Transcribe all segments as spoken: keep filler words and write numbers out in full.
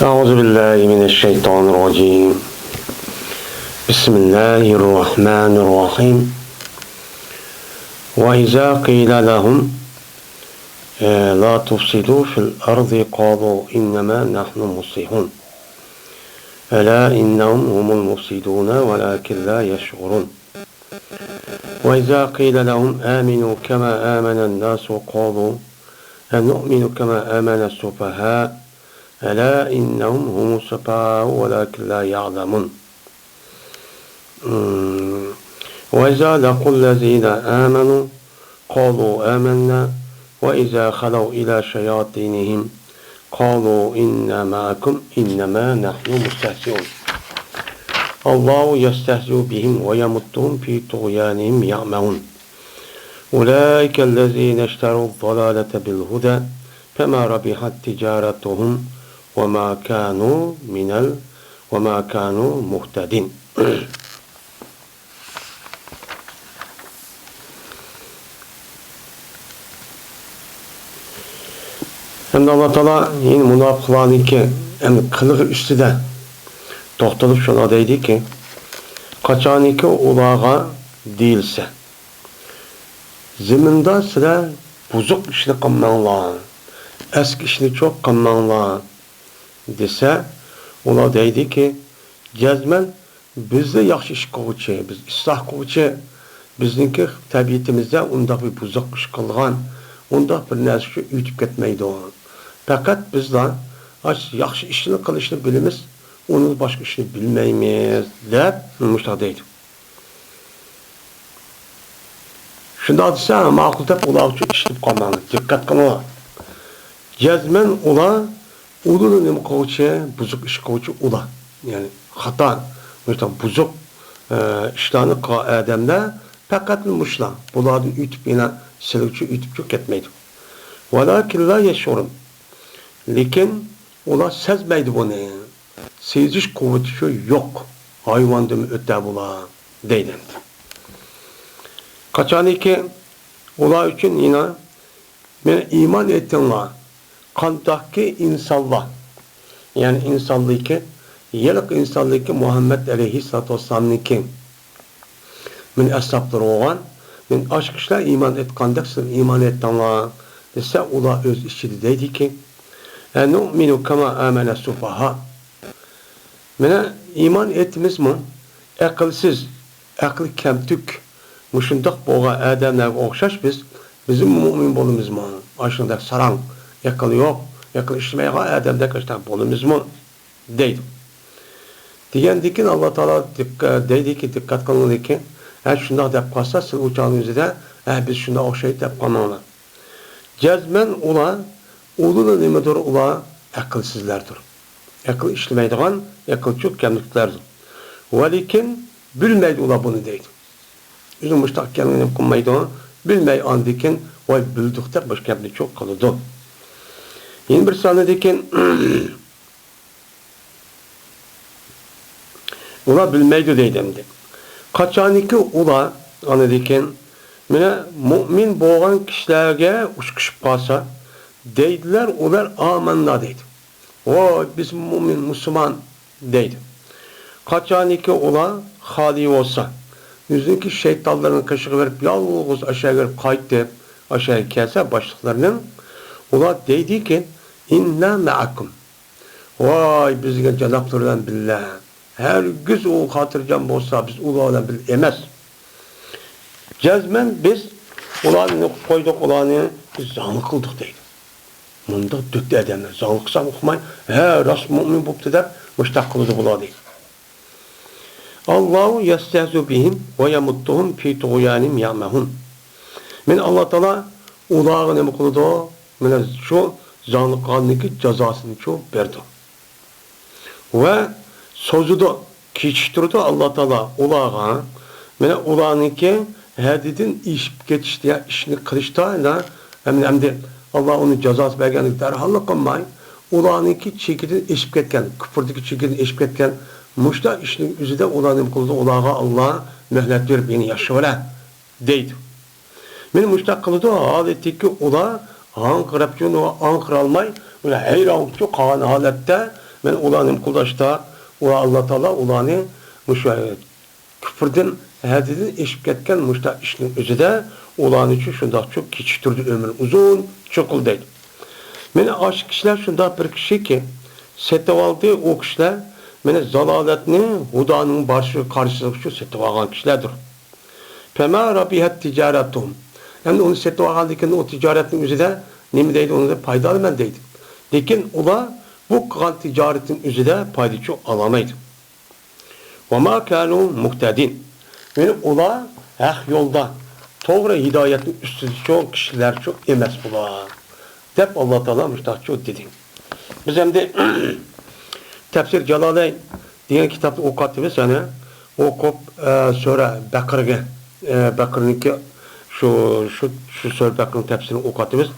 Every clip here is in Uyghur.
أعوذ بالله من الشيطان الرجيم. بسم الله الرحمن الرحيم. وإذا قيل لهم، آه، لا تفسدوا في الأرض قالوا إنما نحن مصلحون. ألا إنهم هم المفسدون ولكن لا يشعرون. وإذا قيل لهم آمنوا كما آمن الناس قالوا أنؤمن كما آمن السفهاء ألا إنهم هم السفهاء ولكن لا يعلمون. وإذا لقوا الذين آمنوا قالوا آمنا وإذا خلوا إلى شياطينهم قالوا إنا معكم إنما نحن مستهزئون. الله يستهزئ بهم ويمدهم في طغيانهم يعمهون. أولئك الذين اشتروا الضلالة بالهدى فما ربحت تجارتهم وما كانوا من ال وما كانوا مهتدين. ھەمدە ئاللا تائالا يەنە مۇناپىقلارنىڭكى، يەنى قىلىقى ئۈستىدە توختىلىپ شۇنداق دەيدىكى، قاچانكى ئۇلارغا دېيىلسە، زېمىندا سىلەر بۇزۇق ئىشنى قىلماڭلار، ئەسكى ئىشنى چوق قىلماڭلار دېسە، ئۇلار دەيدىكى، جەزمەن بىزلا ياخشى ئىش قىلغۇچى، بىز ئىسلاھ قىلغۇچى، بىزنىڭكى تەبىئىتىمىزدە ئۇنداق بىر بۇزۇق ئىش قىلغان، ئۇنداق بىر نەرسە ئۈچۈن ئۆتۈپ كەتمەيدۇ. پەقەت بىزلا ئاش-، ياخشى ئىشنى قىلىشنى بىلىمىز، ئۇنىڭ باشقا ئىشنى بىلمەيمىز، دەپ مۇشۇنداق دەيدۇ. شۇنداق دېسە، ماقۇل دەپ ئۇلار ئۈچۈن ئىشلىتىپ قالماڭلار. دىققەت قىلىڭلار. جەزمەن ئۇلار ئۇلىلا نېمە قىلغۇچى، بۇزۇق ئىش قىلغۇچى ئۇلار. يەنى خاتا، مۇشۇنداق بۇزۇق، ئە، ئىشلارنى قىلغان ئادەملەر پەقەت مۇشۇلار. بۇلاردىن ئۆتۈپ يەنە سىلىگىچە ئۆتۈپچۇ كەتمەيدۇ. ۋالاكىنلا يەشئۇرۇن. لېكىن ئۇلار سەزمەيدۇ بۇنى. سېزىش قۇۋۋىتى شۇ يوق. ھايۋاندىمۇ ئۆتە بۇلار، دەيدۇ. قاچانكى ئۇلار ئۈچۈن يەنە مانا ئىمان ئېيتىڭلار. قانداقكى ئىنسانلار، يەنى ئىنسانلىكى، ھېلىقى ئىنسانلىكى مۇھەممەد ئەلەيھىسسالاتۇ ۋەسسالامنىڭكى مانا ئەسھابلىرى بولغان، مانا ئاشۇ كىشىلەر ئىمان ئېيتقاندەك سىلەر ئىمان ئېيتىڭلار دېسە، ئۇلار ئۆز ئىچىدە دەيدىكى، ئەنۇئمىنۇ كەما ئامەنە سۇفەھا. مانا ئىمان ئېيتىمىزمۇ، ئەقىلسىز، ئەقلى كەمتۈك، مۇشۇنداق بولغان ئادەملەرگە ئوخشاش بىز، بىزمۇ مۇئمىن بولىمىزمۇ؟ ئاشۇنداق ساراڭ، ئەقلى يوق، ئەقلى ئىشلىمەيدىغان ئادەمدەك ئاشۇنداق بولىمىزمۇ؟ دەيدۇ. دېگەندىكىن ئاللا تائالا دىققە-، دەيدىكى، دىققەت قىلىڭلىكىن، ھە، شۇنداق دەپ قالسا، سىز ئۇ چاغنىڭ ئۆزىدە، ھە، بىز شۇنداق ئوخشايدۇ دەپ قالماڭلار. جەزمەن ئۇلار، ئۇلىلا نېمىدۇر، ئۇلار ئەقىلسىزلەردۇر. ئەقىل ئىشلىمەيدىغان، ئەقىل چوق كەملىكلەردۇر. ۋەلىكىن بىلمەيدۇ ئۇلار بۇنى دەيدۇ. ئۆزى مۇشتاق ئىكەنلىكىنى قىلمايدۇ. بىلمەي ئاندىكىن، ۋاي بىلدۇق دەپ باشقا گەپنى چوق قىلىدۇ. يەنە بىر سانىدىكىن، ئۇلار بىلمەيدۇ دەيدۇ ئەمدى. قاچانكى ئۇلار ئاندىكىن، مانا مۇئمىن بولغان كىشىلەرگە ئۇچرىشىپ قالسا، دەيدىلەر، ئۇلار ئامەننا دەيدۇ. ۋاي، بىز مۇئمىن، مۇسۇلمان دەيدۇ. قاچانكى ئۇلار خالىي بولسا، ئۆزىنىڭكى شەيتانلىرىنىڭ قېشىغا بېرىپ، يالغۇز ئاشۇ يەرگە بېرىپ قايتىپ، ئاشۇ يەرگە كەلسە باشلىقلىرىنىڭ، ئۇلار دەيدىكى، ئىننا مەئەكۇم. ۋاي، بىز دېگەن جانابلار بىلەن بىللە. ھەرگىز ئۇ خاتىرجەم بولسا، بىز ئۇلار بىلەن بىللە ئەمەس. جەزمەن بىز ئۇلارنى نېمە قىلىپ قويدۇق، ئۇلارنى بىز زاڭلىق قىلدۇق دەيدۇ. مۇنداق دۆت ئادەملەر زاڭلىق قىلسام ئۇقماي، ھە، راست مۇئمىن بوپتۇ دەپ مۇشتاق قىلىدۇ بۇلار دەيدۇ. ئاللاھۇ يەستەھزىئۇ بىھىم ۋە يەمۇددۇھۇم فى تۇغيانىھىم يەئمەھۇن. مانا ئاللا تائالا ئۇلارغا نېمە قىلىدۇ؟ مانا شۇ زاڭلىق قىلغاندىكى جازاسىنى شۇ بېرىدۇ. ۋە سوزىدۇ، كېچىكتۈرىدۇ ئاللا تائالا ئۇلارغا. مانا ئۇلارنىڭكى ھەددىدىن ئېشىپ كېتىش دېگەن ئىشنى قىلىشتا، ئەمدى، ئەمدى ئاللا ئۇنى جازاسى بەرگەندىن دەرھاللا قىلماي، ئۇلارنىڭكى چېكىدىن ئېشىپ كەتكەن، كۇپۇردىكى چېكىدىن ئېشىپ كەتكەن مۇشۇنداق ئىشنىڭ ئۆزىدە ئۇلار نېمە قىلىدۇ؟ ئۇلارغا ئاللا مۆھلەت بېرىپ، يەنە ياشىۋەر دەيدۇ. مانا مۇشۇنداق قىلىدۇ، ھالىتىكى ئۇلار ھاڭقىراپچۇ، ئاڭقىرالماي، ھەيرانچۇ قالغان ھالەتتە، مەن ئۇلار نېمە قىلدى ئاشتا؟ ئۇلار، ئاللا تائالا ئۇلارنى مۇشۇ كۈپۈردىن ھەددىدىن ئېشىپ كەتكەن مۇشۇنداق ئىشنىڭ ئۆزىدە ئۇلارنىچۇ شۇنداقچۇ كېچىكتۈردى، ئۆمرىنى ئۇزۇنچۇ قىلدى دەيدۇ. مانا ئاشۇ كىشىلەر شۇنداق بىر كىشىكى، سېتىۋالدى ئۇ كىشىلەر، مانا زالالەتنى ھۇدانىڭ بارىشىغا قارشىلىقچۇ سېتىۋالغان كىشىلەردۇر. فما ربحت تجارتهم. ئەمدى ئۇنى سېتىۋالغاندىن كېيىن ئۇ تىجارەتنىڭ ئۆزىدە نېمە دەيدۇ، ئۇنىڭدىن پايدا ئالىمەن دەيدۇ. لېكىن ئۇلار بۇ قىلغان تىجارەتنىڭ ئۆزىدە پايدىچۇ ئالالمايدۇ. وما كانوا مهتدين. يەنى ئۇلار ھەق يولدا، توغرا ھىدايەتنىڭ ئۈستىدىچۇ كىشىلەرچۇ ئەمەس بۇلار، دەپ ئاللا تائالا مۇشۇنداقچۇ دېدى. بىز ئەمدى تەپسىر جالالەين دېگەن كىتابنى ئوقۇۋاتىمىز، يەنى ئوقۇپ، ئە، سۈرە بەقىرىگە، ئە، بەقىرىنىڭكى شۇ، شۇ، شۇ سۈرە بەقىرىنىڭ تەپسىرىنى ئوقۇۋاتىمىز.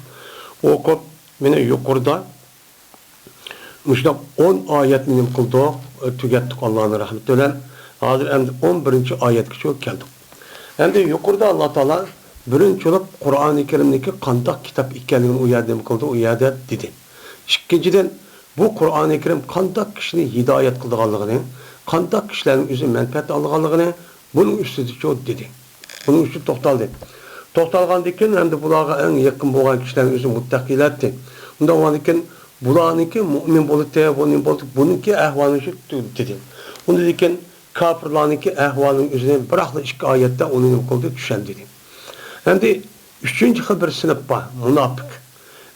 ئوقۇپ، مانا يۇقىرىدا مۇشۇنداق ئون ئايەتنى نېمە قىلدۇق، تۈگەتتۇق ئاللانىڭ رەھمىتى بىلەن. ھازىر ئەمدى ئون بىرىنچى ئايەتكىچۇ كەلدۇق. ئەمدى يۇقىرىدا ئاللا تائالا بىرىنچى بولۇپ قۇرئانى كەرىمنىڭكى قانداق كىتاب ئىكەنلىكىنى ئۇ يەردە نېمە قىلدى، ئۇ يەردە دېدى. ئىككىنچىدىن، بۇ قۇرئانى كەرىم قانداق كىشىنى ھىدايەت قىلىدىغانلىقىنى، قانداق كىشىلەرنىڭ ئۆزى مەنپەئەت ئالىدىغانلىقىنى، بۇنىڭ ئۈستىدىچۇ دېدى. بۇنىڭ ئۈستىدە توختالدى. توختالغاندىن كېيىن ئەمدى بۇلارغا ئەڭ يېقىن بولغان كىشىلەرنىڭ ئۆزى مۇتتەقىيلەر ئىدى. ئۇنداق بولغاندىن كېيىن بۇلارنىڭكى مۇئمىن بولدى، بۇ نېمە بولدى، بۇنىڭكى ئەھۋالى شۇ دېدى. ئۇندىن كېيىن كاپىرلارنىڭكى ئەھۋالىنىڭ ئۆزىنى بىراقلا ئىككى ئايەتتە ئۇنى نېمە قىلدى، چۈشەندۈردى. ئەمدى ئۈچىنچى خىل بىر سىنىپ بار، مۇناپىق.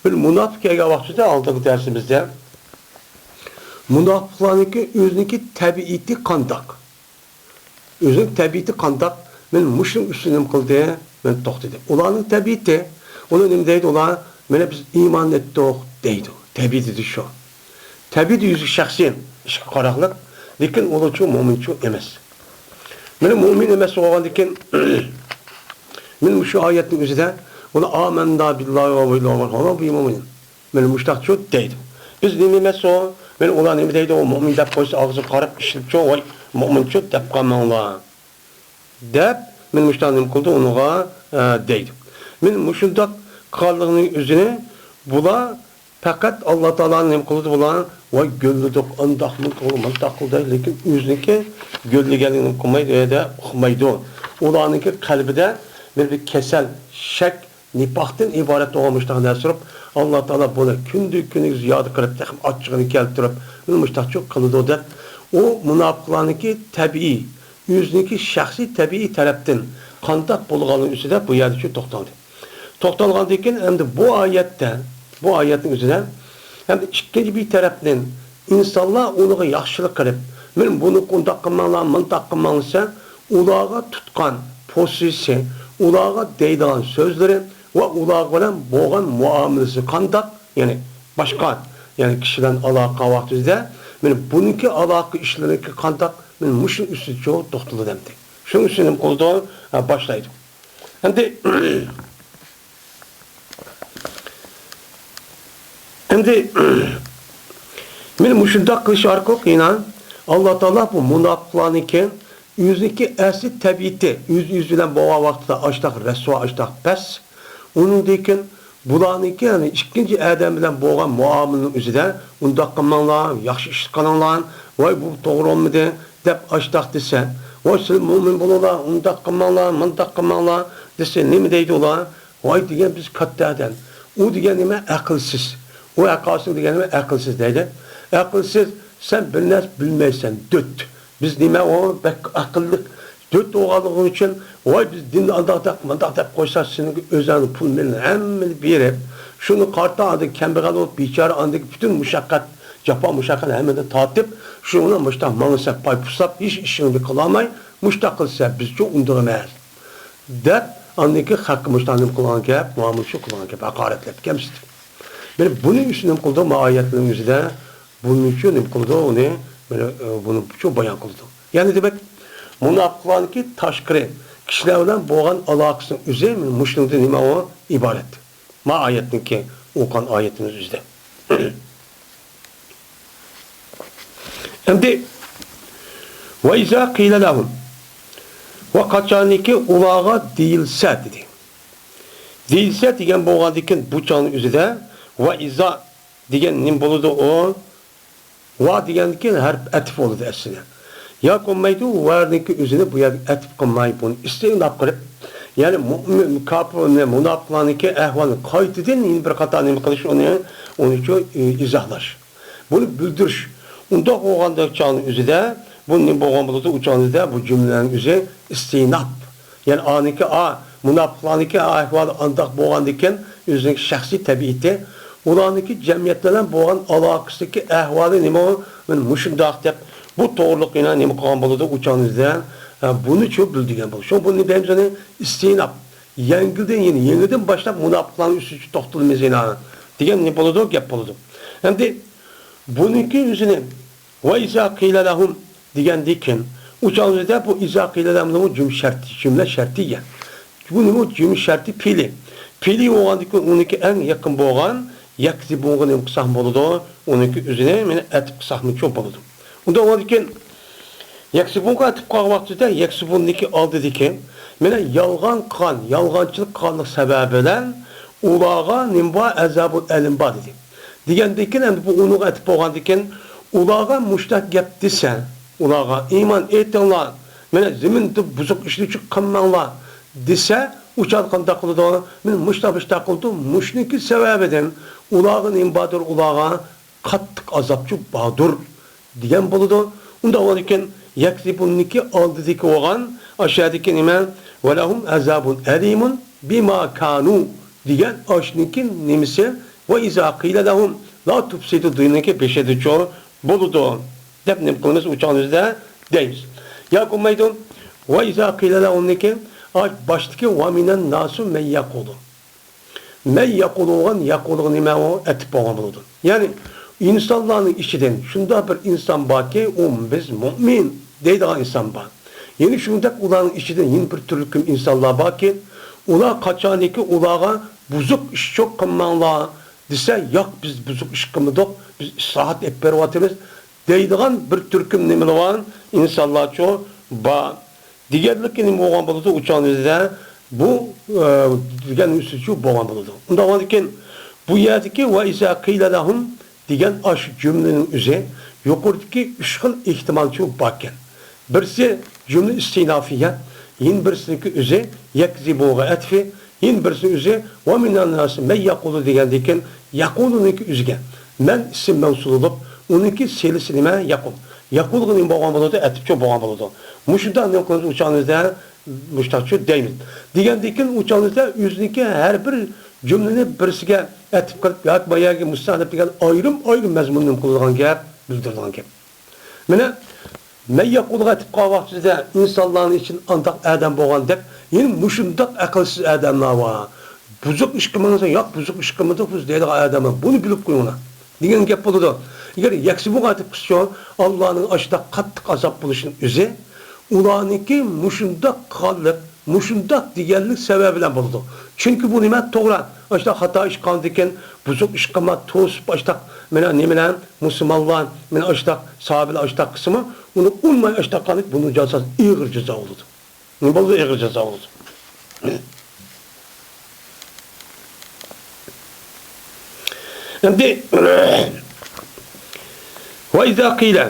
بىر مۇناپىق كەلگەن ۋاقتىدا ئالدىنقى دەرسىمىزدە مۇناپىقلارنىڭكى ئۆزىنىڭكى تەبىئىتى قانداق؟ ئۆزىنىڭ تەبىئىتى قانداق؟ مەن مۇشۇنىڭ ئۈستىدە نېمە قىلدى؟ مەن توختىدى. ئۇلارنىڭ تەبىئىتى، ئۇلار نېمە دەيدۇ ئۇلار؟ مانا بىز ئىمان ئېيتتۇق دەيدۇ. تەبىئىتى شۇ. تەبىئىتى يۈزى شەخسىي ئىشقا قاراقلىق، لېكىن ئۇلارچۇ مۆمىنچۇ ئەمەس. مانا مۆمىن ئەمەس بولغاندىن كېيىن، مانا مۇشۇ ئايەتنىڭ ئۆزىدە ئۇلار ئامەننا بىللاھى ۋە بىليەۋمىل ئاخىر ۋە ما ھۇم بىمۇئمىنىن. مانا مۇشۇنداقچۇ دەيدۇ. بىز نېمە ئەمەس ئۇ؟ مانا ئۇلار نېمە دەيدۇ؟ ئۇ مۆمىن دەپ قويسا ئاغزىغا قاراپ ئىشلىتىچۇ، ۋاي مۆمىنچۇ دەپ قالماڭلار. دەپ، مانا مۇشۇنداق نېمە قىلدى ئۇنىڭغا، ئە، دەيدۇ. مانا مۇشۇنداق قىلغانلىقىنىڭ ئۆزىنى بۇلار پەقەت ئاللا تائالانى نېمە قىلىدۇ بۇلار؟ ۋاي گۆللىدۇق، ئانداقمۇ قىلدى، مۇنداق قىلدى، لېكىن ئۆزىنىڭكى گۆللىگەنلىكىنى قىلمايدۇ، يا ئۇقمايدۇ. ئۇلارنىڭكى قەلبىدە بىر، بىر كېسەل، شەك، نىپاقتىن ئىبارەت بولغان مۇشۇنداق نەرسە تۇرۇپ، ئاللا تائالا بۇنى كۈندە كۈنگە زىيادە قىلىپ، تېخىمۇ ئاچچىقىنى كەلتۈرۈپ، مانا مۇشۇنداقچۇ قىلىدۇ دەپ، ئۇ مۇناپىقلارنىڭكى تەبىئىي، ئۆزىنىڭكى شەخسىي تەبىئىي تەرەپتىن قانداق بولغانلىقى ئۈستىدە بۇ يەردىچۇ توختالدى. توختالغاندىن كېيىن ئەمدى بۇ ئايەتتە، بۇ ئايەتنىڭ ئۆزىدە ئەمدى ئىككىنچى بىر تەرەپتىن ئىنسانلار ئۇنىڭغا ياخشىلىق قىلىپ، مانا بۇنى ئۇنداق قىلماڭلار، مۇنداق قىلماڭلار دېسە، ئۇلارغا تۇتقان پوزىتسىيىسى، ئۇلارغا دەيدىغان سۆزلىرى ۋە ئۇلار بىلەن بولغان مۇئامىلىسى قانداق؟ يەنى باشقا، يەنى كىشى بىلەن ئالاقە ۋاقتىمىزدا، مانا بۇنىڭكى ئالاقە ئىشلىرىنىڭكى قانداق؟ مانا مۇشۇ ئۈستىدىچۇ توختىلىدۇ ئەمدى. شۇنىڭ ئۈستىدىن نېمە قىلىدۇ؟ ھە، باشلايدۇ. ئەمدى، ئەمدى، مانا مۇشۇنداق قىلىش ئارقىلىق يەنە ئاللا تائالا بۇ مۇناپىقلارنىڭكى ئۆزىنىڭكى ئەسلى تەبىئىتى، ئۆز-ئۆزى بىلەن بولغان ۋاقتىدا ئاشتاق رەسۋا، ئاشتاق پەس. ئۇنىڭدىن كېيىن بۇلارنىڭكى، يەنى ئىككىنچى ئادەم بىلەن بولغان مۇئامىلىنىڭ ئۆزىدە، ئۇنداق قىلماڭلار، ياخشى ئىش قىلىڭلار، ۋاي بۇ توغرا بولمىدى، دەپ ئاشتاق دېسە، ۋاي سىلەر مۆمىن بولۇڭلار، ئۇنداق قىلماڭلار، مۇنداق قىلماڭلار دېسە، نېمە دەيدۇ ئۇلار؟ ۋاي دېگەن بىز كاتتا ئادەم. ئۇ دېگەن نېمە؟ ئەقىلسىز. ئۇ ھەققاسىڭ دېگەن نېمە؟ ئەقىلسىز دەيدۇ. ئەقىلسىز، سەن بىر نەرسە بىلمەيسەن، دۆت. بىز نېمە ئۇ بەك ئەقىللىق، دۆت بولغانلىقى ئۈچۈن، ۋاي بىز دىندا ئانداق دەپ، مۇنداق دەپ قويسا، سېنىڭ ئۆزۈڭنىڭ پۇل مېلىنى ھەممىنى بېرىپ، شۇنى قارتا ئاندىن كەمبەغەل بولۇپ، بىچارە ئاندىكى پۈتۈن مۇشەققەت، جاپا مۇشەققەت ھەممىنى تارتىپ، شۇنىڭ بىلەن مۇشۇنداق ماڭسا، پاي پۇسلاپ، ھېچ ئىشىڭنى قىلالماي، مۇشۇنداق قىلسا، بىزچۇ ئۇنداق ئەمەس. دەپ، ئاندىن كېيىن خەققە مۇشۇنداق نېمە قىلغان گەپ، مۇئامىلە شۇ قىلغان گەپ، ھاقارەتلەپ كەمسىتىپ. مانا بۇنى ئۈستىنى نېمە قىلدى، ما ئايەتلەرنىڭ ئۆزىدە بۇنى ئۈچۈن نېمە قىلىدۇ، ئۇنى، مانا، ئە، بۇنى شۇ بايان قىلىدۇ. يەنى دېمەك، مۇناپىقلارنىڭكى تاشقىرى كىشىلەر بىلەن بولغان ئالاقىسىنىڭ ئۆزى مانا مۇشۇنىڭدىن نېمە ئۇ ئىبارەت. ما ئايەتنىڭكى، ئوقۇغان ئايەتىمىز ئۆزىدە. ئەمدى، ۋە ئىزا قىلە لەھۇم، ۋە قاچانكى ئۇلارغا دېيىلسە دېدى. دېيىلسە دېگەن بولغاندىكىن بۇ چاغنىڭ ئۆزىدە ۋە ئىزا دېگەن نېمە بولىدۇ ئۇ؟ ۋا دېگەندىكى ھەرپ ئەتىپ بولىدۇ ئەسلىدە. ياكى بولمايدۇ، ۋانىڭكى ئۆزىنى بۇ يەرگە ئەتىپ قىلماي، بۇنى ئىستىناپ قىلىپ، يەنى مۇئمىن، كاپىر، مۇناپىقلارنىڭكى ئەھۋالىنى قايتىدىن يەنە بىر قاتار نېمە قىلىش، ئۇنى، ئۇنىچۇ ئىزاھلاش. بۇنى بىلدۈرۈش. ئۇنداق بولغاندا چاغنىڭ ئۆزىدە، بۇ نېمە بولغان بولىدۇ؟ ئۇ چاغنىڭ ئۆزىدە بۇ جۈملىنىڭ ئۆزى ئىستىناپ. يەنى ئانىڭكى، ئا، مۇناپىقلارنىڭكى ئەھۋالى ئانداق بولغاندىكىن، ئۆزىنىڭ شەخسىي تەبىئىتى، ئۇلارنىڭكى جەمئىيەت بىلەن بولغان ئالاقىسىدىكى ئەھۋالى نېمە، مانا مۇشۇنداق دەپ، بۇ توغرىلىق يەنە نېمە قىلغان بولىدۇ؟ ئۇ چاغنىڭ ئۆزىدە، ھە، بۇنىچۇ بىلدۈرگەن بولىدۇ. شۇڭا بۇنى دەيمىز ئۇنى ئىستىناپ. يەڭگىلدىن، يەنى يېڭىدىن باشلاپ مۇناپىقلارنىڭ ئۈستىگە توختىلىمىز يەنە دېگەن نېمە بولىدۇ؟ گەپ بولىدۇ. ئەمدى بۇنىڭكى ئۆزىنى ۋە ئىزا قىلە لەھۇم دېگەندىن كېيىن، ئۇ چاغدا بۇ ئىزا قىلە لەھۇم جۈملە شەرتى، جۈملە شەرتىيە. بۇ نېمە؟ جۈملە شەرتى پېئلى. پېئلى بولغاندىن كېيىن ئۇنىڭكى ئەڭ يېقىن بولغان يەكسىبۇنغا نېمە قىلساق بولىدۇ؟ ئۇنىڭكى ئۆزىنى مانا ئەتىپ قىلساقمۇچۇ بولىدۇ. ئۇنداق بولغاندىن كېيىن يەكسىبۇنغا ئەتىپ قىلغان ۋاقتىدا يەكسىبۇننىڭكى ئالدىدىكى مانا يالغان قىلغان، يالغانچىلىق قىلغانلىق سەۋەبى بىلەن ئۇلارغا نېمە بار؟ ئەزابۇل ئەلىم بار دېدى. دېگەندىن كېيىن، ئەمدى بۇ ئۇنىڭغا ئەتىپ بولغاندىن كېيىن، ئۇلارغا مۇشتاق گەپ دېسە، ئۇلارغا ئىمان ئېيتىڭلار، مانا زېمىندا بۇزۇق ئىشنى قىلماڭلار دېسە، ئۇ چاغدا قانداق قىلىدۇ؟ مانا مۇشتاق، مۇشتاق قىلىدۇ، مۇشۇنىڭكى سەۋەبىدىن ئۇلارغا نېمە باردۇر؟ ئۇلارغا قاتتىق ئازابچۇ باردۇر دېگەن بولىدۇ. ئۇنداق بولغاندىكىن، يەكسىبۇننىڭكى ئالدىدىكى بولغان ئاشۇ يەردىكى نېمە؟ ۋەلەھۇم ئەزابۇن ئەلىمۇن بىما كانۇ دېگەن ئاشۇنىڭكى نېمىسى؟ ۋە ئىزا قىلە لەھۇم لا تۇفسىدۇ دېگەننىڭكى بېشىدىچۇ بولىدۇ دەپ نېمە قىلىمىز؟ ئۇ چاغنىڭ ئۆزىدە دەيمىز. ياكى بولمايدۇ. ۋە ئىزا قىلە لەھۇمنىڭكى باشتىكى ۋە مىنەن ناسۇ مەن يەقۇلۇ. مەن يەقۇلۇ بولغان، يەقۇلۇغا نېمە ئۇ؟ ئەتىپ بولغان بولىدۇ. يەنى ئىنسانلارنىڭ ئىچىدىن شۇنداق بىر ئىنسان باركى، ئۇ بىز مۆمىن دەيدىغان ئىنسان بار. يەنە شۇنداق ئۇلارنىڭ ئىچىدىن يەنە بىر تۈركۈم ئىنسانلار باركى، ئۇلار قاچانكى ئۇلارغا بۇزۇق ئىش چوق قىلماڭلار دېسە، ياق، بىز بۇزۇق ئىش قىلمىدۇق، بىز ئىسلاھات ئېلىپ بېرىۋاتىمىز دەيدىغان بىر تۈركۈم نېمىلىۋان ئىنسانلارچۇ بار. دېگەنلىكى نېمە بولغان بولىدۇ؟ ئۇ چاغنىڭ ئۆزىدە بۇ، ئە، دېگەن ئۈستىچۇ بولغان بولىدۇ. ئۇنداق بولغاندىكىن، بۇ يەردىكى ۋە ئىزا قىلە لەھۇم دېگەن ئاشۇ جۈملىنىڭ ئۆزى يۇقىرىدىكى ئۈچ خىل ئېھتىمالچۇ باركەن. بىرسى جۈملە ئىستىنافىيە، يەنە بىرسىنىڭكى ئۆزى يەكزىبۇغا ئەتفى، يەنە بىرسى ئۆزى ۋە مىنەن ناسى مەن يەقۇلۇ دېگەندىن كېيىن يەقۇلۇنىڭكى ئۆزىگە مەن ئىسىم مەۋسۇل بولۇپ، ئۇنىڭكى سىلىسى نېمە؟ يەقۇل. يەقۇلغا نېمە بولغان بولىدۇ؟ ئەتىپچۇ بولغان بولىدۇ. مۇشۇنداق نېمە قىلىمىز؟ ئۇچاغىمىزدا مۇشتاقچۇ دەيمىز. دېگەندىن كېيىن ئۇچاغىمىزدا ئۆزىنىڭكى ھەر بىر جۈملىنى بىرسىگە ئەتىپ قىلىپ ياكى باياقى مۇستەنەپ دېگەن ئايرىم-ئايرىم مەزمۇن نېمە قىلىدىغان گەپ، بىلدۈرىدىغان گەپ. مانا، مەن يەقۇلغا ئېيتىپ قالغان ۋاقتىدا ئىنسانلارنىڭ ئىچىدە ئانداق ئادەم بولغان دەپ، يەنە مۇشۇنداق ئەقىلسىز ئادەملەر بار. بۇزۇق ئىش قىلمىسا، ياق، بۇزۇق ئىش قىلمىدۇق بىز دەيدىغان ئادەملەر، بۇنى بىلىپ قويۇڭلار دېگەن گەپ بولىدۇ. ئەگەر يەكسىبۇغا ئېيتىپ قىلسىچۇ، ئاللانىڭ ئاشۇنداق قاتتىق ئازاب بولۇشىنىڭ ئۆزى، ئۇلارنىڭكى مۇشۇنداق قىلغانلىق، مۇشۇنداق دېگەنلىك سەۋەبى بىلەن بولىدۇ. چۈنكى بۇ نېمە؟ توغرا. ئاشۇنداق خاتا ئىش قىلغاندىكىن، بۇزۇق ئىش قىلما، توسۇپ، ئاشۇنداق، مانا نېمىلەر، مۇسۇلمانلار، مانا ئاشۇنداق، ساھابىلەر ئاشۇنداق قىلسىمۇ، ئۇنى ئۇنماي ئاشۇنداق قىلغاندىكىن، بۇنىڭ جازاسى ئېغىر جازا بولىدۇ. نېمە بولىدۇ؟ ئېغىر جازا بولىدۇ. ئەمدى، ۋە ئىزا قىلە،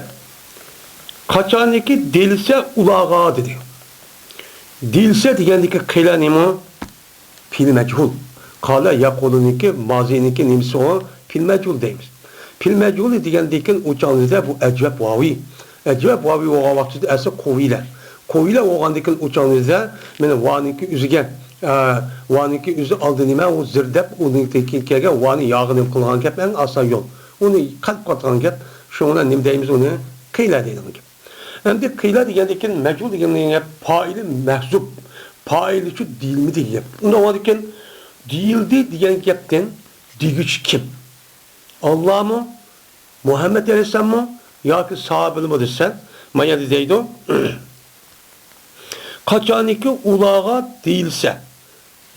قاچانكى دېيىلسە ئۇلارغا دېدى. دېيىلسە دېگەندىكى قىلە نېمە؟ پېئىل مەجھۇل. قالە يەقۇلۇنىڭكى مازىنىڭكى نېمىسى ئۇ؟ پېئىل مەجھۇل دەيمىز. پېئىل مەجھۇل دېگەندىن كېيىن ئۇ چاغنىڭدا بۇ ئەجۋەب ۋاۋى. ئەجۋەب ۋاۋى بولغان ۋاقتىدا ئەسلى قۇۋىلە. قۇۋىلە بولغاندىن كېيىن ئۇ چاغنىڭدا مانا ۋانىڭكى ئۆزىگە، ئە، ۋانىڭكى ئۆزى ئالدى نېمە؟ ئۇ زىر دەپ ئۇنىڭدىن كېيىن كەلگەن ۋانى ياغا نېمە قىلغان گەپ ئەڭ ئاسان يول. ئۇنى قەلب قاتقان گەپ. شۇنىڭ بىلەن نېمە دەيمىز ئۇنى؟ قىلە دەيدىغان گەپ. ئەمدى قىلە دېگەندىن كېيىن مەجھۇل دېگەن گەپ پائىلى مەھزۇپ، پائىلىچۇ دېيىلمىدى دېگەن گەپ. ئۇنداق بولغاندىكىن دېيىلدى دېگەن گەپتىن دېگۈچى كىم؟ ئاللامۇ؟ مۇھەممەد ئەلەيھىسسالاممۇ ياكى ساھابىلىمۇ دېسە، ما يەردە دەيدۇ. قاچانكى ئۇلارغا دېيىلسە،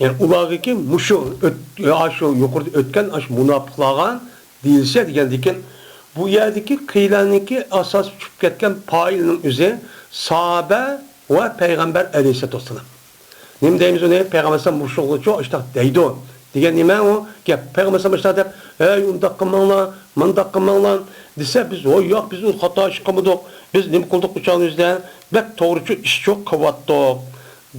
يەنى ئۇلارغىكى مۇشۇ ئۆت-، ئاشۇ يۇقىرىدا ئۆتكەن ئاشۇ مۇناپىقلارغا دېيىلسە دېگەندىكىن، بۇ يەردىكى قىلەنىڭكى ئاساس چۈشۈپ كەتكەن پائىلنىڭ ئۆزى ساھابە ۋە پەيغەمبەر ئەلەيھىسسالاتۇ ۋەسسالام. نېمە دەيمىز ئۇنى؟ پەيغەمبەر ئەلەيھىسسالام مۇشۇغىچۇ ئاشتاق دەيدۇ. دېگەن نېمە ئۇ گەپ؟ پەيغەمبەر ئەلەيھىسسالام مۇشۇنداق دەپ، «ھەي، ئۇنداق قىلماڭلار، مۇنداق قىلماڭلار» دېسە، بىز، «ھوي، ياق، بىز ئۇ خاتا ئىش قىلمىدۇق، بىز نېمە قىلدۇق ئۇ چاغنىڭ ئۆزىدە؟ بەك توغرىچۇ ئىشچۇ قىلىۋاتتۇق»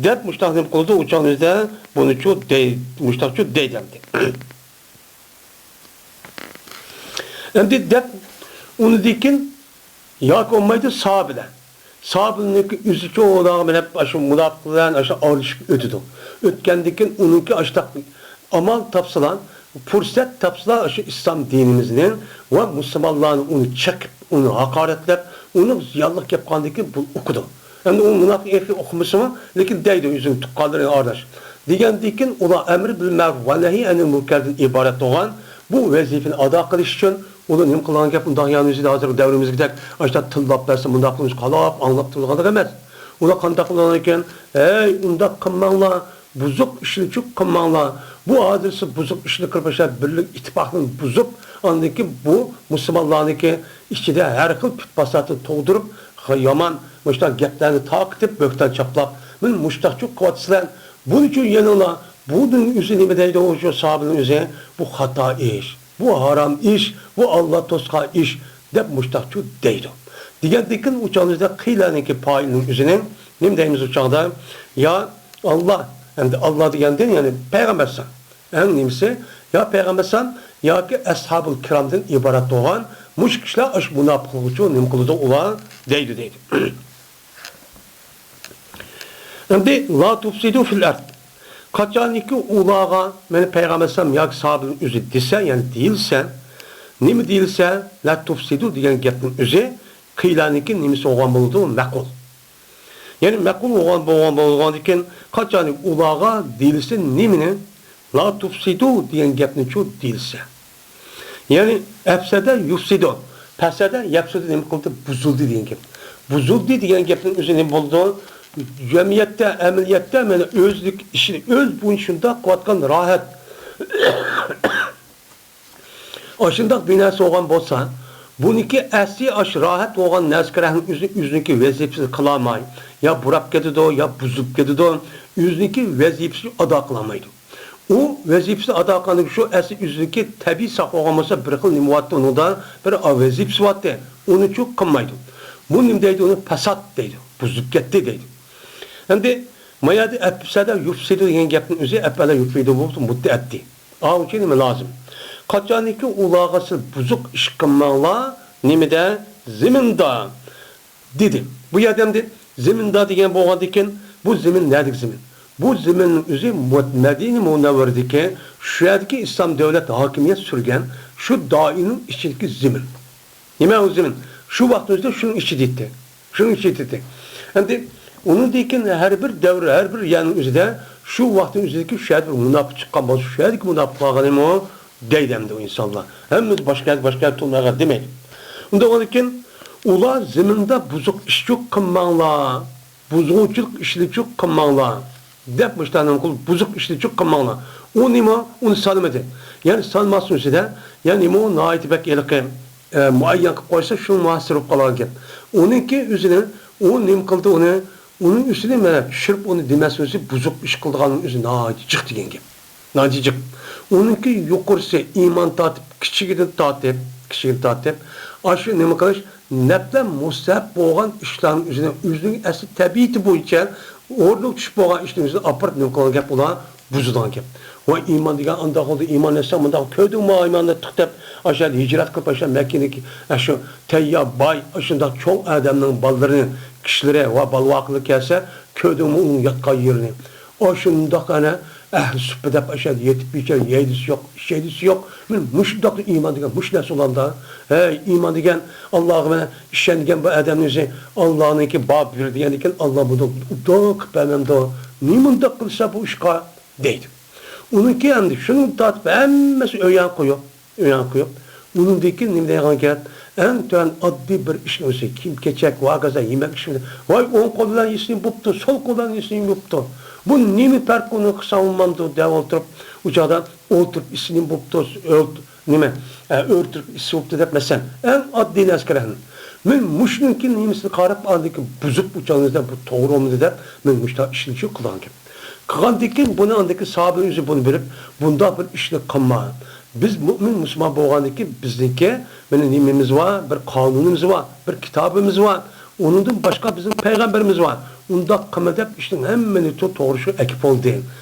دەپ، مۇشۇنداق نېمە قىلىدۇ ئۇ چاغنىڭ ئۆزىدە؟ بۇنىچۇ دەي، مۇشۇنداقچۇ دەيدۇ ئەمدى. ئەمدى دەپ، ئۇنىڭدىن كېيىن ياكى بولمايدۇ ساھابىلەر. ساھابىلەرنىڭكى ئۆزىچۇ ئۇلارغا مېنىپ ئاشۇ مۇناپىق بىلەن ئاشۇ ئارىلىشىپ ئۆتىدۇ. ئۆتكەندىن كېيىن ئۇنىڭكى ئاشتاق ئامال تاپسىلا، پۇرسەت تاپسىلا، ئاشۇ ئىسلام دىنىمىزنى ۋە مۇسۇلمانلارنى ئۇنى چېقىپ، ئۇنى ھاقارەتلەپ، ئۇنى زىيانلىق گەپ قىلغاندىن كېيىن بۇ ئۇقىدۇ. ئەمدى ئۇ مۇناپىق ئېخى ئۇقمىسىمۇ، لېكىن دەيدۇ ئۆزىنىڭ تۇغقانلىرى ئارىداش. دېگەندىن كېيىن ئۇلار ئەمرى بىل مەرۇف ۋە نەھى ئەنىل مۇنكەردىن ئىبارەت بولغان بۇ ۋەزىپىنى ئادا قىلىش ئۈچۈن ئۇلار نېمە قىلغان گەپ ئۇنداق يەنى ئۆزىدە ھازىرقى دەۋرىمىزگىدەك ئاشۇنداق تىللاپ بەرسە مۇنداق قىلمىش قالاپ ئاڭلاپ تۇرىدىغانلىق ئەمەس. ئۇلار قانداق قىلغان ئىكەن؟ ھەي، ئۇنداق قىلماڭلار، بۇزۇق ئىشنىچۇ قىلماڭلار. بۇ ھازىرسى بۇزۇق ئىشنى قىلىپ ئاشۇنداق بىرلىك ئىتتىپاقنى بۇزۇپ، ئاندىن كېيىن بۇ مۇسۇلمانلارنىڭكى ئىچىدە ھەر خىل پىت-پاساتنى تۇغدۇرۇپ، يامان مۇشۇنداق گەپلەرنى تارقىتىپ، بۆھتان چاپلاپ، مانا مۇشۇنداقچۇ قىلىۋاتىسىلەر. بۇنىڭ ئۈچۈن يېنىڭلار، بۇنىڭ ئۆزى نېمە دەيدۇ شۇ ساھابىنىڭ ئۆزى؟ بۇ خاتا ئىش، بۇ ھارام ئىش، بۇ ئاللا توسقان ئىش دەپ مۇشۇنداقچۇ دەيدۇ. دېگەندىن كېيىن ئۇ چاغدا قىلانىكى پائىلنىڭ ئۆزىنى نېمە دەيمىز ئۇ چاغدا؟ يا ئاللا، ئەمدى ئاللا دېگەندىن يەنى پەيغەمبەر ئەڭ نېمىسى، يا پەيغەمبەر ئەلەيھىسسالام ياكى ئەسھابۇل كىرامدىن ئىبارەت بولغان مۇشۇ كىشىلەر ئاشۇ مۇناپىقلىقچۇ نېمە قىلىدۇ ئۇلار دەيدۇ دەيدۇ. ئەمدى لا تۇفسىدۇ فىل ئەرد. قاچانكى ئۇلارغا مېنى پەيغەمبەر ئەلەيھىسسالام ياكى ساھابىنىڭ ئۆزى دېسە، يەنى دېيىلسە، نېمە دېيىلسە، لا تۇفسىدۇ دېگەن گەپنىڭ ئۆزى قىلانىكى نېمىسى بولغان بولىدۇ؟ مەقۇل. يەنى مەقۇل بولغان، بولغان، بولغاندىكىن قاچان ئۇلارغا دېيىلسە نېمىنى؟ لا تۇفسىدۇ دېگەن گەپنىچۇ دېيىلسە. يەنى ئەپسەدە يۇفسىدۇ، پەسەدە يەپسۇدۇ نېمە قىلدى؟ بۇزۇلدى دېگەن گەپ. بۇزۇلدى دېگەن گەپنىڭ ئۆزى نېمە بولىدۇ؟ جەمئىيەتتە، ئەمەلىيەتتە مانا ئۆزلۈك ئىشىنى ئۆز بويىچە شۇنداق قىلىۋاتقان راھەت. ئاشۇنداق بىر نەرسە بولغان بولسا، بۇنىڭكى ئەسلى ئاشۇ راھەت بولغان نەرسىگە رەھمەت ئۆزى، ئۆزىنىڭكى ۋەزىپىسىنى قىلالماي، يا بۇراپ كېتىدۇ، يا بۇزۇپ كېتىدۇ، ئۆزىنىڭكى ۋەزىپىسىنى ئادا قىلالمايدۇ. ئۇ ۋەزىپىسىنى ئادا قىلغاندىكىن شۇ ئەسلى ئۆزىنىڭكى تەبىئىي ساق بولغان بولسا، بىر خىل نېمە بارتتى ئۇنىڭدا، بىر ۋەزىپىسى بارتتى. ئۇنىچۇ قىلمايدۇ. بۇ نېمە دەيدۇ؟ ئۇنى پاسات دەيدۇ. بۇزۇپ كەتتى دەيدۇ. ئەمدى ما يەردە ئەپسەدە يۇفسىدۇ دېگەن گەپنىڭ ئۆزى ئەپئەلە يۇفسىدۇ بولۇپ مۇتتەئەددى. ئاۋۇ ئۈچۈن نېمە لازىم؟ قاچانكى ئۇلارغا سىز بۇزۇق ئىش قىلماڭلار، نېمىدە؟ زېمىندا دېدى. بۇ يەردە ئەمدى زېمىندا دېگەن بولغاندىكىن، بۇ زېمىن نەدىكى زېمىن؟ بۇ زېمىننىڭ ئۆزى مۇ-، مەدىنە مۇنەۋۋەرىدىكى، شۇ يەردىكى ئىسلام دۆلەت ھاكىمىيەت سۈرگەن شۇ دائىرىنىڭ ئىچىدىكى زېمىن. نېمە ئۇ زېمىن؟ شۇ ۋاقىتنىڭ ئۆزىدە شۇنىڭ ئىچىدە ئىدى. شۇنىڭ ئىچىدە ئىدى. ئەمدى ئۇنىڭدىن كېيىن ھەر بىر دەۋر، ھەر بىر يەرنىڭ ئۆزىدە شۇ ۋاقىتنىڭ ئۆزىدىكى شۇ يەردە بىر مۇناپىق چىققان بولسا، شۇ يەردىكى مۇناپىقلارغا نېمە ئۇ دەيدۇ ئەمدى ئۇ ئىنسانلار. ھەممىسى باشقا يەرگە، باشقا يەرگە تۇرمايغا دېمەيدۇ. ئۇنداق بولغاندىن كېيىن ئۇلار زېمىندا بۇزۇق ئىشچۇ قىلماڭلار، بۇزغۇنچىلىق ئىشلىچۇ قىلماڭلار دەپ مۇشۇنداق نېمە قىل، بۇزۇق ئىشلىچۇ قىلماڭلار. ئۇ نېمە؟ ئۇنى سانىمىدى. يەنى سانىماسنىڭ ئۆزىدە، يەنى نېمە ئۇ ناھايىتى بەك ھېلىقى ئە، مۇئەييەن قىلىپ قويسا، شۇ مۇئەسسەر بولۇپ قالغان گەپ. ئۇنىڭكى ئۆزىنى، ئۇ نېمە قىلدى ئۇنى؟ ئۇنىڭ ئۈستىنى مانا چۈشۈرۈپ، ئۇنى دېمەسنىڭ ئۆزى بۇزۇق ئىش قىلىدىغاننىڭ ئۆزى ناھايىتى جىق دېگەن گەپ. ناھايىتى جىق. ئۇنىڭكى يۇقىرىسى ئىمان تارتىپ، كىچىكىدىن تارتىپ، كىچىكىدىن تارتىپ، ئاشۇ نېمە قىلىش، نەپلەر مۇستەھەپ بولغان ئىشلارنىڭ ئۆزىنى، ئۆزىنىڭ ئەسلى تەبىئىتى بويىچە ئورنىغا چۈشۈپ بولغان ئىشنىڭ ئۆزىنى ئاپىرىپ نېمە قىلغان گەپ ئۇلار؟ بۇزىدىغان گەپ. ۋاي، ئىمان دېگەن ئانداق بولدى، ئىمان ئەتسەڭ مۇنداق، كۆردۈڭمۇ ئىماننى تىق دەپ، ئاشۇ ھىجرەت قىلىپ، ئاشۇ مەككىنىڭ، ئاشۇ تەييار باي، ئاشۇنداق چوڭ ئادەمنىڭ بالىلىرىنى، كىشىلىرى ۋە بالىۋاقلىرى كەلسە، كۆردۈڭمۇ ئۇنىڭ ياتقان يېرىنى؟ ئاشۇنداق ئەنە ئەھلى سۇپپا دەپ ئاشۇ يەردە يېتىپ ئىچەر، يەيدىسى يوق، ئىچەيدىسى يوق. مانا مۇشۇنداقلا ئىمان دېگەن مۇشۇ نەرسە ئۇلاردا. ھەي، ئىمان دېگەن ئاللاغا مانا ئىشەنگەن بۇ ئادەمنىڭ ئۆزى ئاللانىڭكى بار بىر دېگەندىن كېيىن ئاللا بۇنى ئۇنداق قىلىپ بەرمەمدۇ؟ نېمە ئۇنداق قىلسا بۇ ئىشقا؟ دەيدۇ. ئۇنىڭكى ئەمدى شۇنىڭدىن تارتىپ ھەممىسى ئۆيەن قويۇپ، ئۆيەن قويۇپ، ئۇنىڭدىن كېيىن نېمە دەيدىغان گەپ؟ ئەڭ تۆۋەن ئاددىي بىر ئىشنىڭ ئۆزى، كىيىم-كېچەك، ۋاكازا، يېمەك ئىشى بىلەن، ۋاي، ئوڭ قول بىلەن يېسىنى بوپتۇ، سول قول بىلەن يېسىنى بوپتۇ. بۇ نېمە پەرق ئۇنى قىلسا بولمامدۇ دەپ ئولتۇرۇپ، ئۇ چاغدا ئولتۇرۇپ يېسىنى بوپتۇ، ئۆلت-، نېمە، ئە، ئۆلتۈرۈپ يېسە بوپتۇ دەپ، مەسىلەن، ئەڭ ئاددىي نەرسىگە رەھمەت. مەن مۇشۇنىڭكى نېمىسىنى قاراپ، ئاندىن كېيىن بۇزۇپ، ئۇ چاغدا بۇ توغرا بولمىدى دەپ، مەن مۇشۇنداق ئىشنى شۇ قىلغان گەپ. قىلغاندىن كېيىن بۇنى ئاندىن كېيىن ساھابىلەر ئۆزى بۇنى بىلىپ، بۇنداق بىر ئىشنى قىلما. بىز مۆمىن مۇسۇلمان بولغاندىن كېيىن بىزنىڭكى مانا نېمىمىز بار، بىر قانۇنىمىز بار، بىر كىتابىمىز بار. ئۇنىڭدىن باشقا بىزنىڭ پەيغەمبىرىمىز بار. ئۇنداق قىلما دەپ ئىشنىڭ ھەممىنى تو-، توغرىسىغا ئەكىپ بولدى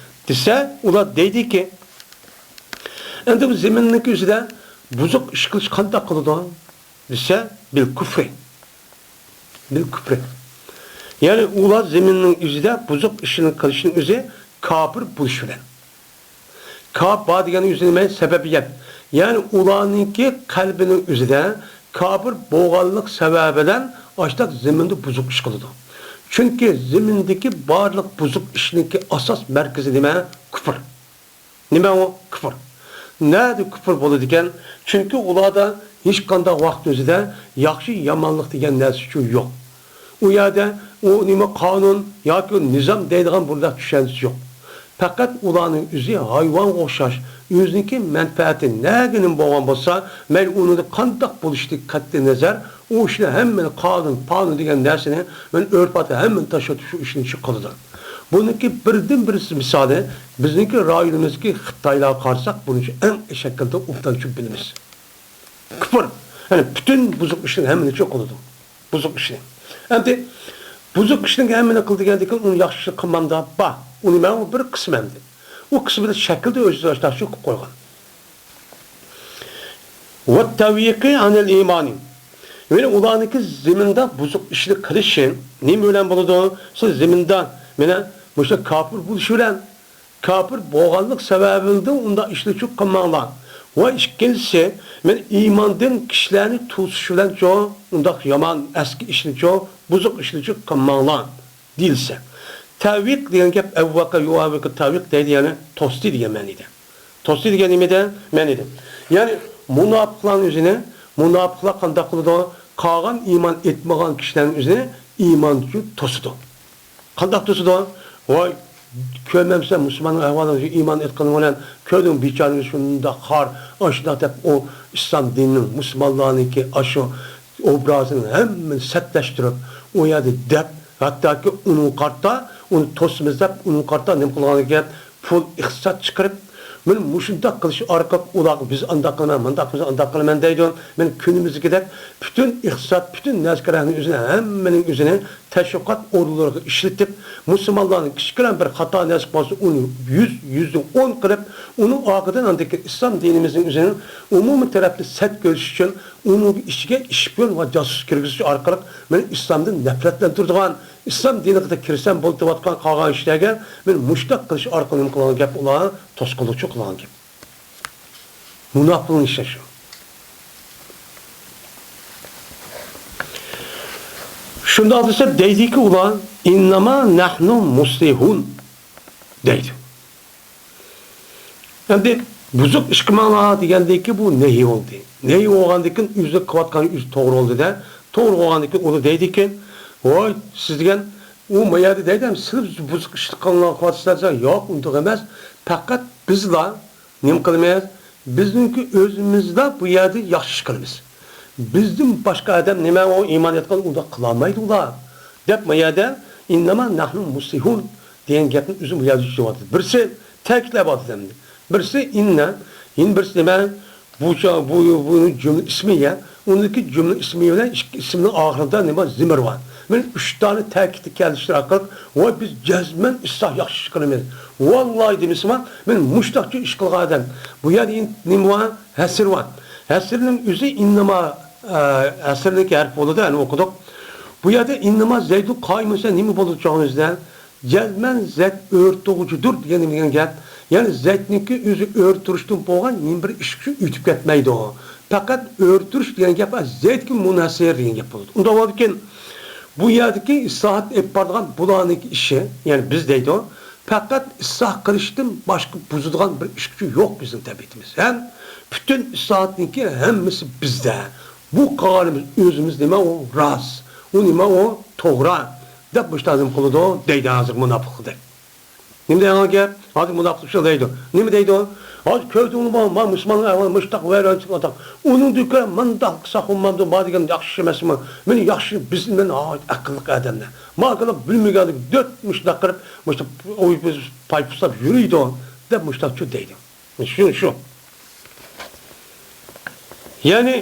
دېسە، ئۇلار دەيدىكى، ئەمدى بۇ زېمىننىڭكى ئۆزىدە بۇزۇق ئىش قىلىش قانداق قىلىدۇ دېسە، بىل كۇفرى. بىل كۇفرى. يەنى ئۇلار زېمىننىڭ ئۆزىدە بۇزۇق ئىشنى قىلىشنىڭ ئۆزى كاپىر بولۇش بىلەن. كاپ بار دېگەن ئۆزى نېمە؟ سەبەبىيەت. يەنى ئۇلارنىڭكى قەلبىنىڭ ئۆزىدە كاپىر بولغانلىق سەۋەبى بىلەن ئاشتاق زېمىندا بۇزۇق ئىش قىلىدۇ. چۈنكى زېمىندىكى بارلىق بۇزۇق ئىشنىڭكى ئاساس مەركىزى نېمە؟ كۇفر. نېمە ئۇ؟ كۇفر. نەدە كۇفر بولىدىكەن؟ چۈنكى ئۇلاردا ھېچقانداق ۋاقىت ئۆزىدە ياخشى، يامانلىق دېگەن نەرسىچۇ يوق. ئۇ يەردە ئۇ نېمە قانۇن ياكى نىزام دەيدىغان بۇنداق چۈشەنچە يوق. پەقەت ئۇلارنىڭ ئۆزى ھايۋانغا ئوخشاش، ئۆزىنىڭكى مەنپەئەتى نەگە نېمە بولغان بولسا، مەيلى ئۇنىڭدا قانداق بولۇشىدىكى قەتئىي نەزەر، ئۇ ئىشنى ھەممىنى قانۇن، پانۇن دېگەن نەرسىنى مەن ئۆرپ-ئادەت ھەممىنى تاشلىتىپ شۇ ئىشنى شۇ قىلىدۇ. بۇنىڭكى بىردىن بىرسى مىسالى، بىزنىڭكى رايونىمىزدىكى خىتايلارغا قارىساق، بۇنىڭ ئۈچۈن ئەڭ شەكىلدە ئوبدان چۈشىنىپ بىلىمىز. كۇپۇر، يەنى پۈتۈن بۇزۇق ئىشنىڭ ھەممىنى چۈ قىلىدۇ. بۇزۇق ئىشنى. ئەمدى بۇزۇق ئىشنىڭ ھەممىنى قىل دېگەندىن كېيىن ئۇنى ياخشى ئىشنى قىلمامدا بار. ئۇنى مەن بىر قىسمى ئەمدى. ئۇ قىسمىدا شەكىلدە ئۆزى ئاشتاق شۇ قىلىپ قويغان. ۋەتتەۋيىقى ئەنىل ئىمانى. يەنى ئۇلارنىڭكى زېمىندا بۇزۇق ئىشنى قىلىشى نېمە بىلەن بولىدۇ؟ سىز زېمىندا مانا مۇشۇ كاپىر بولۇشى بىلەن، كاپىر بولغانلىق سەۋەبىدىن ئۇنداق ئىشنى چۈ قىلماڭلار. ۋە ئىككىنچىسى، مانا ئىماندىن كىشىلەرنى توسۇش بىلەن چۇ، ئۇنداق يامان ئەسكى ئىشنى چۇ، بۇزۇق ئىشنى چۈ قىلماڭلار دېيىلسە. تەۋيىق دېگەن گەپ ئەۋۋەقە يۇئەۋۋىقۇ تەۋيىق دەيدۇ، يەنى توستى دېگەن مەنىدە. توستى دېگەن نېمىدە؟ مەنىدە. يەنى مۇناپىقلارنىڭ ئۆزىنى، مۇناپىقلار قانداق قىلىدۇ؟ قالغان ئىمان ئېيتمىغان كىشىلەرنىڭ ئۆزىنى ئىمان ئۈچۈن توسىدۇ. قانداق توسىدۇ؟ ۋاي، كۆرمەمسەن مۇسۇلماننىڭ ئەھۋالىنى، ئىمان ئېيتقىنىڭ بىلەن كۆردۈڭ بىچارىنى شۇنداق خار، ئاشۇنداق دەپ ئۇ ئىسلام دىنىنىڭ، مۇسۇلمانلارنىڭكى ئاشۇ ئوبرازىنى ھەممىنى سەتلەشتۈرۈپ، ئۇ يەردە دەپ، ھەتتاكى ئۇنىڭغا قارىتا، ئۇنى توسىمىز دەپ، ئۇنىڭغا قارىتا نېمە قىلغان گەپ؟ پۇل، ئىقتىساد چىقىرىپ، مانا مۇشۇنداق قىلىش ئارقىلىق ئۇلارغا بىز ئانداق قىلىمەن، مۇنداق قىلىمەن، ئانداق قىلىمەن دەيدۇ. مانا كۈنىمىزدىكىدەك پۈتۈن ئىقتىساد، پۈتۈن نەرسە-كەرەنىڭ ئۆزىنى، ھەممىنىڭ ئۆزىنى تەشۋىقات ئورۇنلىرىغا ئىشلىتىپ، مۇسۇلمانلارنىڭ كىچىككىنە بىر خاتا نەرسە بولسا، ئۇنى يۈز، يۈزدىن ئون قىلىپ، ئۇنىڭ ئارقىدىن ئاندىن كېيىن ئىسلام دىنىمىزنىڭ ئۆزىنىڭ ئومۇمىي تەرەپتىن سەت كۆرۈش ئۈچۈن، ئۇنىڭ ئىچىگە ئىشپىيون ۋە جاسۇس كىرگۈزۈش ئارقىلىق مېنى ئىسلامدىن نەپرەتلەندۈرىدىغان، ئىسلام دىنىغا كىرسەم بولىدىغان قالغان ئىشلارغا مېنى مۇشۇنداق قىلىش ئارقىلىق نېمە قىلغان گەپ، ئۇلار توسقۇنلۇقچى قىلغان گەپ. مۇناپىقنىڭ ئىشى شۇ. شۇنداق دېسە دەيدىكى ئۇلار، «ئىننەما نەھنۇ مۇسلىھۇن» دەيدۇ. ئەمدى بۇزۇق ئىش قىلماڭلار دېگەندىن كېيىن بۇ نەھى بولدى. نەھى بولغاندىن كېيىن ئۆزى قىلىۋاتقان ئۆزى توغرا بولدى-دە. توغرا بولغاندىن كېيىن ئۇلار دەيدىكەن، ۋاي، سىز دېگەن، ئۇ ما يەردە دەيدۇ، سىز بۇزۇق ئىشنى قىلىڭلار قىلىۋاتىسىلەر دېسە، ياق، ئۇنداق ئەمەس. پەقەت بىزلا نېمە قىلىمىز؟ بىزنىڭكى ئۆزىمىزلا بۇ يەردە ياخشى ئىش قىلىمىز. بىزدىن باشقا ئادەم نېمە ئۇ ئىمان ئېيتقان ئۇنداق قىلالمايدۇ ئۇلار. دەپ ما يەردە «ئىننەما نەھنۇ مۇسلىھۇن» دېگەن گەپنى ئۆزى بۇ يەردە ئىشلىۋاتىدۇ. بىرسى تەكىتلەپ ئاتىدۇ ئەمدى. بىرسى ئىننە، يەنە بىرسى نېمە؟ بۇ چا-، بۇ، بۇ جۈملە ئىسمى يا. ئۇنىڭدىكى جۈملە ئىسمى بىلەن ئىككى ئىسىمنىڭ ئاخىرىدا نېمە؟ زىمىر بار. مانا ئۈچ دانە تەكىتلىك كەلتۈرۈش ئارقىلىق، ۋاي، بىز جەزمەن ئىسلاھ ياخشى ئىش قىلىمىز. ۋاللاھى دېمىسىمۇ، مانا مۇشۇنداقچە ئىش قىلغان ئادەم. بۇ يەردە نېمە بار؟ ھەسر بار. ھەسرنىڭ ئۆزى ئىننەما، ئە، ھەسرنىڭكى ھەرپ بولىدۇ، ئەنە ئوقۇدۇق. بۇ يەردە ئىننەما زەيدۇن قائىمۇن دېسە نېمە بولىدۇ چوغىمىزدا؟ جەزمەن زەيد ئۆرە تۇرغۇچىدۇر دېگەن، دېگەن گەپ. يەنى زەيدنىڭكى ئۆزى ئۆرە تۇرۇشتىن بولغان يەنە بىر ئىش ئۈچۈن ئۆتۈپ كەتمەيدۇ. پەقەت ئۆرە تۇرۇش دېگەن گەپ زەيدكە مۇنھەسىر دېگەن گەپ بولىدۇ. ئۇنداق بولىدىكەن، بۇ يەردىكى ئىسلاھات ئېلىپ بارىدىغان بۇلارنىڭكى ئىشى، يەنى بىز دەيدۇ، پەقەت ئىسلاھ قىلىشتىن باشقا بۇزىدىغان بىر ئىش كۈچى يوق بىزنىڭ تەبىئىتىمىز. ھەم پۈتۈن ئىسلاھاتنىڭكى ھەممىسى بىزدە. بۇ قىلغىنىمىز ئۆزىمىز نېمە ئۇ راست، ئۇ نېمە ئۇ توغرا دەپ مۇشۇنداق نېمە قىلىدۇ دەيدۇ ھازىر مۇناپىقلار. نېمە دەيدىغان گەپ؟ ھازىر مۇناپىق شۇ دەيدۇ. نېمە دەيدۇ؟ ھازىر كۆردۈڭلىمۇ، ما مۇسۇلماننىڭ ئەھۋالى مۇشتاق ۋەيرانچىلىق ئاتاق. ئۇنىڭدىن كۆرە مانداق قىلساق بولمامدۇ، ما دېگەن ياخشى ئەمەسمۇ؟ مېنى ياخشى بىلسىمۇ، مەن ناھايىتى ئەقىللىق ئادەمنى. ما قىلىپ بىلمىگەنلىك دۆت مۇشۇنداق قىلىپ، مۇشۇنداق ئوي پايپۇسلاپ يۈرىدۇ، دەپ مۇشۇنداقچۇ دەيدۇ. شۇ، شۇ. يەنى،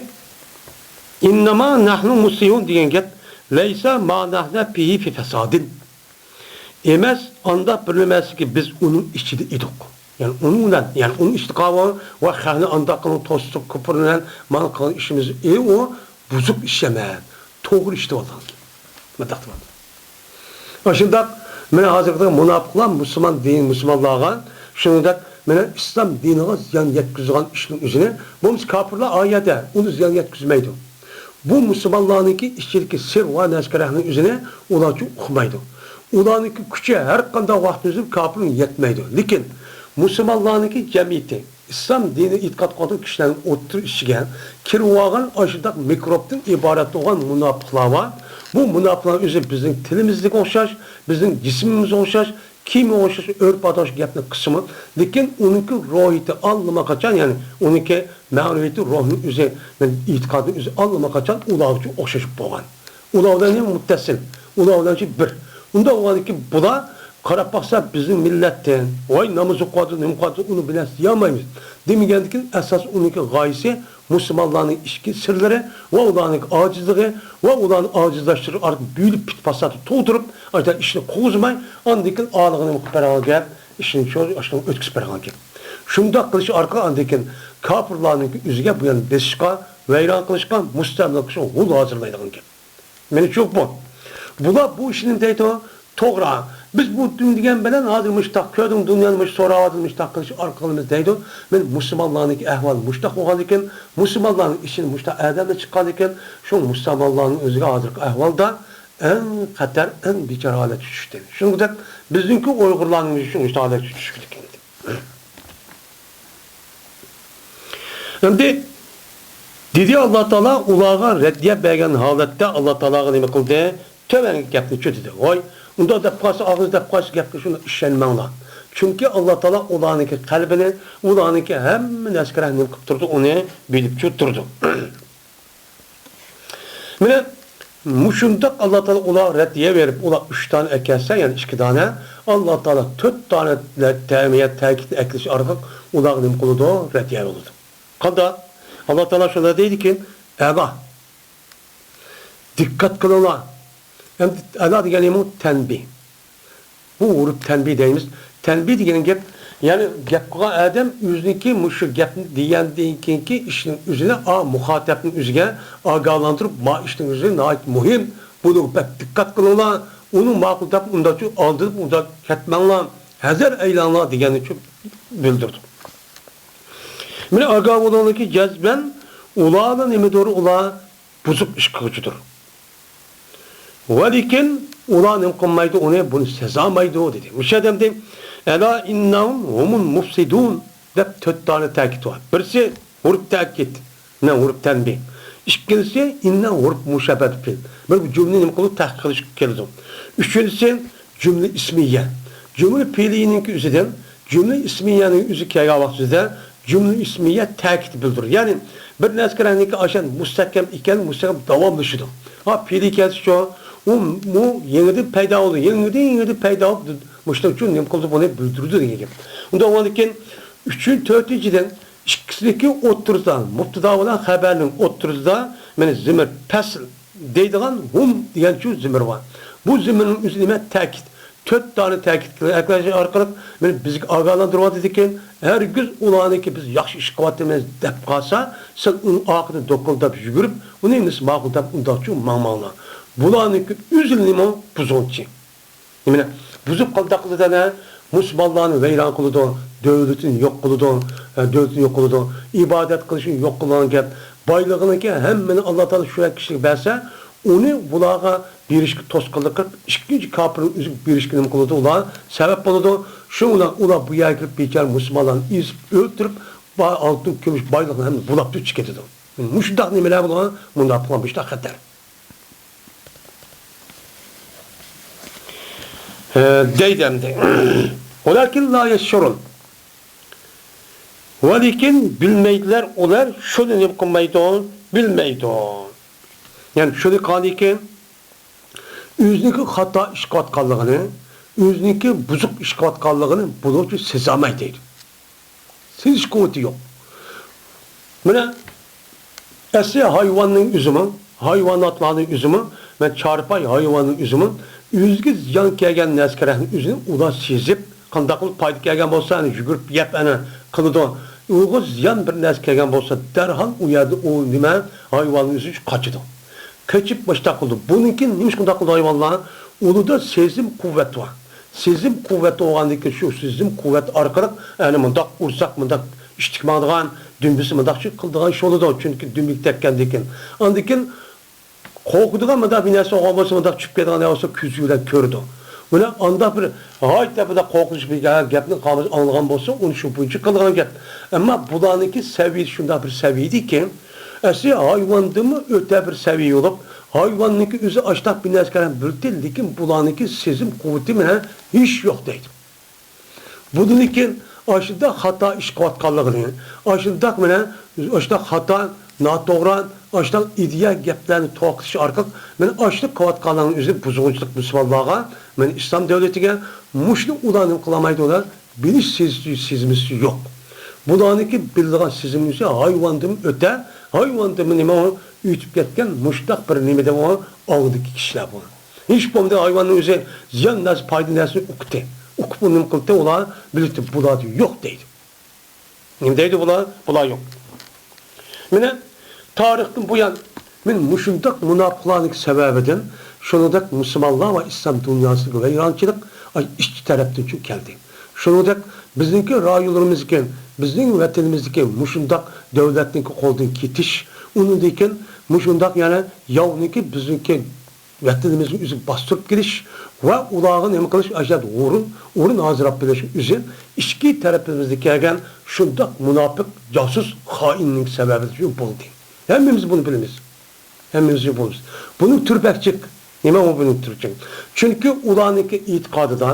«ئىننەما نەھنۇ مۇسلىھۇن» دېگەن گەپ، «لەيسە ما نەھنۇ فىھى فى فەسادىن». ئەمەس، ئانداق بىر نېمە ئەمەسكى، بىز ئۇنىڭ ئىچىدە ئىدۇق. يەنى ئۇنىڭ بىلەن، يەنى ئۇنىڭ ئىشىدا قالغان ۋە خەقنى ئانداق قىلىپ توسۇپ، كۇپۇر بىلەن مانا قىلغان ئىشىمىز، ئى، ئۇ بۇزۇق ئىش ئەمەس، توغرا ئىش دەۋاتقان. مۇنداق دەۋاتىدۇ. ئاشۇنداق، مانا ھازىرقى مۇناپىقلار مۇسۇلمان دىن، مۇسۇلمانلارغا، شۇنىڭدەك، مانا ئىسلام دىنىغا زىيان يەتكۈزىدىغان ئىشنىڭ ئۆزىنى، بولمىسا كاپىرلار ئايەتتە ئۇنى زىيان يەتكۈزمەيدۇ. بۇ مۇسۇلمانلارنىڭكى ئىچىدىكى سىر ۋە نەسكەرەھنىڭ ئۆزىنى ئۇلارچۇ ئۇقمايدۇ. ئۇلارنىڭكى كۈچى ھەر قانداق ۋاقىتتا ئۆزى كاپىرنىڭ يەتمەيدۇ. لېكىن مۇسۇلمانلارنىڭكى جەمئىيىتى، ئىسلام دىنى ئېتىقاد قىلغان كىشىلەرنىڭ ئوتتۇرا ئىچىگە كىرىۋالغان ئاشۇنداق مىكروبتىن ئىبارەت بولغان مۇناپىقلار بار. بۇ مۇناپىقلار ئۆزى بىزنىڭ تىلىمىزدىكى ئوخشاش، بىزنىڭ جىسمىمىزغا ئوخشاش، كىيىمىگە ئوخشاش، ئۆرپ-ئادەتكە گەپنى قىلسىمۇ، لېكىن ئۇنىڭكى روھىيىتى ئاللىماقاچان، يەنى ئۇنىڭكى مەنىۋىيىتى، روھنىڭ ئۆزى، ئېتىقادىنىڭ ئۆزى ئاللىماقاچان ئۇلارغىچە ئوخشىشىپ بولغان. ئۇلار بىلەن مۇتتەسىل، ئۇلار بىلەن بىر. ئۇنداق بولغاندىكىن بۇلار قاراپ باقسا بىزنىڭ مىللەتتىن، ۋاي نامىزى قىلىۋاتىدۇ، نېمە قىلىۋاتىدۇ، ئۇنى بىلەن دېيەلمەيمىز. دېمىگەندىكىن ئاساس ئۇنىڭكى غايىسى مۇسۇلمانلارنىڭ ئىچكى سىرلىرى ۋە ئۇلارنىڭ ئاجىزلىقى ۋە ئۇلارنى ئاجىزلاشتۇرۇش ئارقىلىق بۆلۈپ پىت-پاساتنى تۇغدۇرۇپ، ئاشۇنداق ئىشنى قوغزىماي، ئاندىن كېيىن ئالىغىنى قىلىپ بەرگەن گەپ، ئىشنى شۇ، ئاشۇنداق ئۆتكۈزۈپ بەرگەن گەپ. شۇنداق قىلىش ئارقىلىق ئاندىن كېيىن كاپىرلارنىڭكى ئۆزىگە بۇ يەرنى بېسىشقا، ۋەيران قىلىشقا، مۇستەملىكە قىلىشقا ھول ھازىرلايدىغان گەپ. مېنىڭچە بۇ. بۇلار بۇ ئىشنى دەيدۇ، توغرا. بىز بۇ دېگەن بىلەن ھازىر مۇشتاق كۆردۈڭ، دۇنيانى مۇشۇ سوراۋاتىدۇ، مۇشتاق قىلىش ئارقىلىمىز دەيدۇ. مەن مۇسۇلمانلارنىڭكى ئەھۋالى مۇشتاق بولغاندىكىن، مۇسۇلمانلارنىڭ ئىچىدىن مۇشتاق ئادەملەر چىققاندىكىن، شۇ مۇسۇلمانلارنىڭ ئۆزىگە ھازىرقى ئەھۋالدا ئەڭ خەتەر، ئەڭ بىچارە ھالەتكە چۈشتى. شۇنىڭغا دەپ بىزنىڭكى ئۇيغۇرلارنىڭ ئۆزى شۇ مۇشتاق ھالەتكە چۈشكىدىكەن. ئەمدى دېدى ئاللا تائالا ئۇلارغا رەددىيە بەرگەن ھالەتتە ئاللا تائالاغا نېمە قىلدى؟ تۆۋەنكى گەپنى چۆتىدى. ۋاي، ئۇنداق دەپ قالسا، ئاغزىنى دەپ قالسا گەپكە شۇنداق ئىشەنمەڭلار. چۈنكى ئاللا تائالا ئۇلارنىڭكى قەلبىنى، ئۇلارنىڭكى ھەممە نەرسىگە رەھىم قىلىپ تۇرىدۇ، ئۇنى بىلىپ تۇرىدۇ. مانا مۇشۇنداق ئاللا تائالا ئۇلار رەددىيە بېرىپ، ئۇلار ئۈچ دانە ئەكەلسە، يەنى ئىككى دانە، ئاللا تائالا تۆت دانە تەمىيە تەكىتنى ئەكېلىش ئارقىلىق ئۇلارغا نېمە قىلىدۇ؟ رەددىيە بولىدۇ. قانداق؟ ئاللا تائالا شۇنداق دەيدىكى، ئەلا، دىققەت قىلىڭلار. ئەمدى ئەلا دېگەن نېمە؟ تەنبىھ. بۇ ھۇرۇپ تەنبىھ دەيمىز. تەنبىھ دېگەن گەپ، يەنى گەپ قىلغان ئادەم ئۆزىنىڭكى مۇشۇ گەپنى دېگەندىن كېيىنكى ئىشنىڭ ئۆزىنى، ئا، مۇخاتەپنىڭ ئۆزىگە ئاگاھلاندۇرۇپ، ما ئىشنىڭ ئۆزى ناھايىتى مۇھىم، بۇنىڭغا بەك دىققەت قىلىڭلار، ئۇنى ماقۇل دەپ ئۇنداقچۇ ئالدىنىپ ئۇنداق كەتمەڭلار، ھەزەر ئەيلەڭلار دېگەننىچۇ بىلدۈردى. مانا ئاگاھ بولۇڭلاركى، جەزمەن ئۇلارلا نېمىدۇر، ئۇلار بۇزۇق ئىش قىلغۇچىدۇر. ۋە لېكىن ئۇلار نېمە قىلمايدۇ، ئۇنى، بۇنى سېزالمايدۇ، دېدى. مۇشۇ ئادەمدە، «ئەلا ئىننەھۇم ھۇمۇل مۇفسىدۇن» دەپ تۆت دانە تەكىت بار. بىرسى ھۇرۇپ تەكىت، نە ھۇرۇپ تەنبىھ. ئىككىنچىسى، ئىننە ھۇرۇپ مۇشەببەت پېئىل. بىر جۈملىنى نېمە قىلىدۇ؟ تەھقىق قىلىش كېلىدۇ. ئۈچىنچىسى، جۈملە ئىسمىيە. جۈملە پېئىلىنىڭكى ئۆزىدىن جۈملە ئىسمىيەنىڭ ئۆزى كەلگەن ۋاقتىدا جۈملە ئىسمىيە تەكىت بىلدۈرىدۇ. يەنى بىر نەرسىگە رەھنىكى ئاشان مۇستەھكەم ئىكەن، مۇستەھكەم داۋاملىشىدۇ. ھا، پېئىلى كەلسىچۇ، ئۇ، ئۇ يېڭىدىن پەيدا بولىدۇ، يېڭىدىن، يېڭىدىن پەيدا بولۇپ، مۇشۇنىڭ ئۈچۈن نېمە قىلىدۇ، بۇنى بىلدۈرىدۇ دېگەن گەپ. ئۇنداق بولغاندىكىن، ئۈچىنچى، تۆتىنچىدىن، ئىككىسىنىڭكى ئوتتۇرىسىدا، مۇبتىدا بىلەن خەبەرنىڭ ئوتتۇرىسىدا، مانا زىمىر پەسل دەيدىغان ھۇم دېگەنچۇ زىمىر بار. بۇ زىمىرنىڭ ئۆزى نېمە؟ تەكىت. تۆت دانە تەكىت ئەكلەش ئارقىلىق مانا بىزگە ئاگاھلاندۇرۇۋاتىدىكەن، ھەرگىز ئۇلارنىڭكى بىز ياخشى ئىش قىلىۋاتىمىز دەپ قالسا، سەن ئۇنىڭ ئارقىدىن دوكۇلداپ يۈگۈرۈپ، ئۇنى ماقۇل دەپ ئۇنداقچۇ ماڭماڭلار. بۇلارنىڭكى ئۆزى نېمە؟ بۇزغۇنچى. نېمىنى؟ بۇزۇپ قانداق قىلىدۇ ئەنە؟ مۇسۇلمانلارنى ۋەيران قىلىدۇ، دۆلىتىنى يوق قىلىدۇ، ئە، دۆلىتىنى يوق قىلىدۇ، ئىبادەت قىلىشنى يوق قىلىدىغان گەپ. بايلىقىنىڭكى ھەممىنى ئاللا تائالا شۇ كىشىگە بەرسە، ئۇنى بۇلارغا بېرىشكە توسقۇنلۇق قىلىپ، ئىككىنچى كاپىرنىڭ ئۆزىگە بېرىشكە نېمە قىلىدۇ؟ ئۇلار سەۋەب بولىدۇ. شۇنىڭ بىلەن ئۇلار بۇ يەرگە كېلىپ بىچارە مۇسۇلمانلارنى ئېزىپ ئۆلتۈرۈپ، با-، ئالتۇن، كۈمۈش بايلىقنى ھەممىنى بۇلاپ چىقىپ كېتىدۇ. مۇشۇنداق نېمىلەر بولغان، مۇنداق بولغان، مۇشۇنداق خەتەر. ئە، دەيدۇ ئەمدى. ۋەلەكىن لا يەشئۇرۇن. ۋەلىكىن بىلمەيدىلەر ئۇلار، شۇنى نېمە قىلمايدۇ، بىلمەيدۇ. يەنى شۇنى قىلغاندىكىن، ئۆزىنىڭكى خاتا ئىش قىلىۋاتقانلىقىنى، ئۆزىنىڭكى بۇزۇق ئىش قىلىۋاتقانلىقىنى بۇلارچە سېزەلمەيدۇ دەيدۇ. سېزىش قۇۋۋىتى يوق. مانا، ئەسلى ھايۋاننىڭ ئۆزىمۇ، ھايۋاناتلارنىڭ ئۆزىمۇ، مەن چارپاي ھايۋاننىڭ ئۆزىمۇ ئۆزىگە زىيان كەلگەن نەرسە-كەرەكنى ئۆزىنى ئۇلار سېزىپ، قانداق قىلىپ پايدا كەلگەن بولسا، ئەنە يۈگۈرۈپ يەپ، ئەنە قىلىدۇ. ئۇغا زىيان بىر نەرسە كەلگەن بولسا، دەرھال ئۇ يەردە ئۇ نېمە، ھايۋاننىڭ ئۆزى قاچىدۇ. قېچىپ مۇشتاق قىلىدۇ. بۇنىڭكى نېمىشقا ئۇنداق قىلىدۇ ھايۋانلار؟ ئۇلىدا سېزىم قۇۋۋەت بار. سېزىم قۇۋۋەت بولغاندىن كېيىن، شۇ سېزىم قۇۋۋەت ئارقىلىق، ئەنە مۇنداق ئۇرساق، مۇنداق ئىشتىك ماڭىدىغان، دۈمبىسى مۇنداق چىقىدىغان ئىش بولىدۇ. چۈنكى دۈمبىگە تەگكەندىن كېيىن. ئاندىن كېيىن قورقىدىغان مۇنداق بىر نەرسە بولغان بولسا، مۇنداق چۈشۈپ كېتىدىغان نەرسە كۆزى بىلەن كۆرىدۇ. مانا ئانداق بىر غايەت بىر قورقۇنچ بىر گەپنى قامۇز ئاڭلىغان بولسا، ئۇنى شۇ بويىچە قىلىدىغان گەپ. ئەمما بۇلارنىڭكى سەۋىيەسى شۇنداق بىر سەۋىيەدىكى، ئەسلى ھايۋاندىنمۇ ئۆتە بىر سەۋىيە بولۇپ، ھايۋاننىڭكى ئۆزى ئاشتاق بىر نەرسە كەلگەن بىلدى، لېكىن بۇلارنىڭكى سېزىم قۇۋۋىتى مانا ھېچ يوق دەيدۇ. بۇندىن كېيىن ئاشۇنداق خاتا ئىش قىلىۋاتقانلىقىنى، ئاشۇنداق مانا، ئاشۇنداق خاتا، ناتوغرا، ئاشۇنداق ئىدىيە گەپلەرنى توختىتىش ئارقىلىق، مانا ئاشۇنداق قىلىۋاتقانلىقنىڭ ئۆزى بۇزغۇنچىلىق مۇسۇلمانلارغا، مانا ئىسلام دۆلىتىگە. مۇشۇنى ئۇلار نېمە قىلالمايدۇ، ئۇلار بىلىش سېزىشى، سېزىمىسى يوق. بۇلارنىڭكى بىلىدىغان سېزىمىسى ھايۋاندىنمۇ ئۆتە، ھايۋاندىنمۇ نېمە ئۆتۈپ كەتكەن مۇشۇنداق بىر نېمىدە بۇ ئاڭدىكى كىشىلەر بۇ. ھېچ بولمىدى ھايۋاننىڭ ئۆزى زىيان نەرسە، پايدا نەرسىنى ئۇقتى. ئۇقۇپ ئۇنى نېمە قىلدى، ئۇلار بىلىپتۇ، بۇلاردا يوق دەيدۇ. نېمە دەيدۇ بۇلار؟ بۇلار يوق. مانا تارىختىن بۇيان مانا مۇشۇنداق مۇناپىقلارنىڭ سەۋەبىدىن شۇنىڭدەك مۇسۇلمانلار ۋە ئىسلام دۇنياسىدىكى ۋەيرانچىلىق ئىچكى تەرەپتىن شۇ كەلدى. شۇنىڭدەك بىزنىڭكى رايونلىرىمىزدىكى، بىزنىڭ ۋەتىنىمىزدىكى مۇشۇنداق دۆلەتنىڭكى قولىدىن كېتىش، ئۇنىڭدىن كېيىن مۇشۇنداق يەنە ياۋنىڭكى بىزنىڭكى ۋەتىنىمىزنى ئۆزى باستۇرۇپ كېلىش ۋە ئۇلارغا نېمە قىلىش، ئاشۇ يەردە ئورۇن، ئورۇن ھازىرلاپ بېرىش ئۆزى ئىچكى تەرىپىمىزدە كەلگەن شۇنداق مۇناپىق، جاسۇس، خائىننىڭ سەۋەبىدىن بولدى. ھەممىمىز بۇنى بىلىمىز. ھەممىمىز بۇنى بىلىمىز. بۇنىڭ تۈرى بەك جىق. نېمە ئۇ بۇنىڭ تۈرى جىق؟ چۈنكى ئۇلارنىڭكى ئېتىقادىدا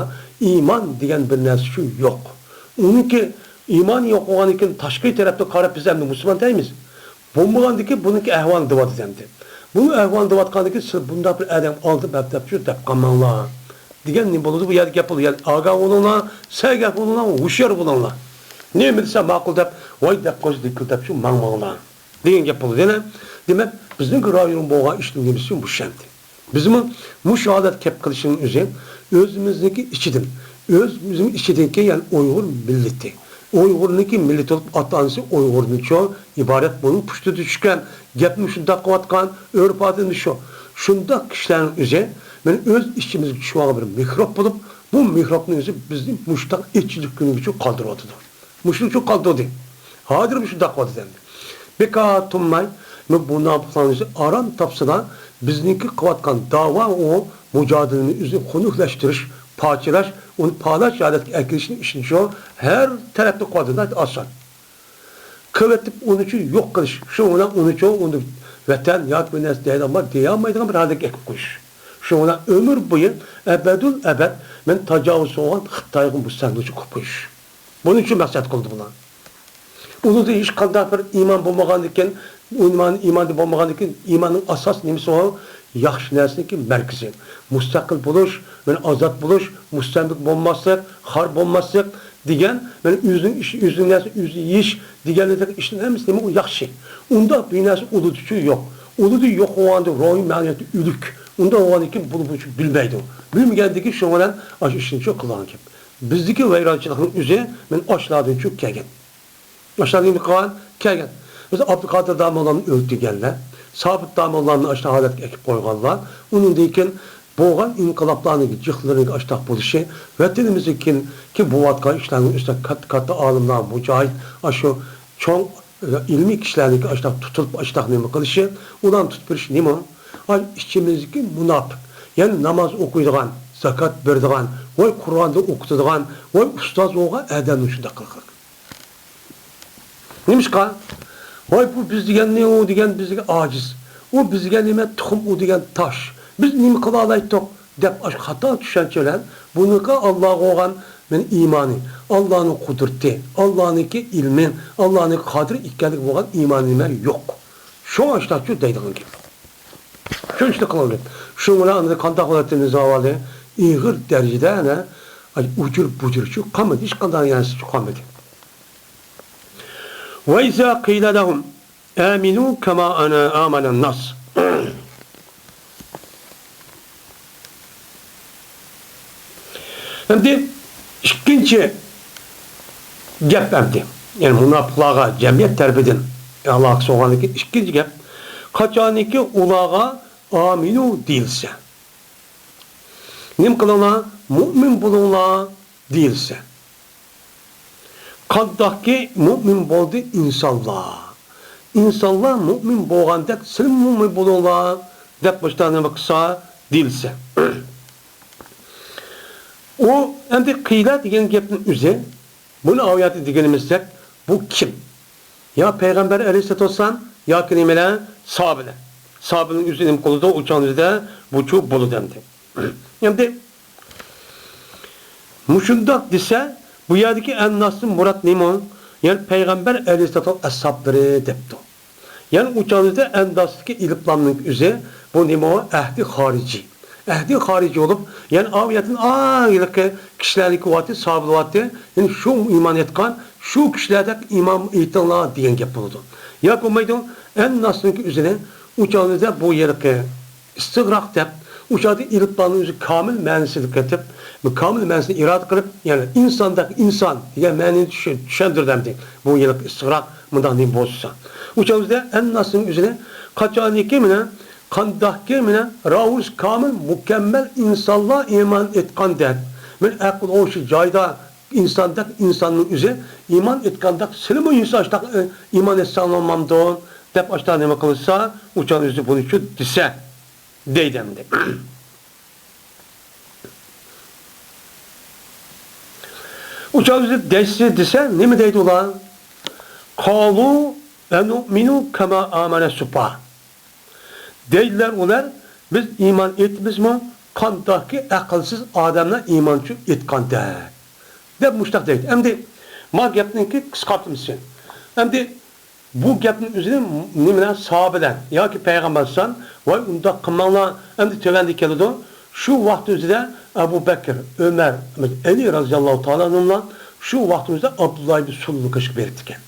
ئىمان دېگەن بىر نەرسە شۇ يوق. ئۇنىڭكى ئىمانى يوق بولغاندىن كېيىن تاشقى تەرەپتىن قاراپ بىز ئەمدى مۇسۇلمان دەيمىز. بولمىغاندىن كېيىن بۇنىڭكى ئەھۋالىنى دەۋاتىدۇ ئەمدى. بۇنىڭ ئەھۋالىنى دەۋاتقاندىن كېيىن سىلەر بۇنداق بىر ئادەم ئالدى مەپتەپچۇ دەپ قالماڭلار. دېگەن نېمە بولىدۇ؟ بۇ يەردە گەپ بولىدۇ. يەنى ئاگاھ بولۇڭلار، سەگەھ بولۇڭلار، ھوشيار بولۇڭلار. نېمە دېسە ماقۇل دەپ، ۋاي دەپ قويسا دىكىلدەپچۇ ماڭماڭلار. دېگەن گەپ بولىدۇ. يەنە دېمەك، بىزنىڭ رايون بولغان ئىشنىڭ نېمىسى مۇشۇ ئەمدى. بىزمۇ مۇشۇ ھالەتكە كەپ قېلىشنىڭ ئۆزى ئۆزىمىزنىڭكى ئىچىدىن، ئۆزىمىزنىڭ ئىچىدىكى، يەنى ئۇيغۇر مىللىتى، ئۇيغۇرنىڭكى مىللىتى بولۇپ، ئاتا-ئانىسى ئۇيغۇردىنچۇ ئىبارەت، بۇنىڭ پۇشتىدا چۈشكەن، گەپمۇ شۇنداق قىلىۋاتقان، ئۆرپ-ئادىتىمۇ شۇ. شۇنداق كىشىلەرنىڭ ئۆزى مانا ئۆز ئىچىمىزگە چۈشۈۋالغان بىر مىكروب بولۇپ، بۇ مىكروبنىڭ ئۆزى بىزنى مۇشۇنداق ئېچىلىق كۈنگىچە قالدۇرۇۋاتىدۇ. مۇشۇنىڭ ئۈچۈن قالدۇردى. ھازىرمۇ شۇنداق قىلىۋاتىدۇ ئەمدى. بىكار تۇرماي، مۇ-، مۇناپىقلارنىڭ ئۆزى ئارام تاپسىلا، بىزنىڭكى قىلىۋاتقان داۋا ئۇ مۇجادىلىنى ئۆزىنى خۇنۈكلەشتۈرۈش، پارچىلاش، ئۇنى پالاش ھالەتكە ئەكېلىشنى ئىشىنىشى ھەر تەرەپتىن قىلىۋاتىدۇ، ئاسان. قىلىۋېتىپ ئۇنىچۇ يوق قىلىش، شۇنىڭ بىلەن ئۇنىچۇ ئۇنى ۋەتەن ياكى بىر نەرسە دەيدىغان بار، دېيەلمەيدىغان بىر ھالەتكە ئەكىپ قويۇش. شۇنىڭ بىلەن ئۆمۈر بويى، ئەبەدۇل ئەبەد مەن تاجاۋۇز قىلغان خىتايغا مۇستەملىكىچى قىلىپ قويۇش. بۇنىڭ ئۈچۈن مەقسەت قىلدى بۇلار. ئۇنىڭدا ھېچقانداق بىر ئىمان بولمىغاندىكىن، ئىمان، ئىماندا بولمىغاندىكىن، ئىماننىڭ ئاساس نېمىسى ئۇ؟ ياخشى نەرسىنىڭكى مەركىزى. مۇستەقىل بولۇش، مانا ئازاد بولۇش، مۇستەملىكە بولماسلىق، خار بولماسلىق دېگەن، مانا ئۆزىنىڭ ئىشى، ئۆزىنىڭ نەرسىنى ئۆزى يېيىش دېگەنلىك ئىشنىڭ ھەممىسى نېمە ئۇ ياخشى. ئۇنداق بىر نەرسە ئۇلىدا شۇ يوق. ئۇلىدا يوق بولغاندا روھىي مەنىۋىيەتتە ئۆلۈك. ئۇنداق بولغاندىن كېيىن بۇنى بۇنچە بىلمەيدۇ. بىلمىگەندىن كېيىن شۇنىڭ بىلەن ئاشۇ ئىشنى شۇ قىلغان گەپ. بىزدىكى ۋەيرانچىلىقنىڭ ئۆزى مانا ئاشۇلاردىن چۈشۈپ كەلگەن. ئاشۇلار نېمە قىلغان؟ كەلگەن. بىز ئابدۇقادىر داموللامنى ئۆلتۈرگەنلەر، سابىت داموللامنى ئاشۇنداق ھالەتكە ئەكىپ قويغانلار. ئۇنىڭدىن كېيىن بولغان ئىنقىلابلارنىڭ جىقلىرىنىڭ ئاشۇنداق بولۇشى، ۋەتىنىمىزدىكى كېيىن بولۇۋاتقان ئىشلارنىڭ ئۈستىدە كاتتا، كاتتا ئالىملار، مۇجاھىد، ئاشۇ چوڭ ئىلمىي كىشىلەرنىڭكى ئاشۇنداق تۇتۇلۇپ، ئاشۇنداق نېمە قىلىشى، ئۇلارنى تۇتۇپ بېرىش نېمە؟ ئاي، ئىچىمىزدىكى مۇناپىق، يەنى ناماز ئوقۇيدىغان، زاكات بېرىدىغان، ۋاي قۇرئاندا ئوقۇتىدىغان، ۋاي ئۇستاز بولغان ئادەمنى شۇنداق قىلغان. نېمىشقا؟ ۋاي، بۇ بىز دېگەننى، ئۇ دېگەن بىزگە ئاجىز. ئۇ بىزگە نېمە تۇخۇم، ئۇ دېگەن تاش. بىز نېمە قىلالايتتۇق؟ دەپ ئاشۇ خاتا چۈشەنچە بىلەن بۇنىڭغا ئاللاغا بولغان مېنىڭ ئىمانى، ئاللانىڭ قۇدرىتى، ئاللانىڭكى ئىلمى، ئاللانىڭكى قادىر ئىكەنلىكى بولغان ئىمانى نېمە يوق. شۇڭا ئاشتاقچۇ دەيدىغان گەپ. شۇنچىلىك قىلغان گەپ. شۇنىڭ بىلەن ئاندىن قانداق بولاتتى نىزا ۋالى؟ ئېغىر دەرىجىدە ئەنە ئۇجۇر بۇجۇرچۇ قالمىدى، ھېچقانداق نەرسىچۇ قالمىدى. وَإِذَا قِيلَ لَهُمْ آمِنُوا كَمَا آمَنَ النَّاسُ. ئەمدى ئىككىنچى گەپ ئەمدى. يەنى مۇناپىقلارغا جەمئىيەت تەرىپىدىن ئاللاغا سوغغاندىكى ئىككىنچى گەپ. قاچانكى ئۇلارغا ئامىنۇ دېيىلسە. نېمە قىلىڭلار؟ مۇئمىن بولۇڭلار دېيىلسە. قانداقكى مۇئمىن بولدى ئىنسانلار؟ ئىنسانلار مۇئمىن بولغاندەك سىلىمۇ مۇئمىن بولۇڭلار دەپ مۇشۇنداق نېمە قىلسا دېيىلسە. ئۇ ئەمدى قىيلە دېگەن گەپنىڭ ئۆزى، بۇنى ئايەتتە دېگىنىمىزدەك، بۇ كىم؟ يا پەيغەمبەر ئەلەيھىسسالاتۇ ۋەسسالام ياكى نېمىلەر؟ ساھابىلەر. ساھابىلەرنىڭ ئۆزى نېمە قىلىدۇ؟ ئۇ چاغدا بۇچۇ بولىدۇ ئەمدى. ئەمدى مۇشۇنداق دېسە، بۇ يەردىكى ئەنناستىن مۇراد نېمە؟ يەنى پەيغەمبەر ئەلەيھىسسالاتۇ ئەسھابلىرى دەپتۇ. يەنى ئۇ چاغدا ئەنناستىكى ئېلىپلامنىڭ ئۆزى بۇ نېمە؟ ئەھدى خارىجى. ئەھدى خارىجى بولۇپ، يەنى ئاۋۇ يەردىن ئا ھېلىقى كىشىلەرنىڭكى ۋاتى، ساھابىلەر ۋاتى، يەنى شۇ ئىمان ئېيتقان، شۇ كىشىلەردەك ئىمان ئېيتىڭلار دېگەن گەپ بولىدۇ. ياكى بولمايدۇ، ئەنناستىكى ئۆزىنى ئۇ چاغدا بۇ ھېلىقى ئىستىغراق دەپ، ئۇ چاغدا ئېلىپلامنىڭ ئۆزى كامىل مەنىسىنى كېتىپ، بۇ كامىل مەنىسىنى ئىرادە قىلىپ، يەنى ئىنساندەك ئىنسان دېگەن مەنىنى چۈشە-، چۈشەندۈردى ئەمدى. بۇ ھېلىقى ئىستىغراق مۇنداق نېمە بولسا. ئۇ چاغدا ئەنناسنىڭ ئۆزىنى قاچانكى مانا، قانداقكى مانا، راۋۇس كامىل، مۇكەممەل ئىنسانلار ئىمان ئېيتقاندەك. مانا ئەقىل ھوشى جايدا ئىنساندەك ئىنساننىڭ ئۆزى ئىمان ئېيتقاندەك، سىلىمۇ ئىنسان ئاشتاق، ئە، ئىمان ئېيتساڭلار بولمامدۇ؟ دەپ ئاشتاق نېمە قىلسا، ئۇ چاغ ئۆزى بۇنى شۇ دېسە. دەيدۇ ئەمدى. ئۇ چاغدا دەيسىز دېسە، نېمە دەيدۇ ئۇلار؟ قالۇ ئەنۇئمىنۇ كەما ئامەنە سۇپا. دەيدىلەر ئۇلار، بىز ئىمان ئېيتىمىزمۇ، قانداقكى ئەقىلسىز ئادەملەر ئىمان ئېيتقاندا، دەپ مۇشتاق دەيدۇ. ئەمدى ما گەپنىڭكى قىسقارتمىسى. ئەمدى بۇ گەپنىڭ ئۆزىنى نېمىلەر ساھابىلەر ياكى پەيغەمبەر ئەلەيھىسسالام، ۋاي، ئۇنداق قىلماڭلار، ئەمدى تۆۋەندە كېلىدۇ. شۇ ۋاقىت ئۆزىدە ئەبۇ بەكىر، ئۆمەر، ئەلى رازىياللاھۇ تائالا ئەنھۇلار شۇ ۋاقىت ئۆزىدە ئابدۇللا ئىبن سۇلۇلنىڭ قېشىغا بېرىپتىكەن.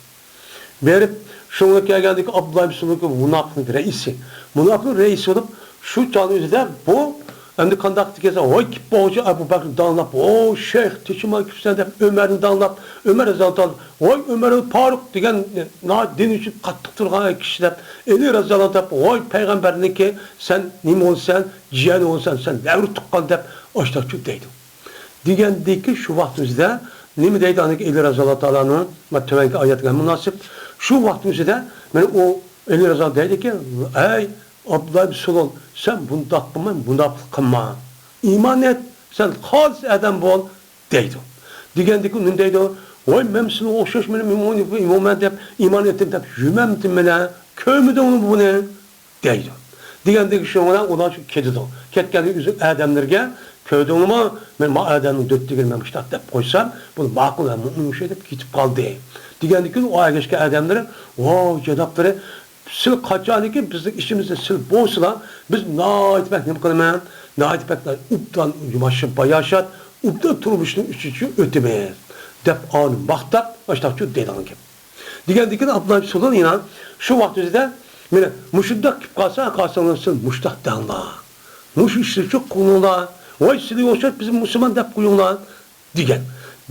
بېرىپ، شۇنىڭغا كەلگەندىكى ئابدۇللا ئىبن سۇلۇلنىڭ مۇناپىقنىڭ رەئىسى. مۇناپىقنىڭ رەئىسى بولۇپ، شۇ چاغنىڭ ئۆزىدە بۇ ئەمدى قانداق دېسە، ۋاي، كېلىپ بولغۇچە ئەبۇ بەكرى داڭلاپ، ۋاي، شەيخ، تېشىما كېپسەن دەپ ئۆمەرنى داڭلاپ، ئۆمەر رازىياللاھۇ تائالا، ۋاي، ئۆمەر پارۇق دېگەن ناھايىتى دىن ئۈچۈن قاتتىق تۇرغان كىشى دەپ، ئەلى رازىياللاھۇ تائالا دەپ، ۋاي، پەيغەمبەرنىڭكى، سەن نېمە بولىسەن، جىيەن بولىسەن، سەن نەۋرە تۇغقان دەپ ئاشتاقچۇ دەيدۇ. دېگەندىكى شۇ ۋاقىت ئۆزىدە نېمە دەيدۇ ئاندىكى ئەلى رازىياللاھۇ تائالانىڭ، مانا تۆۋەنكى ئايەتكە مۇناسىپ، شۇ ۋاقىت ئۆزىدە مانا ئۇ ئەلى رازىياللاھۇ دەيدۇكى، ئەي، ئابدۇللا ئىبن سۇلۇل، سەن بۇنداق قىلما، مۇناپىق قىلما. ئىمان ئېيت، سەن خالىس ئادەم بول، دەيدۇ. دېگەندىكى نېمە دەيدۇ؟ ۋاي، مەن سېنىڭغا ئوخشاش مېنىڭ ئىمان، ئىمان دەپ، ئىمان ئېيتتىم دەپ يۈرمەمتىممەن، كۆرمىدىڭمۇ بۇنى؟ دەيدۇ. دېگەندىكى شۇنىڭ بىلەن ئۇلار شۇ كېتىدۇ. كەتكەندىن ئۆزى ئادەملىرىگە، كۆردۈڭلارمۇ؟ مەن ما ئادەمنىڭ دۆتلۈكىنى مەن مۇشۇنداق دەپ قويسام، بۇ ماقۇل ۋە مۇئمىن ئوخشايدۇ دەپ كېتىپ قالدى. دېگەندىكى ئۇ ئەگەشكەن ئادەملىرى، ۋاي، جانابلىرى، سىل قاچانكى بىزنىڭ ئىچىمىزدە سىل بولسىلا، بىز ناھايىتى بەك نېمە قىلىمەن؟ ناھايىتى بەك ئوبدان ياشاپ، باياشات، ئوبدان تۇرمۇشنىڭ ئىچىدە ئۆتىمىز، دەپ ئانى ماختاپ، ئاشتاقچۇ دەيدىغان گەپ. دېگەندىكىن ئابدۇللا سۇلۇن يەنە شۇ ۋاقىت ئۆزىدە، مانا، مۇشۇنداق كېلىپ قالسا، قالساڭلار سىل مۇشتاق دەڭلار. مۇشۇ ئىشنى شۇ قىلىڭلار. ۋاي، سىلى ئوخشاش بىز مۇسۇلمان دەپ قويۇڭلار. دېگەن.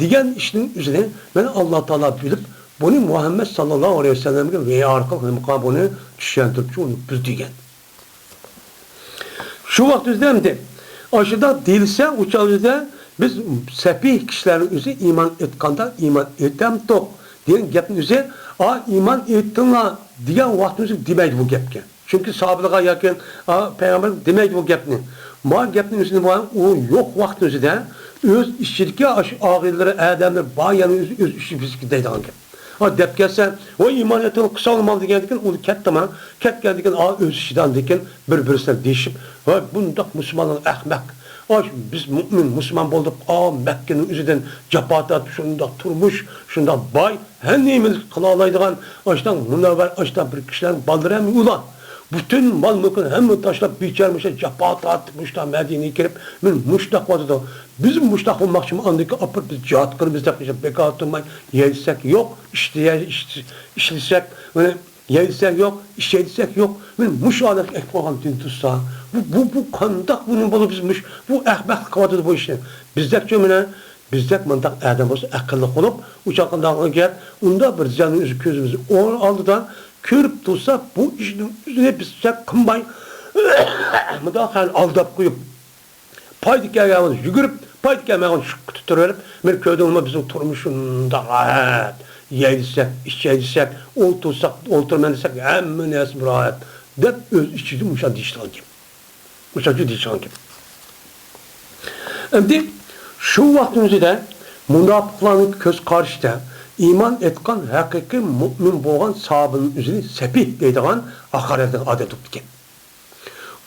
دېگەن ئىشنىڭ ئۆزىنى مانا ئاللا تائالا بىلىپ، بۇنى مۇھەممەد ساللاللاھۇ ئەلەيھى ۋەسەللەمگە ۋەھىي ئارقىلىق نېمە قىلغان، بۇنى چۈشەندۈرۈپ، شۇنى بىز دېگەن. شۇ ۋاقىت ئۆزىدە ئەمدى ئاشۇنداق دېيىلسە، ئۇ چاغ ئۆزىدە بىز سەپىھ كىشىلەرنىڭ ئۆزى ئىمان ئېيتقاندا ئىمان ئېيتامتۇق دېگەن گەپنىڭ ئۆزى، ئا، ئىمان ئېيتتىڭلار دېگەن ۋاقىتنىڭ ئۆزى دېمەيدۇ بۇ گەپكە. چۈنكى ساھابىلارغا ياكى، ئا، پەيغەمبەر دېمەيدۇ بۇ گەپنى. ما گەپنى ئۆزىنى بار، ئۇ يوق ۋاقىتنىڭ ئۆزىدە ئۆز ئىچىدىكى ئاشۇ ئاغىنىلىرى، ئادەملىرى بار يەرنى ئۆزى، ئۆز ئىچىدە دەيدىغان گەپ. ھا، دەپ كەلسە، ۋاي، ئىمان ئېيتىڭ، قىساڭلىماڭ دېگەندىكىن، ئۇ كەتتىما. كەتكەندىكىن، ئا، ئۆز ئىچىدە ئاندىكىن بىر-بىرسىدە دېيىشىپ، ۋاي، بۇنداق مۇسۇلمانلار ئەخمەق. ئاش، بىز مۇئمىن، مۇسۇلمان بولدۇق. ئا، مەككىنىڭ ئۆزىدىن جاپا تارتىپ، شۇنداق تۇرمۇش، شۇنداق باي، ھەممىمىز قىلالايدىغان، ئاشتاق مۇنەۋۋەر، ئاشتاق بىر كىشىلەرنىڭ بالىلىرى ھەممە ئۇلار. پۈتۈن مال-مۈلكىنى ھەممە تاشلاپ، بىچارە مۇشۇ جاپا تارتىپ، مۇشۇنداق مەدىنىگە كىرىپ، مېنى مۇشۇنداق قىلىۋاتىدۇ. بىزمۇ مۇشۇنداق بولماقچىمۇ، ئاندىن كېيىن ئاپىرىپ بىز جىھاد قىلىمىز دەپ، بىكار تۇرماي، يەيسەك يوق، ئىشلىيە-، ئىش-، ئىشلىسەك، مانا، يەيسەك يوق، ئىچەيسەك يوق. مانا مۇشۇ ھالەتكە ئەكىپ قويغان دىن تۇتسا، بۇ، بۇ، بۇ قانداق بۇنى بولۇپ بىز مۇش-، بۇ ئەخمەقلىق قىلىۋاتىدۇ بۇ ئىشنى. بىزدەكچۇ مانا، بىزدەك مۇنداق ئادەم بولسا ئەقىللىق بولۇپ، ئۇ چاغقا گەپ، ئۇنداق بىر زىياننى ئۆزى كۆزىمىزنىڭ ئالدىدا كۆرۈپ تۇرسا، بۇ ئىشنى ئۆزىنى بىز قىلماي، مۇنداق خەلقنى ئالداپ قويۇپ، پايدا كەلگەن يۈگۈرۈپ، پايدا كەلمىگەن شۇ تۇتۇرۇۋېرىپ، مېنى كۆردۈڭمۇ، بىزنىڭ تۇرمۇش شۇنداق راھەت. يەي دېسەك، ئىچەي دېسەك، ئولتۇرساق، ئولتۇرىمەن دېسەك، ھەممە نەرسە راھەت، دەپ ئۆز ئىچىدە مۇشۇنداق دېيىشىدىغان گەپ. مۇشۇنداق دېيىشىدىغان گەپ. ئەمدى شۇ ۋاقىتنىڭ ئۆزىدە مۇناپىقلارنىڭ كۆز قارىشىدا ئىمان ئېيتقان ھەقىقىي مۇئمىن بولغان ساھابىنىڭ ئۆزىنى سەپىھ دەيدىغان ھاقارەتلىك ئادەت بوپتىكەن.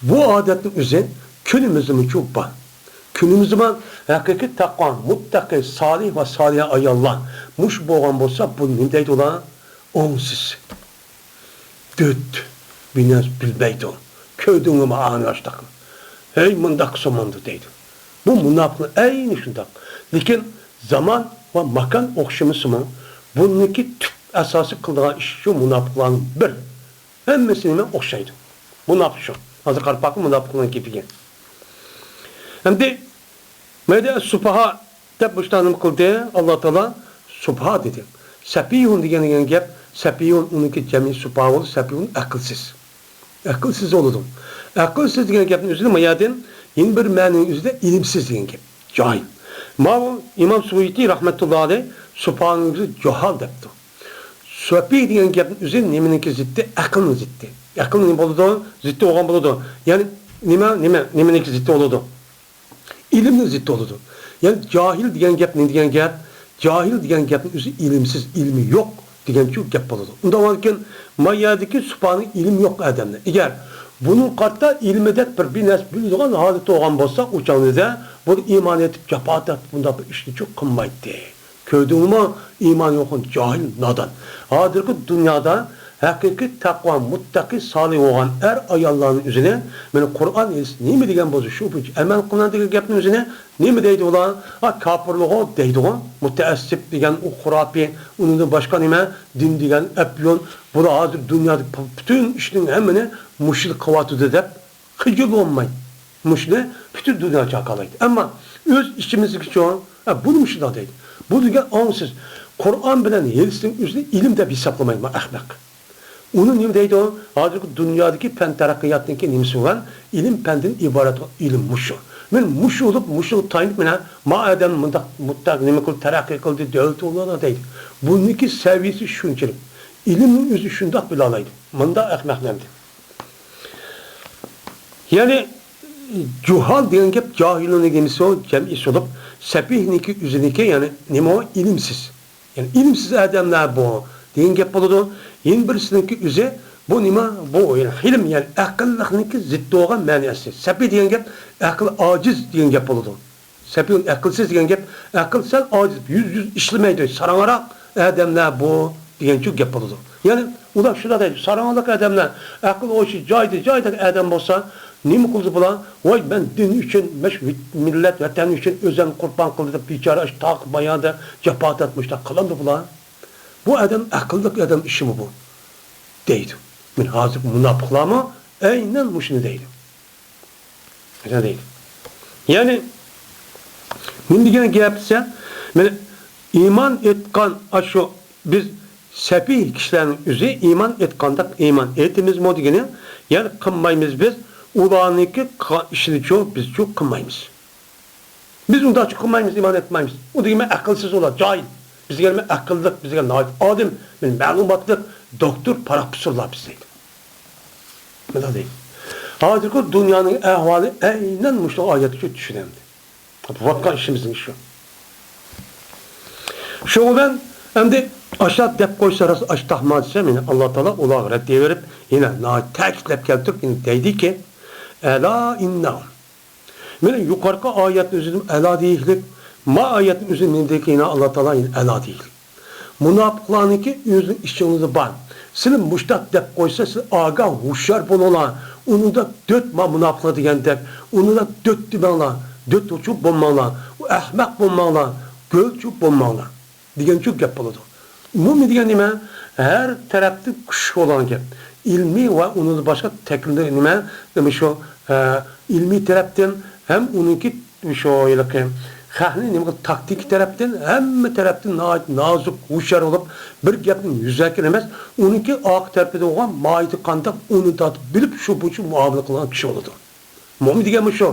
بۇ ئادەتنىڭ ئۆزى كۈنىمىزدىمۇچۇ بار. كۈنىمىزدىمۇ ھەقىقىي تەقۋا، مۇتتەقى، سالىھ ۋە سالىھە ئاياللار مۇشۇ بولغان بولسا، بۇ نېمە دەيدۇ ئۇلار؟ ئوڭسىز، دۆت، بىر نەرسە بىلمەيدۇ. كۆردۈڭمۇ ئانى ئاشتاقنى؟ ھەي، مۇنداق سوماندۇ دەيدۇ. بۇ مۇناپىقنىڭ ئەينى شۇنداق. لېكىن زامان ۋە ماكان ئوخشىمىسىمۇ، بۇنىڭكى تۈپ ئاساسى قىلىدىغان ئىش شۇ مۇناپىقلارنىڭ بىر. ھەممىسى نېمە ئوخشايدۇ. مۇناپىق شۇ. ھازىر قارىپاققا مۇناپىقنىڭ گېپىگە. ئەمدى مەيدە سۇپاھا دەپ مۇشۇنداق نېمە قىلدى؟ ئاللا تائالا سۇپاھا دېدى. سەپىھۇن دېگەن، دېگەن گەپ، سەپىھۇن ئۇنىڭكى جەمئى سۇپاھا بولىدۇ، سەپىھۇن ئەقىلسىز. ئەقىلسىز بولىدۇ. ئەقىلسىز دېگەن گەپنىڭ ئۆزىدە ما يەردىن يەنە بىر مەنىنىڭ ئۆزىدە ئىلىمسىز دېگەن گەپ. جاھىل. ماۋۇ ئىمام سۇيۇتى رەھمەتۇللا ئەلەيھ سۇپاھانىڭ ئۆزى جۇھال دەپتۇ. سەپىھ دېگەن گەپنىڭ ئۆزى نېمىنىڭكى زىتى؟ ئەقىلنىڭ زىتى. ئەقىل نېمە بولىدۇ؟ زىتى بولغان بولىدۇ. يەنى نېمە، نېمە، نېمىنىڭكى زىتى بولىدۇ؟ ئىلىمنىڭ زىتى بولىدۇ. يەنى جاھىل دېگەن گەپ نېمە دېگەن گەپ؟ جاھىل دېگەن گەپنىڭ ئۆزى ئىلىمسىز، ئىلمى يوق دېگەنچۇ گەپ بولىدۇ. ئۇنداق بولغاندىكىن، ما يەردىكى سۇپانىڭ ئىلمى يوق ئادەمنىڭ. ئەگەر بۇنىڭغا قارىتا ئىلمىدەك بىر، بىر نەرسە بىلىدىغان ھالىتى بولغان بولسا، ئۇ چاغدا بۇ ئىمان ئېيتىپ، جاپا تارتىپ، بۇنداق بىر ئىشنىچۇ قىلمايتتى. كۆردۈڭمۇ؟ ئىمانى يوق، جاھىل، نادان. ھازىرقى دۇنيادا ھەقىقىي تەقۋا، مۇتتەقى، سالىھ بولغان ئەر-ئاياللارنىڭ ئۆزىنى، مانا، قۇرئان، ھەدىس نېمە دېگەن بولسا، شۇ بويىچە ئەمەل قىلىدىغان گەپنىڭ ئۆزىنى نېمە دەيدۇ ئۇلار؟ ھا، كاپىرلىغۇ دەيدىغۇ، مۇتەئەسسىپ دېگەن ئۇ خۇراپىي، ئۇنىڭدىن باشقا نېمە؟ دىن دېگەن ئەپيۇن. بۇلار ھازىر دۇنيادا پۈتۈن ئىشنىڭ ھەممىنى مۇشۇ قىلىۋاتىدۇ دەپ، خىجىل بولماي، مۇشۇنى پۈتۈن دۇنيا چاقالايدۇ. ئەمما ئۆز ئىچىمىزدىكىچۇ، ھە، بۇنى مۇشۇنداق دەيدۇ. بۇ دېگەن ئاڭسىز. قۇرئان بىلەن ھەدىسنىڭ ئۆزىنى ئىلىم دەپ ھېسابلىمايدۇ، ئەخمەق. ئۇنى نېمە دەيدۇ؟ ھازىرقى دۇنيادىكى پەن تەرەققىياتنىڭكى نېمىسى بولغان؟ ئىلىم پەندىن ئىبارەت بولغان ئىلىم مۇشۇ. مەن مۇشۇ بولۇپ، مۇشۇغا تايىنىپ، مانا، ما ئادەم مۇنداق، مۇنداق نېمە قىلدى، تەرەققىي قىلدى، دۆلىتى ئۇلۇغ دەيدۇ. بۇنىڭكى سەۋىيەسى شۇنچىلىك. ئىلىمنىڭ ئۆزى شۇنداق بىلالايدۇ. مۇنداق ئەخمەقلەردىن. يەنى، جۇھال دېگەن گەپ جاھىلنىڭ نېمىسى ئۇ، جەمئىسى بولۇپ، سەپىھنىڭكى ئۆزىنىڭكى، يەنى نېمە ئۇ؟ ئىلىمسىز. يەنى ئىلىمسىز ئادەملەر بۇ دېگەن گەپ بولىدۇ. يەنە بىرسىنىڭكى ئۆزى، بۇ نېمە؟ بۇ، يەنى، ھىلىم، يەنى ئەقىللىقنىڭكى زىتى بولغان مەنىسى. سەپىھ دېگەن گەپ ئەقلى ئاجىز دېگەن گەپ بولىدۇ. سەپىھۇن، ئەقىلسىز دېگەن گەپ، ئەقىل سەل ئاجىز، يۈز، يۈز ئىشلىمەيدۇ، ساراڭراق ئادەملەر بۇ دېگەنچۇ گەپ بولىدۇ. يەنى ئۇلار شۇنداق دەيدۇ، ساراڭراق ئادەملەر، ئەقىل ھوشى جايىدا، جايىدا ئادەم بولسا، نېمە قىلدى بۇلار؟ ۋاي، مەن دىن ئۈچۈن مەش-، مىللەت، ۋەتەن ئۈچۈن ئۆزىنى قۇربان قىلدى دەپ، بىچارە ئاشۇ تاغ بايانىدا جاپا تارتمۇشتا قىلامدۇ بۇلار؟ بۇ ئادەم ئەقىللىق ئادەم ئىشىمۇ بۇ؟ دەيدۇ. مەن ھازىرقى مۇناپىقلارمۇ ئەينەن مۇشۇنى دەيدۇ. دەيدۇ. يەنى، نېمە دېگەن گەپ دېسە، مانا ئىمان ئېيتقان، ئاشۇ بىز سەپىھ كىشىلەرنىڭ ئۆزى ئىمان ئېيتقاندەك ئىمان ئېيتىمىزمۇ دېگىنى، يەنى قىلمايمىز بىز، ئۇلارنىڭكى قىلغان ئىشىنىچۇ بىزچۇ قىلمايمىز. بىز ئۇنداقچە قىلمايمىز، ئىمان ئېيتمايمىز. ئۇ دېگەن ئەقىلسىز ئۇلار، جاھىل. بىز دېگەن ئەقىللىق، بىز دېگەن ناھايىتى ئالىم، مەلۇماتلىق، دوكتور، پروفېسسورلار بىز دەيدۇ. مۇنداق دەيدۇ. ھازىرقى دۇنيانىڭ ئەھۋالى ئەينەن مۇشۇ ئايەتكە چۈشىدۇ ئەمدى. بولۇۋاتقان ئىشىمىزنىڭ شۇ. شۇ بىلەن ئەمدى ئاشۇنداق دەپ قويسا، راست ئاشۇنداقما دېسە، يەنە ئاللا تائالا ئۇلارغا رەددىيە بېرىپ، يەنە ناھايىتى تەكىتلەپ كەلتۈرۈپ، يەنە دەيدىكى، ئەلا ئىننەھۇم. مانا يۇقىرىقى ئايەتنىڭ ئۆزى ئەلا دېيىشلىك، ما ئايەتنىڭ ئۆزى نېمە دېيىشلىك، يەنە ئاللا تائالا يەنە ئەلا دېيىشلىك. مۇناپىقلارنىڭكى ئۆزىنىڭ ئىچىڭىزدە بار. سىلى مۇشتاق دەپ قويسا، سىز ئاگاھ ھوشيار بولۇڭلار. ئۇنىڭدا دۆت ما مۇناپىقلار دېگەندەك، ئۇنىڭدا دۆت دېمەڭلار، دۆت ئۇچۇپ بولماڭلار، ئەخمەق بولماڭلار، گۆلچۈپ بولماڭلار. دېگەنچۇ گەپ بولىدۇ. ئومۇمىي دېگەن نېمە؟ ھەر تەرەپتىن كۈچ بولغان گەپ. ئىلمىي ۋە ئۇنىڭدىن باشقا تەكلىمدە نېمە؟ نېمە شۇ، ئە، ئىلمىي تەرەپتىن ھەم ئۇنىڭكى شۇ ھېلىقى خەقنى نېمە قىلىپ تاكتىكا تەرەپتىن، ھەممە تەرەپتىن ناھايىتى نازۇك، ھوشيار بولۇپ، بىر گەپنى يۈزەكى ئەمەس، ئۇنىڭكى ئارقا تەرىپىدە بولغان ماھىيىتى قانداق، ئۇنى تارتىپ بىلىپ، شۇ بويىچە مۇئامىلە قىلغان كىشى بولىدۇ. مۇئمىن دېگەن مۇشۇ.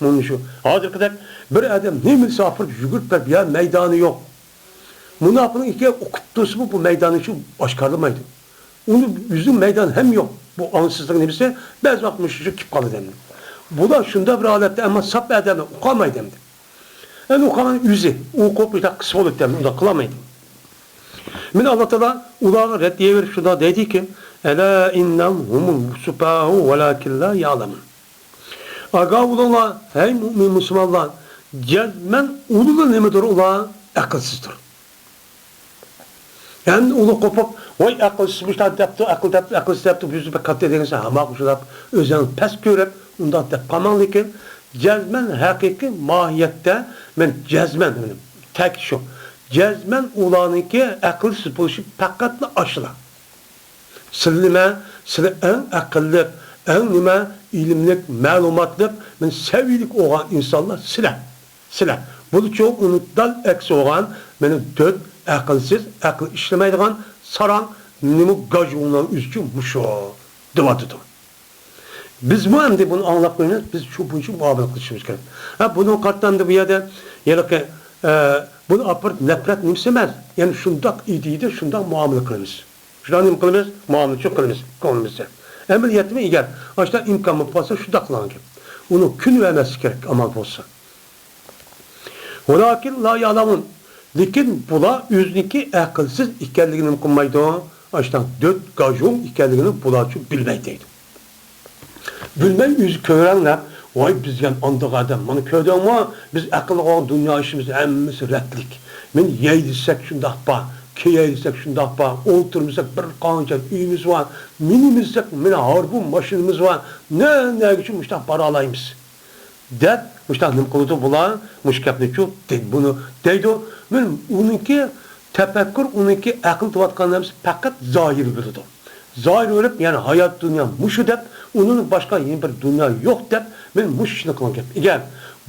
مۇئمىن شۇ. ھازىرقىدەك بىر ئادەم نېمە دېسە ئاپىرىپ يۈگۈرۈپ بېرىپ، يا مەيدانى يوق. مۇناپىقنىڭ ئىككى ئۇقۇپ تۇرسىمۇ بۇ مەيداننى شۇ ئاشكارىلىمايدۇ. ئۇنىڭ ئۆزىنىڭ مەيدانى ھەم يوق. بۇ ئاڭسىزلىق نېمىسى بەزى ۋاقىت مۇشۇ كېلىپ قالىدۇ ئەمدى. بۇلار شۇنداق بىر ھالەتتە، ئەمما ساپ ئادەملەر ئۇقالمايدۇ ئەمدى. ئەمدى ئۇقالغان ئۆزى، ئۇقۇپ مۇشۇنداق قىلسا بولىدۇ ئەمدى، ئۇنداق قىلالمايدۇ. مانا ئاللا تائالا ئۇلارغا رەددىيە بېرىپ شۇنداق دەيدىكى، ئەلا ئىننەھۇم ھۇمۇس سۇفەھاءۇ ۋەلاكىن لا يەئلەمۇن. ئاگاھ بولۇڭلار، ھەي مۇئمىن مۇسۇلمانلار، جەزمەن ئۇلىلا نېمىدۇر ئۇلار؟ ئەقىلسىزدۇر. يەنى ئۇلار قوپۇپ، ۋاي ئەقىلسىز مۇشۇنداق دەپتۇ، ئەقىل دەپتۇ، ئەقىلسىز دەپتۇ، بۇ يۈزى بەك كاتتا دېگەن سەن ھاماقا شۇنداق ئۆزۈڭنى پەس كۆرۈپ، ئۇنداق دەپ قالماڭ، لېكىن جەزمەن ھەقىقىي ماھىيەتتە مەن جەزمەن، مېنىڭ تەكىت شۇ، جەزمەن ئۇلارنىڭكى ئەقىلسىز بولۇشى پەقەتلا ئاشۇلا. سىلى نېمە؟ سىلى ئەڭ ئەقىللىق، ئەڭ نېمە؟ ئىلىملىك، مەلۇماتلىق، مېنى سەۋىيىلىك بولغان ئىنسانلار سىلە. سىلە. بۇلىچۇ ئۇنى دەل ئەكسى بولغان، مېنى دۆت، ئەقىلسىز، ئەقلى ئىشلىمەيدىغان، ساراڭ، نېمە گاژۇڭلار ئۆزىچۇ مۇشۇ دەۋاتىدۇ. بىزمۇ ئەمدى بۇنى ئاڭلاپ قويىمىز، بىز شۇ بويىچە مۇئامىلە قىلىشىمىز كېرەك. ھە، بۇنىڭغا قارىتا ئەمدى بۇ يەردە ھېلىقى، ئە، بۇنى ئاپىرىپ نەپرەت نېمىسى ئەمەس. يەنى شۇنداق ئىدىيىدە شۇنداق مۇئامىلە قىلىمىز. شۇنداق نېمە قىلىمىز؟ مۇئامىلىچۇ قىلىمىز كۆڭلىمىزچە. ئەمەلىيەتمۇ ئەگەر ئاشۇنداق ئىمكان بولۇپ قالسا شۇنداق قىلغان گەپ. ئۇنى كۈنى ئەمەسلىكى كېرەك، ئامال بولسا. ۋەلاكىن لا يەئلەمۇن. لېكىن بۇلار ئۆزىنىڭكى ئەقىلسىز ئىكەنلىكىنى نېمە قىلمايدۇ؟ ئاشۇنداق دۆت گاژۇڭ ئىكەنلىكىنى بۇلارچۇ بىلمەيدۇ دەيدۇ. بىلمەي ئۆزى كۆرەڭلەپ، ۋاي بىز دېگەن ئانداق ئادەم، مانا كۆردۈڭمۇ؟ بىز ئەقىلگە ئالغان دۇنيا ئىشىمىز ھەممىسى رەتلىك. مانا يەي دېسەك شۇنداق بار، كىيەي دېسەك شۇنداق بار، ئولتۇرمىساق بىر قانچە ئۆيىمىز بار، مىنىمىز دېسەك مانا ھاربا ماشىنىمىز بار، نە، نەگىچە مۇشۇنداق بارالايمىز؟ دەپ، مۇشۇنداق نېمە قىلىدۇ بۇلار؟ مۇشۇ گەپنىچۇ دەيدۇ، بۇنى دەيدۇ. مانا ئۇنىڭكى تەپەككۇر، ئۇنىڭكى ئەقىل دەۋاتقان نەرسە پەقەت زاھىرنى بىلىدۇ. زاھىر ئۆلۈپ، يەنى ھايات دۇنيا مۇشۇ دەپ، ئۇنىڭدىن باشقا يەنە بىر دۇنيا يوق دەپ، مانا مۇشۇ ئىشنى قىلغان گەپ. ئەگەر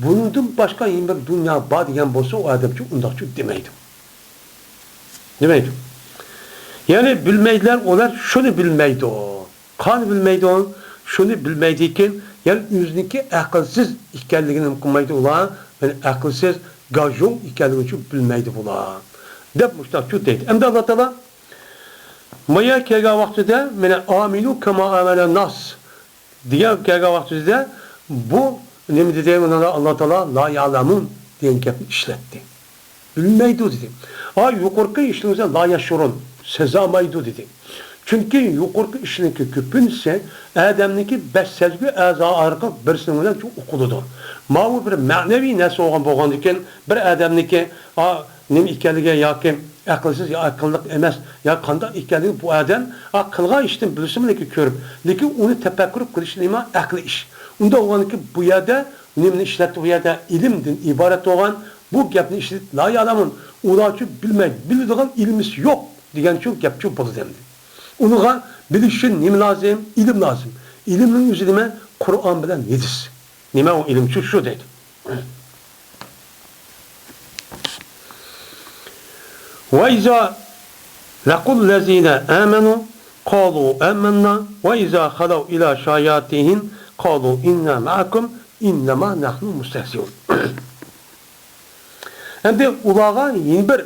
بۇنىڭدىن باشقا يەنە بىر دۇنيا بار دېگەن بولسا، ئۇ ئادەمچۇ ئۇنداقچۇ دېمەيدۇ. دېمەيدۇ. يەنى بىلمەيدىلەر، ئۇلار شۇنى بىلمەيدۇ. قانى بىلمەيدۇ، شۇنى بىلمەيدىكەن، يەنى ئۆزىنىڭكى ئەقىلسىز ئىكەنلىكىنى نېمە قىلمايدۇ ئۇلار، يەنى ئەقىلسىز، گاژۇڭ ئىكەنلىكىنى شۇ بىلمەيدۇ بۇلار، دەپ مۇشۇنداقچۇ دەيدۇ. ئەمدى ئاللا تائالا مايا كەلگەن ۋاقتىدا، مانا، ئامىنۇ كاما ئامەنەن ناس دېگەن كەلگەن ۋاقتىدا، بۇ نېمە دېدى؟ مانا ئاللا تائالا لا يەئلەمۇن دېگەن گەپنى ئىشلەتتى. بىلمەيدۇ دېدى. ھا، يۇقىرىقى ئىشلىرىڭىزدە لا يەشئۇرۇن، سېزالمايدۇ دېدى. چۈنكى يۇقىرىقى ئىشنىڭكى كۆپىنچىسى ئادەمنىڭكى بەش سەزگۈ ئەزا ئارقىلىق بىرسىنىڭ بىلەن ئۇقۇلىدۇ. ماۋۇ بىر مەنىۋى نەرسە بولغان بولغاندىكىن، بىر ئادەمنىڭكى، ھا، نېمە ئىكەنلىكى ياكى ئەقىلسىز يا ئەقىللىق ئەمەس يا قانداق ئىكەنلىكى بۇ ئادەم، ھا، قىلغان ئىشتىن بىلسىمۇ لېكىن كۆرۈپ، لېكىن ئۇنى تەپەككۇر قىلىش نېمە؟ ئەقلىي ئىش. ئۇنداق بولغاندىكىن بۇ يەردە نېمىنى ئىشلەتتى؟ بۇ يەردە ئىلىمدىن ئىبارەت بولغان بۇ گەپنى ئىشلىتىپ، لا يەئلەمۇن، ئۇلارچۇ بىلمەيدۇ، بىلىدىغان ئىلمىسى يوق دېگەنچۇ گەپچۇ بولىدۇ ئەمدى. ئۇنىڭغا بىلىش ئۈچۈن نېمە لازىم؟ ئىلىم لازىم. ئىلىمنىڭ ئۆزى نېمە؟ قۇرئان بىلەن ھەدىس. نېمە ئۇ ئىلىمچۇ؟ شۇ دەيدۇ. وَإِذَا لَقُوا الَّذِينَ آمَنُوا قَالُوا آمَنَّا وَإِذَا خَلَوْا إِلَى شَيَاطِينِهِمْ قَالُوا إِنَّا مَعَكُمْ إِنَّمَا نَحْنُ مُسْتَهْزِئُونَ. ئەمدى ئۇلارغا يەنە بىر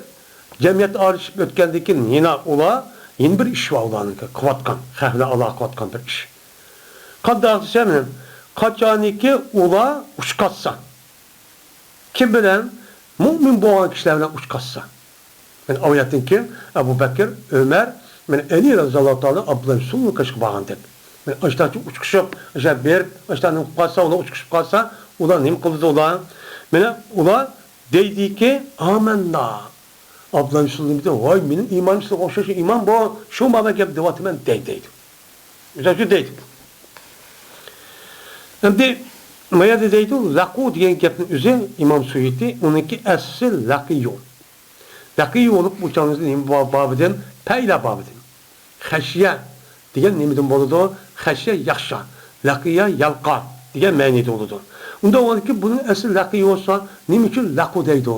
جەمئىيەت ئارىلىشىپ ئۆتكەندىن كېيىن يەنە ئۇلار، يەنە بىر ئىش بار ئۇلارنىڭكى قىلىۋاتقان، خەق بىلەن ئالاقە قىلىۋاتقان بىر ئىش. قانداق دېسەم، قاچانكى ئۇلار ئۇچقاتسا، كىم بىلەن؟ مۇئمىن بولغان كىشىلەر بىلەن ئۇچقاتسا. مانا ئايەتتىن كېيىن ئەبۇ بەكىر، ئۆمەر، مانا ئەلى رەزىياللاھۇ تائالا ئابدۇللا سۇلنىڭ قېشىغا بارغان دەپ. مانا ئاشتاچۇ ئۇچقۇشۇپ، ئاشا بېرىپ، ئاشتانى قىلىپ قالسا، ئۇلار ئۇچقۇشۇپ قالسا، ئۇلار نېمە قىلدى ئۇلار؟ مانا ئۇلار دەيدىكى، «ئامەننا.» ئابدۇللا سۇلىمىدىن، «ۋاي، مېنىڭ ئىمانىم سىزگە ئوخشاش ئىمان بۇ، شۇ مانا گەپ دەۋاتىمەن» دەي، دەيدۇ. مىسال ئۈچۈن دەيدۇ. ئەمدى ما يەردە دەيدۇ، لەقۇ دېگەن گەپنىڭ ئۆزى ئىمام سۇيۇتى، ئۇنىڭكى ئەسلى لەقىيۇ. لەقىيۇ بولۇپ، بۇ چاغدا نېمە بابىدىن؟ پەئىلە بابىدىن. خەشيە دېگەن نېمىدىن بولىدۇ؟ خەشيە يەخشا، لەقىيە يەلقا دېگەن مەنىدە بولىدۇ. ئۇنداق بولغاندىكىن بۇنىڭ ئەسلى لەقىيۇ بولسا، نېمە ئۈچۈن لەقۇ دەيدۇ؟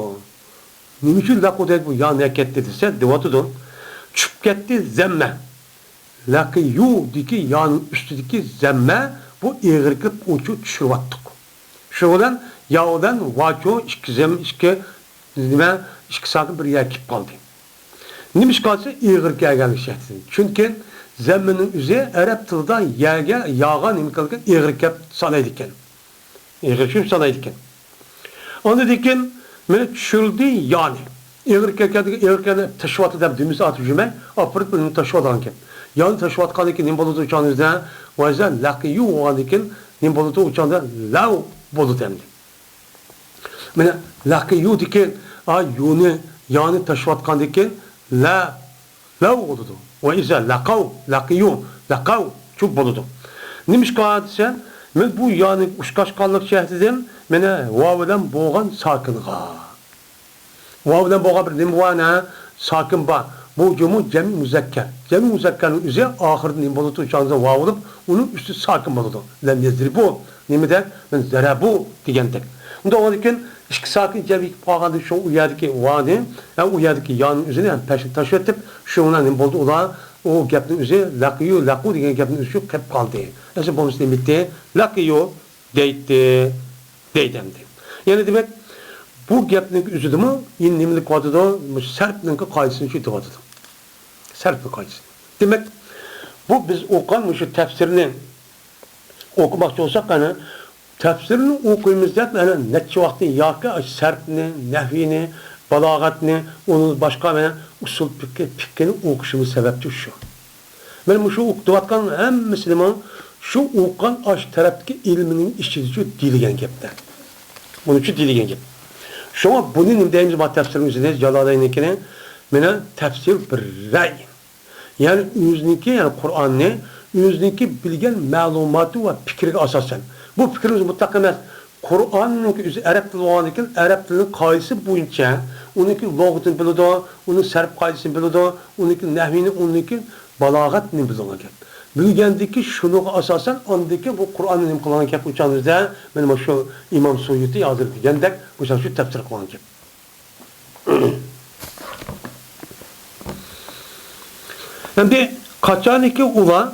نېمە ئۈچۈن لەقۇ دەيدۇ؟ بۇ يا نەگە كەتتى دېسە، دەۋاتىدۇ. چۈشۈپ كەتتى زەممە. لەقىيۇدىكى يانىڭ ئۈستىدىكى زەممە، بۇ ئېغىر كېلىپ ئۇنچە چۈشۈرۈۋاتتۇق. شۇ بىلەن يا بىلەن ۋاچۇ ئىككى زەم-، ئىككى نېمە، ئىككى ساكىن بىر يەرگە كېلىپ قالدى. نېمىشقا دېسە، ئېغىر كەلگەنلىك شەرتىدىن. چۈنكى زەممىنىڭ ئۆزى ئەرەب تىلىدا يەرگە، ياغا نېمە قىلىدىكەن؟ ئېغىر كەپ سانايدىكەن. ئېغىر چۈشۈرۈپ سانايدىكەن. ئاندىن كېيىن مانا چۈشۈرۈلدى يانى. ئېغىر كەلگەندىكىن، ئېغىر كەلگەن تاشلىۋاتتى دەپ دۈمىسى ئاتىپ يۈرمەي، ئاپىرىپ ئۇنى تاشلىۋالغانىكەن. يانى تاشلىۋاتقاندىن كېيىن نېمە بولىدۇ ئۇ چاغدا؟ ۋەزە لەقىيۇ بولغاندىن كېيىن نېمە بولىدۇ ئۇ چاغدا؟ لەۋ بولىدۇ ئەمدى. مانا لەقىيۇدىكى، ئا، يۇنى، يانى تاشلىۋاتقاندىن كېيىن لە، لەۋ بولىدۇ. ۋە ئىزا لەقەۋ، لەقىيۇ، لەقەۋ، چۈپ بولىدۇ. نېمىشقا دېسە، مەن بۇ يانى ئۇچقاشقانلىق جەھىتىدىن مانا ۋاۋ بىلەن بولغان ساكىنغا. ۋاۋ بىلەن بولغان بىر نېمە بار، نە؟ ساكىن بار. بۇ جۇمۇ جەمئى مۇزەككەر. جەمئى مۇزەككەرنىڭ ئۆزى ئاخىرىدا نېمە بولىدۇ؟ ئۇ چاغدا ۋاۋ بولۇپ، ئۇنىڭ ئۈستى ساكىن بولىدۇ. لەم يەزرىبۇ. نېمىدەك؟ مەن زەرەبۇ دېگەندەك. ئۇنداق بولغاندىكىن ئىككى ساكىن جەم يېتىپ قالغاندىن شۇ ئۇ يەردىكى ۋانى، ھە، ئۇ يەردىكى يانىڭ ئۆزىنى ھەم پەشنى تاشلىۋېتىپ، شۇنىڭ بىلەن نېمە بولدى ئۇلار؟ ئۇ گەپنىڭ ئۆزى لەقىيۇ، لەقۇ دېگەن گەپنىڭ ئۆزى شۇ قېلىپ قالدى. ئەسلى بولمىسا نېمە ئىدى؟ لەقىيۇ دەيتتى، دەيدۇ ئەمدى. يەنى دېمەك، بۇ گەپنىڭ ئۆزىدىمۇ يەنە نېمىلىك بارىدۇ؟ مۇشۇ سەرپنىڭكى قائىدىسىنى چۈشىنىۋاتىدۇ. سەرپنىڭ قائىدىسى. دېمەك، بۇ بىز ئوقۇغان مۇشۇ تەپسىرنى ئوقۇماقچى بولساق، ئەنە، تەپسىرنى ئوقۇيمىز دەپ، ئەنە، نەچچە ۋاقىتنى ياكى سەرپنى، نەھۋىنى، بالاغەتنى، ئۇنىڭ باشقا، مەنە، ئۇسۇل پىقھى، پىقھىنى ئوقۇشىمىز سەۋەبچى شۇ. مەن مۇشۇ ئوقۇتۇۋاتقان ھەممىسىنىمۇ شۇ ئوقۇغان ئاشۇ تەرەپتىكى ئىلمىنىڭ ئىچىدىچۇ دېيىلگەن گەپلەر. بۇنىچۇ دېيىلگەن گەپ. شۇڭا بۇنى نېمە دەيمىز؟ بار تەپسىرىمىزنى، جالالەينىڭكىنى، مانا تەپسىر بىر رەي. يەنى ئۆزىنىڭكى، يەنى قۇرئاننى ئۆزىنىڭكى بىلگەن مەلۇماتى ۋە پىكرىگە ئاساسەن. بۇ پىكرىمىز مۇتلەق ئەمەس. قۇرئاننىڭكى ئۆزى ئەرەب تىلى بولغاندىكىن، ئەرەب تىلىنىڭ قائىدىسى بويىچە ئۇنىڭكى لۇغىتىنى بىلىدۇ، ئۇنىڭ سەرپ قائىدىسىنى بىلىدۇ، ئۇنىڭكى نەھۋىنى، ئۇنىڭكى بالاغەتنى بىلىدىغان گەپ. بىلگەندىكى شۇنىڭغا ئاساسەن، ئاندىكى بۇ قۇرئاننى نېمە قىلغان گەپ ئۇ چاغدا بىزدە، مانا مۇشۇ ئىمام سۇيۇتى ھازىر دېگەندەك، مۇشۇ تەپسىر قىلغان گەپ. ئەمدى قاچانكى ئۇلار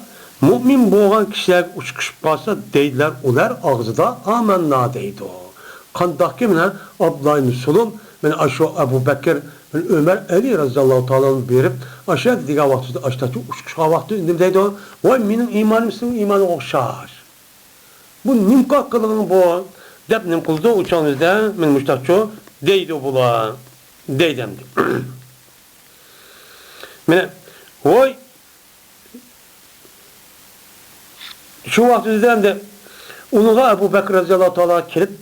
مۇئمىن بولغان كىشىلەرگە ئۇچرىشىپ قالسا، دەيدىلەر، ئۇلار ئاغزىدا ئامەننا دەيدۇ. قانداقكى مانا ئابدۇللا ئىبن سۇلۇم، مانا ئاشۇ ئەبۇ بەكىر، مانا ئۆمەر، ئەلى رەزىياللاھۇ تائالا ئەنھۇ بېرىپ، ئاشۇ يەردە دېگەن ۋاقتىدا، ئاشتاچۇ ئۇچرىشىپ قالغان ۋاقتىدا نېمە دەيدۇ؟ ۋاي، مېنىڭ ئىمانىم سېنىڭ ئىمانىڭغا ئوخشاش. بۇ نېمە قىلغىنىڭ بۇ؟ دەپ نېمە قىلىدۇ؟ ئۇ چاغدا بىزدە، مانا مۇشتاقچۇ دەيدۇ بۇلار. دەيدۇ ئەمدى. مانا، ۋاي، شۇ ۋاقىت ئۆزىدە ئەمدى ئۇنىڭغا ئەبۇ بەكرى رەزىياللاھۇ تائالا كېلىپ،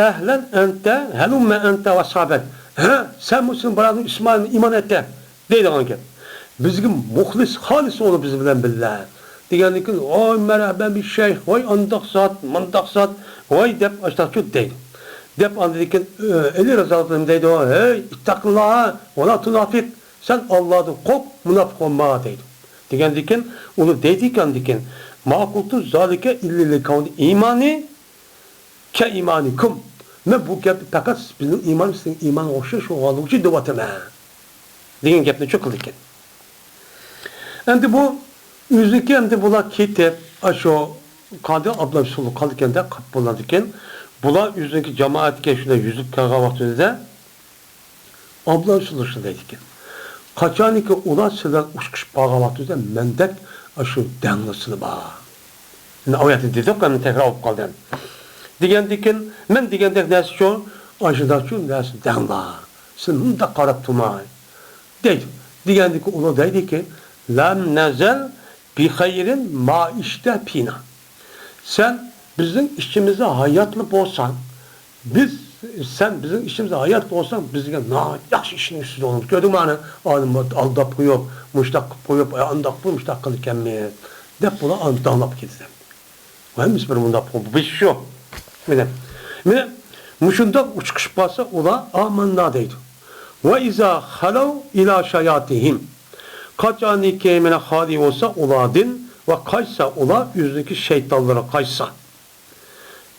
«ئەھلەن ئەنتە، ھەلۇممە ئەنتە ۋە ئەسھابەك.» ھە، سەن مۇسۇلمان بۇرادىر ئىسمائىلنى ئىمان ئەتە دەيدىغان گەپ. «بىزگە مۇخلىس، خالىس بولۇڭ بىز بىلەن بىللە.» دېگەندىن كېيىن، «ۋاي مەرھەبا بىششەيخ، ۋاي ئانداق زات، مانداق زات، ۋاي» دەپ ئاشتاقچۇ دەيدۇ. دەپ ئاندىن كېيىن، ئە، ئەلى رەزىياللاھۇ تائالا دەيدۇ، «ھەي، ئىتتەقىللاھا ۋە لا تۇنافىق، سەن ئاللاھتىن قورق، مۇناپىق بولما» دەيدۇ. دېگەندىن كېيىن ئۇلار دەيدىكەن ئاندىن كېيىن، «ما قۇلتۇ زالىكە ئىللا لىكەۋنى ئىمانى كە ئىمانىكۇم.» مەن بۇ گەپنى پەقەت بىزنىڭ ئىمانىمىز سىزنىڭ ئىمانىغا ئوخشاش بولغانلىقى ئۈچۈن دەۋاتىمەن، دېگەن گەپنى چۇ قىلىدىكەن. ئەمدى بۇ ئۆزىكى، ئەمدى بۇلار كېتىپ، ئاشۇ قاندى ئابلا سۇلۇ قالىدىكەندە، قاپ بولىدىكەن. بۇلار ئۆزىنىڭكى جامائەتكە شۇنداق يۈزۈپ كەلگەن ۋاقتىدا، ئابلا سۇلۇ شۇنداق دەيدىكەن، قاچانكى ئۇلار سىلەر ئۇچقۇشۇپ قالغان ۋاقتىدا مەندەك ئاشۇ دەڭلىسىلە بار. ئەنە ئايەتنى دېدۇق، ئەمدى تەكرار بولۇپ قالدى. دېگەندىكىن، مەن دېگەندەك نەرسىچۇ، ئاشۇنداقچۇ نەرسە دەڭلا. سىلەر مۇنداق قاراپ تۇرماي. دەيدۇ. دېگەندىكى ئۇلار دەيدىكى، لەم نەزەل بىخەيرىن ما ئىشتە پىنا. سەن بىزنىڭ ئىچىمىزدە ھاياتلا بولساڭ، بىز، سەن بىزنىڭ ئىچىمىزدە ھايات بولساڭ، بىزگە ناھايىتى ياخشى ئىشنى ئۈستىدە بولىمىز. كۆردۈڭمۇ ئانا، ئالىمنى ئالداپ قويۇپ، مۇشتاق قىلىپ قويۇپ، ئانداق بۇ، مۇشتاق قىلىدىكەنمىز، دەپ بۇلار ئانا داڭلاپ كېتىدۇ. ھەممىسى بىر مۇنداق بىز شۇ. مانا، مانا مۇشۇنداق ئۇچۇقۇشۇپ قالسا، ئۇلار ئاماندا دەيدۇ. ۋە ئىزا خەلەۋ ئىلا شەياتىنىھىم. قاچانكى مانا خالىي بولسا ئۇلاردىن ۋە قاچسا ئۇلار ئۆزىنىڭكى شەيتانلىرىغا قاچسا.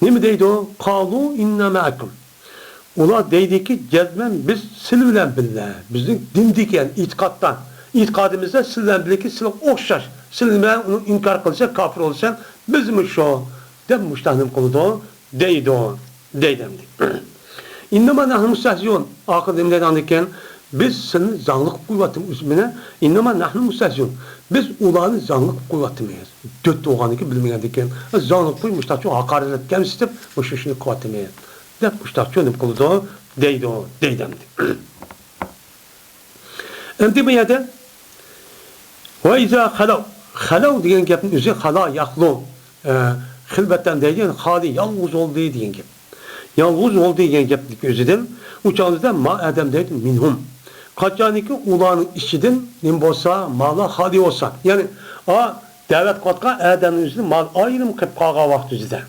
نېمە دەيدۇ؟ قالۇ ئىننا مەئەكۇم. ئۇلار دەيدىكى، جەزمەن بىز سىلە بىلەن بىللە. بىزنىڭ دىندىكى، يەنى ئېتىقادتا، ئېتىقادىمىزدا سىلە بىلەن بىللىكى سىلىگە ئوخشاش. سىلە بىلەن ئۇنى ئىنكار قىلسا، كاپىر بولسا، بىزمۇ شۇ، دەپ مۇشۇنداق نېمە قىلىدۇ؟ دەيدۇ، دەيدۇ ئەمدى. ئىننەما نەھنۇ مۇستەھزىئۇن. ئاخىرىدا نېمە دەيدۇ ئاندىن كېيىن؟ بىز سېنى زاڭلىق قىلىپ قويۇۋاتىمىز. مانا، ئىننەما نەھنۇ مۇستەھزىئۇن. بىز ئۇلارنى زاڭلىق قىلىپ قويۇۋاتىمىز. دۆت بولغاندىن كېيىن، بىلمىگەندىن كېيىن، زاڭلىق قىلىپ مۇشۇنداق چوڭ ھاقارەتلەپ كەمسىتىپ، مۇشۇ ئىشنى قىلىۋاتىمىز، دەپ مۇشۇنداق چوڭ نېمە قىلىدۇ، دەيدۇ، دەيدۇ ئەمدى. ئەمدى بۇ يەردە ۋە ئىزا خەلەۋ. خەلەۋ دېگەن گەپنىڭ ئۆزى خەلا يەخلۇ، ئە، خىلۋەتەن دەيدۇ، يەنى خالىي، يالغۇز بولدى دېگەن گەپ. يالغۇز بولدى دېگەن گەپنىڭ ئۆزىدىن ئۇ چاغدا ما ئادەم دەيدۇ، مىنھۇم. قاچانكى ئۇلارنىڭ ئىچىدىن نېمە بولسا، مالا خالىي بولسا. يەنى، ئا، دەۋەت قىلىۋاتقان ئادەمنىڭ ئۆزىدىن مال ئايرىم قېلىپ قالغان ۋاقتىدا.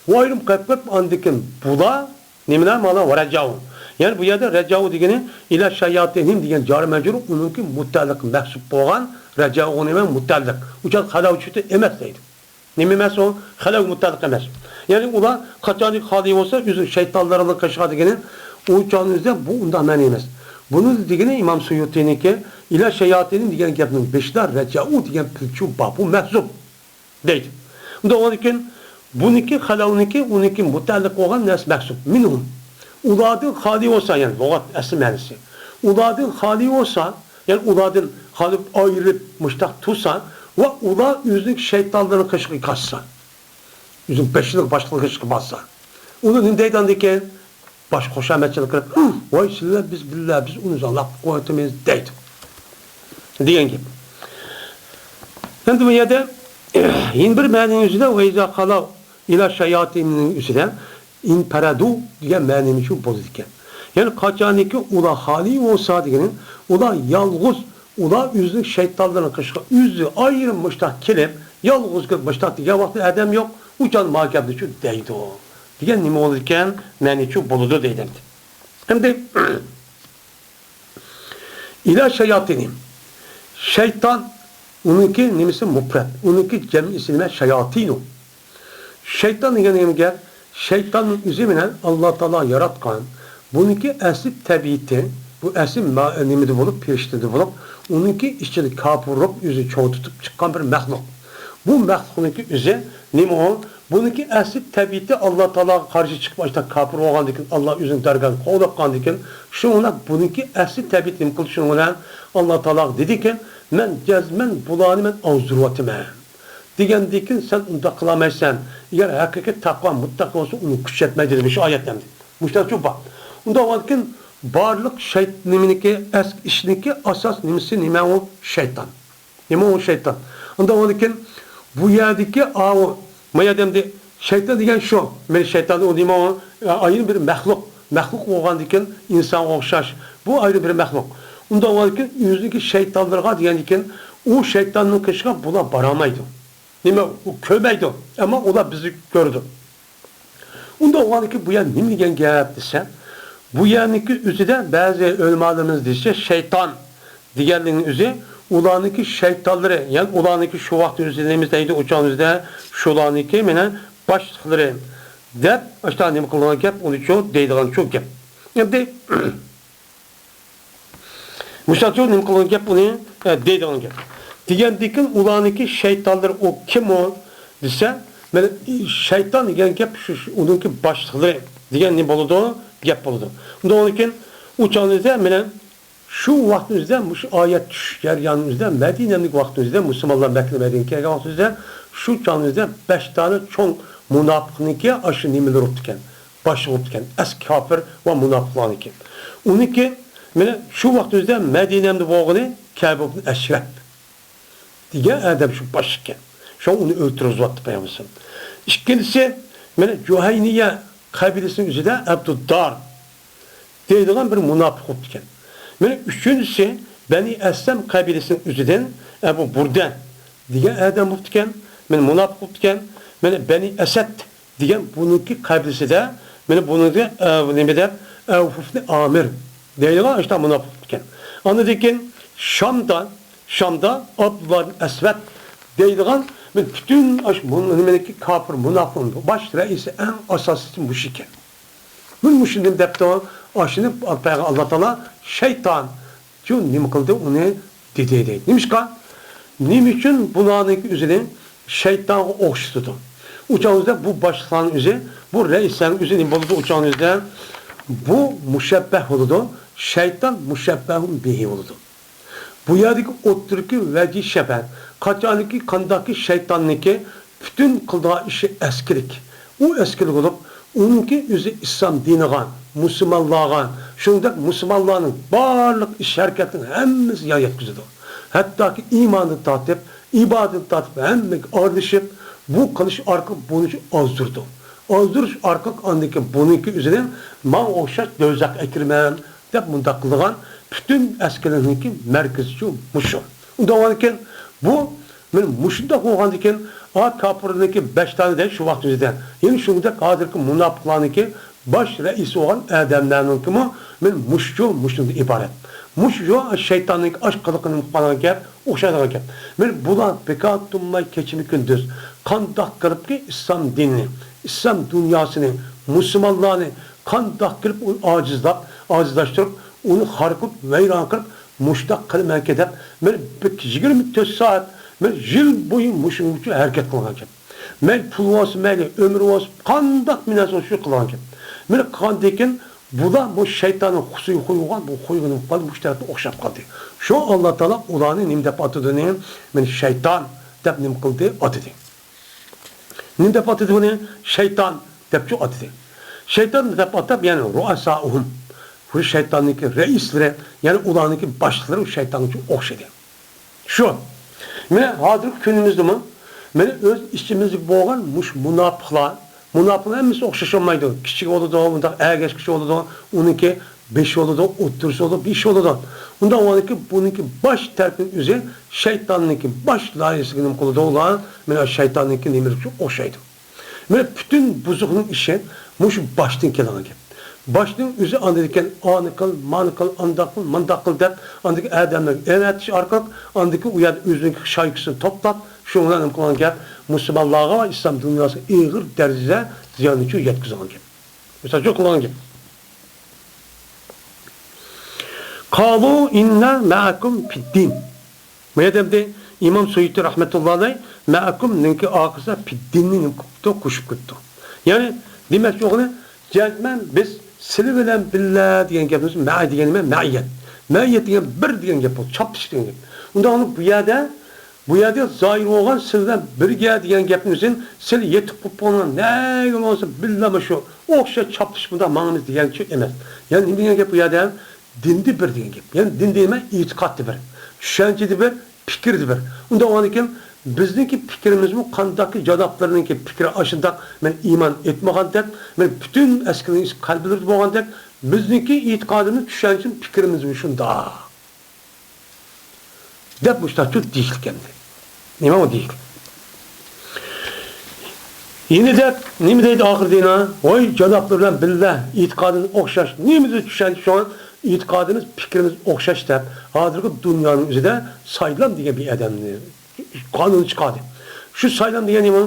ئۇ ئايرىم قېلىپ قېلىپ، ئاندىن كېيىن بۇلار نېمىلەر مانا ۋە رەجەئۇ. يەنى بۇ يەردە رەجەئۇ دېگىنى ئىلە شەياتىنىم دېگەن جارى مەجرۇر، ئۇنىڭكى مۇتەئەللىقى مەھسۇپ بولغان رەجەئۇ نېمە مۇتەئەللىق. ئۇ چاغ خەلەۋچىتى ئەمەس دەيدۇ. نېمە ئەمەس ئۇ؟ خەلەۋ مۇتەئەللىق ئەمەس. يەنى ئۇلار قاچانكى خالىي بولسا، ئۆزىنىڭ شەيتانلىرىنىڭ قېشىغا دېگىنى، ئۇ چاغنىڭ ئۆزىدە بۇ ئۇنداق مەنە ئەمەس. بۇنى دېگىنى ئىمام سۇيۇتىنىڭكى ئىلە شەياتىنىم دېگەن گەپنىڭ بېشىدا رەجەئۇ دېگەن پېئىلچۇ بار. بۇ مەھزۇپ. دەيدۇ. ئۇنداق بولغاندىكىن، بۇنىڭكى خەلەۋنىڭكى، ئۇنىڭكى مۇتەئەللىق بولغان نەرسە مەھزۇپ. مىنھۇم. ئۇلاردىن خالىي بولسا، يەنى لۇغەت ئەسلى مەنىسى. ئۇلاردىن خالىي بولسا، يەنى ئۇلاردىن خالىي، ئايرىلىپ مۇشتاق تۇرسا ۋە ئۇلار ئۆزىنىڭ شەيتانلىرىنىڭ قېشىغا قاچسا، ئۆزىنىڭ بېشىنىڭ باشقىلىرىنىڭ قېشىغا بارسا، ئۇلار نېمە دەيدۇ ئاندىن كېيىن؟ باشقا خۇشامەتچىلىك قىلىپ، ۋاي سىلەر بىز بىللە، بىز ئۇنى زاڭلاپ قويۇۋاتىمىز دەيدۇ. دېگەن گەپ. ئەمدى بۇ يەردە يەنە بىر مەنىنىڭ ئۆزىدە ۋە ئىزا خەلەۋ ئىلا شەياتىنىنىڭ ئۆزىدە ئىنپەرەدۇ دېگەن مەنىمۇ شۇ بولىدىكەن. يەنى قاچانكى ئۇلار خالىي بولسا دېگىنى، ئۇلار يالغۇز، ئۇلار ئۆزىنىڭ شەيتانلىرىنىڭ قېشىغا ئۆزى ئايرىم مۇشتاق كېلىپ، يالغۇز كېلىپ مۇشتاق دېگەن ۋاقىتتا ئادەم يوق، ئۇ چاغدا ما گەپنى شۇ دەيدۇ. دېگەن نېمە بولىدىكەن؟ مەنى شۇ بولىدۇ دەيدۇ ئەمدى. ئەمدى ئىلا شەياتىنىم. شەيتان، ئۇنىڭكى نېمىسى مۇپرەت، ئۇنىڭكى جەمئىسى نېمە؟ شەياتىنۇ. شەيتان دېگەن نېمە گەپ؟ شەيتاننىڭ ئۆزى بىلەن ئاللا تائالا ياراتقان. بۇنىڭكى ئەسلى تەبىئىتى، بۇ ئەسلى ما-، نېمىدە بولۇپ، پېرىشتىدە بولۇپ، ئۇنىڭكى ئىچىدە كاپىر بولۇپ، ئۆزىنى چوڭ تۇتۇپ چىققان بىر مەخلۇق. بۇ مەخلۇقنىڭكى ئۆزى نېمە ئۇ؟ بۇنىڭكى ئەسلى تەبىئىتى ئاللا تائالاغا قارشى چىقىپ، ئاشۇنداق كاپىر بولغاندىكىن، ئاللا ئۆزىنىڭ دەرگاھىنى قوغلاپ قالغاندىكىن، شۇڭا بۇنىڭكى ئەسلى تەبىئىتى نېمە قىلدى؟ شۇنىڭ بىلەن ئاللا تائالاغا دېدىكى، مەن جەزمەن بۇلارنى مەن ئازدۇرۇۋاتىمەن. دېگەندىكىن سەن ئۇنداق قىلالمايسەن. ئەگەر ھەقىقىي تەقۋا مۇتتەقى بولسا، ئۇنى كۈچەتمەيدۇ دېدى شۇ ئايەتتە ئەمدى. مۇشۇنداق بار. ئۇنداق بولغاندىكىن بارلىق شەيت-، نېمىنىڭكى، ئەس-، ئىشنىڭكى ئاساس نېمىسى، نېمە ئۇ؟ شەيتان. نېمە ئۇ شەيتان؟ ئۇنداق بولغاندىكىن بۇ يەردىكى ئاۋۇ، ما يەردە ئەمدى شەيتان دېگەن شۇ. مەن شەيتان ئۇ نېمە ئۇ؟ ئايرىم بىر مەخلۇق. مەخلۇق بولغاندىكىن ئىنسانغا ئوخشاش. بۇ ئايرىم بىر مەخلۇق. ئۇنداق بولغاندىكىن ئۆزىنىڭكى شەيتانلىرىغا دېگەندىكىن ئۇ شەيتاننىڭ قېشىغا بۇلار بارالمايدۇ. نېمە، ئۇ كۆرمەيدۇ، ئەمما ئۇلار بىزنى كۆرىدۇ. ئۇنداق بولغاندىكىن بۇ يەر نېمە دېگەن گەپ دېسە، بۇ يەرنىڭكى ئۆزىدە بەزى ئۆلىمالىرىمىز دېسە، شەيتان دېگەنلىكنىڭ ئۆزى ئۇلارنىڭكى شەيتانلىرى، يەنى ئۇلارنىڭكى شۇ ۋاقىتنىڭ ئۆزىدە نېمە دەيدۇ، ئۇ چاغنىڭ ئۆزىدە شۇلارنىڭكى مانا باشلىقلىرى دەپ، ئاشۇنداق نېمە قىلىدىغان گەپ، ئۇنى شۇ دەيدىغان شۇ گەپ. ئەمدى مۇشۇنچە نېمە قىلغان گەپ ئۇنى، ئە، دەيدىغان گەپ. دېگەندىكىن ئۇلارنىڭكى شەيتانلىرى ئۇ كىم ئۇ دېسە، مانا، شەيتان دېگەن گەپ شۇ، شۇ، ئۇنىڭكى باشلىقلىرى دېگەن نېمە بولىدۇ؟ گەپ بولىدۇ. ئۇنداق بولغاندىكىن ئۇ چاغنىڭ ئۆزىدە مانا شۇ ۋاقىتنىڭ ئۆزىدە، مۇشۇ ئايەت چۈشۈش جەريانىنىڭ ئۆزىدە، مەدىنەدىكى ۋاقىتنىڭ ئۆزىدە، مۇسۇلمانلار مەككە مەدىنىگە كەلگەن ۋاقىتنىڭ ئۆزىدە، شۇ چاغنىڭ ئۆزىدە بەش دانە چوڭ مۇناپىقنىڭكى ئاشۇ نېمىلىرى بوپتىكەن. باشلىق بوپتىكەن. ئەسلى كاپىر ۋە مۇناپىقلارنىڭكى. ئۇنىڭكى، مانا شۇ ۋاقىت ئۆزىدە مەدىنەمدە بولغىنى كەب ئىبن ئەشرەپ دېگەن ئادەم شۇ باشلىق ئىكەن. شۇڭا ئۇنى ئۆلتۈرگۈزۈۋاتتى پەيغەمبەر. ئىككىنچىسى، مانا جۇھەينىيە قەبىلىسىنىڭ ئۆزىدە ئەبدۇددار دەيدىغان بىر مۇناپىق بوپتىكەن. مانا ئۈچىنچىسى بەنى ئەسلەم قەبىلىسىنىڭ ئۆزىدىن ئەبۇ بۇردە دېگەن ئادەم بوپتىكەن. مانا مۇناپىق بوپتىكەن. مانا بەنى ئەسەد دېگەن بۇنىڭكى قەبىلىسىدە، مانا بۇنىڭكى، ئە، نېمە دەپ، ئەۋف ئىبنى ئامىر دەيدىغان ئاشۇنداق مۇناپىق بوپتىكەن. ئاندىن كېيىن شامدا، شامدا ئابدۇللا ئىبن ئەسۋەد دەيدىغان، مانا پۈتۈن ئاشۇ مۇن-، نېمىنىڭكى كاپىر مۇناپىقنىڭ باش رەئىسى، ئەڭ ئاساسىيسى مۇشۇ ئىكەن. مانا مۇشۇ نېمە دەپتۇ؟ ئاشۇنى پەيغەمبەر ئاللا تائالا شەيتان شۇ نېمە قىلدى، ئۇنى دېدى دەيدۇ. نېمىشقا؟ نېمە ئۈچۈن بۇلارنىڭكى ئۆزىنى شەيتانغا ئوخشىتىدۇ؟ ئۇ چاغىمىزدا بۇ باشلىقلارنىڭ ئۆزى، بۇ رەئىسلەرنىڭ ئۆزى نېمە بولىدۇ؟ ئۇ چاغىمىزدا بۇ مۇشەببەھ بولىدۇ. شەيتان مۇشەببەھۇن بىھى بولىدۇ. بۇ يەردىكى ئوتتۇرىكى ۋەجھى شەبەھ، قاچانكى، قانداقكى شەيتاننىڭكى پۈتۈن قىلىدىغان ئىشى ئەسكىلىك. ئۇ ئەسكىلىك بولۇپ، ئۇنىڭكى ئۆزى ئىسلام دىنىغا، مۇسۇلمانلارغا، شۇنىڭدەك مۇسۇلمانلارنىڭ بارلىق ئىش ھەرىكەتنىڭ ھەممىسىگە زىيان يەتكۈزىدۇ. ھەتتاكى ئىماندىن تارتىپ، ئىبادەتتىن تارتىپ ھەممىگە ئارىلىشىپ، بۇ قىلىش ئارقىلىق بۇنى ئازدۇرىدۇ. ئازدۇرۇش ئارقىلىق ئاندىن كېيىن بۇنىڭكى ئۆزىنى ماڭا ئوخشاش دوزاخقا ئەكىرىمەن دەپ مۇنداق قىلىدىغان پۈتۈن ئەسكىلىكنىڭكى مەركىزىچۇ مۇشۇ. ئۇنداق بولغاندىكىن بۇ، مانا مۇشۇنداق بولغاندىكىن، ئا، كاپىرنىڭكى بەش دانە دەي شۇ ۋاقىت ئۆزىدە. يەنى شۇنداق ھازىرقى مۇناپىقلارنىڭكى باش رەئىسى بولغان ئادەملەرنىڭكىمۇ، مانا مۇشۇچۇ مۇشۇندىن ئىبارەت. مۇشۇ شەيتاننىڭكى ئاش قىلىقىنى قىلغان گەپ، ئوخشايدىغان گەپ. مانا بۇلار بىكار تۇرماي كېچىمۇ كۈندۈز قانداق قىلىپكى ئىسلام دىنىنى، ئىسلام دۇنياسىنى، مۇسۇلمانلارنى قانداق قىلىپ ئۇ ئاجىزلاپ، ئاجىزلاشتۇرۇپ، ئۇنى خار قىلىپ، ۋەيران قىلىپ، مۇشۇنداق قىلىمەنكى دەپ، مانا بىر يىگىرمە تۆت سائەت، مانا يىل بويى مۇشۇنىڭ ئۈچۈن ھەرىكەت قىلغان گەپ. مەيلى پۇل بولسۇن، مەيلى ئۆمۈر بولسۇن، قانداق مىنەس بولسۇن شۇ قىلغان گەپ. مانا قىلغاندىن كېيىن بۇلار بۇ شەيتاننىڭ خۇسۇي خۇيغان بۇ خۇيغىنى قىلىپ مۇشۇ تەرەپتە ئوخشاپ قالدى. شۇ ئاللا تائالا ئۇلارنى نېمە دەپ ئاتىدۇ؟ مانا شەيتان دەپ نېمە قىلدى؟ ئاتىدى. نېمە دەپ ئاتىدى بۇنى؟ شەيتان دەپچۇ ئاتىدى. شەيتان دەپ ئاتاپ، يەنى رۇئەسائۇھۇم، بۇ شەيتاننىڭكى رەئىسلىرى، يەنى ئۇلارنىڭكى باشلىقلىرى شەيتانغىچۇ ئوخشىدى. شۇ. مانا ھازىرقى كۈنىمىزدىمۇ، مانا ئۆز ئىچىمىزدە بولغان مۇشۇ مۇناپىقلار، مۇناپىقلار ھەممىسى ئوخشاش بولمايدۇ. كىچىك بولىدۇ، بۇنداق ئەگەشكۈچى بولىدۇ، ئۇنىڭكى بېشى بولىدۇ، ئوتتۇرىسى بولىدۇ، بېشى بولىدۇ. ئۇنداق بولغاندىكىن بۇنىڭكى باش تەرىپىنىڭ ئۆزى شەيتاننىڭكى باش لايىھەسىگە نېمە قىلىدۇ ئۇلار؟ مانا شەيتاننىڭكى نېمىلىكى ئوخشايدۇ. مانا پۈتۈن بۇزۇقنىڭ ئىشى مۇشۇ باشتىن كېلىدىكەن. باشنىڭ ئۆزى ئاندىكەن، ئانى قىل، مانى قىل، ئانداق قىل، مانداق قىل دەپ، ئاندىكى ئادەملەرگە ئەۋەتىش ئارقىلىق، ئاندىكى ئۇ يەردە ئۆزىنىڭكى شايكىسىنى توپلاپ، شۇنىڭ بىلەن نېمە قىلغان گەپ؟ مۇسۇلمانلارغا ۋە ئىسلام دۇنياسىغا ئېغىر دەرىجىدە زىيان يەتكۈزگەن گەپ. مىسال ئۈچۈن قىلغان گەپ. قالۇ ئىننا مەئەكۇم فىددىن. بۇ يەردە ئەمدى ئىمام سۇيۇتى رەھمەتۇللا ئەلەيھ مەئەكۇم نىڭكى ئارقىسىدا فىددىننى نېمە قىپتۇ؟ قوشۇپ كېتىپتۇ. يەنى دېمەكچى بولغىنى، جەزمەن بىز سىلى بىلەن بىللە دېگەن گەپنىڭ ئۆزى مەئە دېگەن نېمە؟ مەئىيەت. مەئىيەت دېگەن بىر دېگەن گەپ بولىدۇ، چاپلىشىش دېگەن گەپ. ئۇنداق بولۇپ بۇ يەردە بۇ يەردە زاھىر بولغان سىلى بىلەن بىرگە دېگەن گەپنىڭ ئۆزىنى سىلى يېتىپ قوپقان نەگە بولسا بىللە مۇشۇ ئوخشاش چاپلىشىپ مۇنداق ماڭىمىز دېگەنچۇ ئەمەس. يەنى نېمە دېگەن گەپ بۇ يەردە؟ دىندە بىر دېگەن گەپ. يەنى دىن دېمەي ئېتىقادتا بىر، چۈشەنچىدە بىر، پىكىردە بىر. ئۇنداق بولغاندىكىن بىزنىڭكى پىكرىمىزمۇ قانداقكى جانابلىرىنىڭكى پىكرى ئاشۇنداق، مەن ئىمان ئېيتمىغاندەك، مەن پۈتۈن ئەسكىرىنىڭ قەلبلىرىدە بولغاندەك، بىزنىڭكى ئېتىقادىمىز، چۈشەنچىمىز، پىكرىمىزمۇ شۇنداق. دەپ مۇشۇنداق دېيىشلىك ئەمدى. نېمە ئۇ دېيىشلىك؟ يەنە دەپ نېمە دەيدۇ ئاخىرىدا يەنە؟ ۋاي جانابلىرى بىلەن بىللە، ئېتىقادىمىز ئوخشاش، نېمىدە چۈشەنچە شۇڭا ئېتىقادىمىز، پىكرىمىز ئوخشاش دەپ، ھازىرقى دۇنيانىڭ ئۆزىدە سايلام دېگەن بىر ئادەمنى قانۇن چىقاردى. شۇ سايلام دېگەن نېمە؟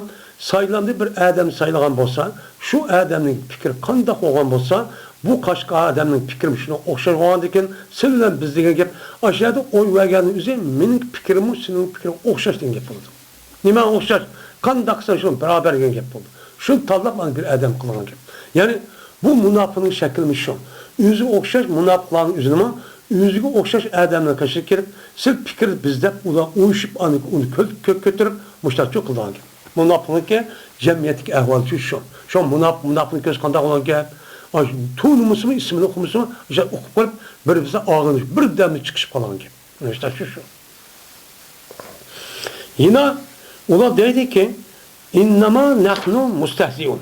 سايلامدا بىر ئادەم سايلىغان بولسا، شۇ ئادەمنىڭ پىكرى قانداق بولغان بولسا، بۇ قاشقا ئادەمنىڭ پىكرىمۇ شۇنىڭغا ئوخشاش بولغاندىكىن، سىلى بىلەن بىز دېگەن گەپ، ئاشۇ يەردە ئوي بەرگەننىڭ ئۆزى مېنىڭ پىكرىممۇ سېنىڭ پىكرىڭ ئوخشاش دېگەن گەپ بولىدۇ. نېمە ئوخشاش؟ قانداق قىلساڭ شۇنى بارابەر دېگەن گەپ بولىدۇ. شۇنى تاللاپ ئانا بىر ئادەم قىلغان گەپ. يەنى بۇ مۇناپىقنىڭ شەكلىمۇ شۇ. ئۆزىگە ئوخشاش مۇناپىقلارنىڭ ئۆزىنىمۇ ئۆزىگە ئوخشاش ئادەملەر قېشىغا كىرىپ، سىز پىكىر بىز دەپ ئۇلار ئۇيۇشۇپ ئانا ئۇنى كۆ-، كۆ-، كۆتۈرۈپ مۇشۇنداق قىلىدىغان گەپ. مۇناپىقنىڭكى جەمئىيەتتىكى ئەھۋالى شۇ. شۇ مۇناپىق، مۇناپىقنىڭ كۆزى قانداق بولغان گەپ؟ ئاي، تونۇمىسىمۇ، ئىسمىنى ئۇقمىسىمۇ، ئوشۇ ئوقۇپ قويۇپ، بىر بىرسى ئاغرىنىش، بىردەمدە چىقىشىپ قالغان گەپ. مۇشۇنداق شۇ، شۇ. يەنە ئۇلار دەيدىكى، ئىننەما نەھنۇ مۇستەھزىئۇن.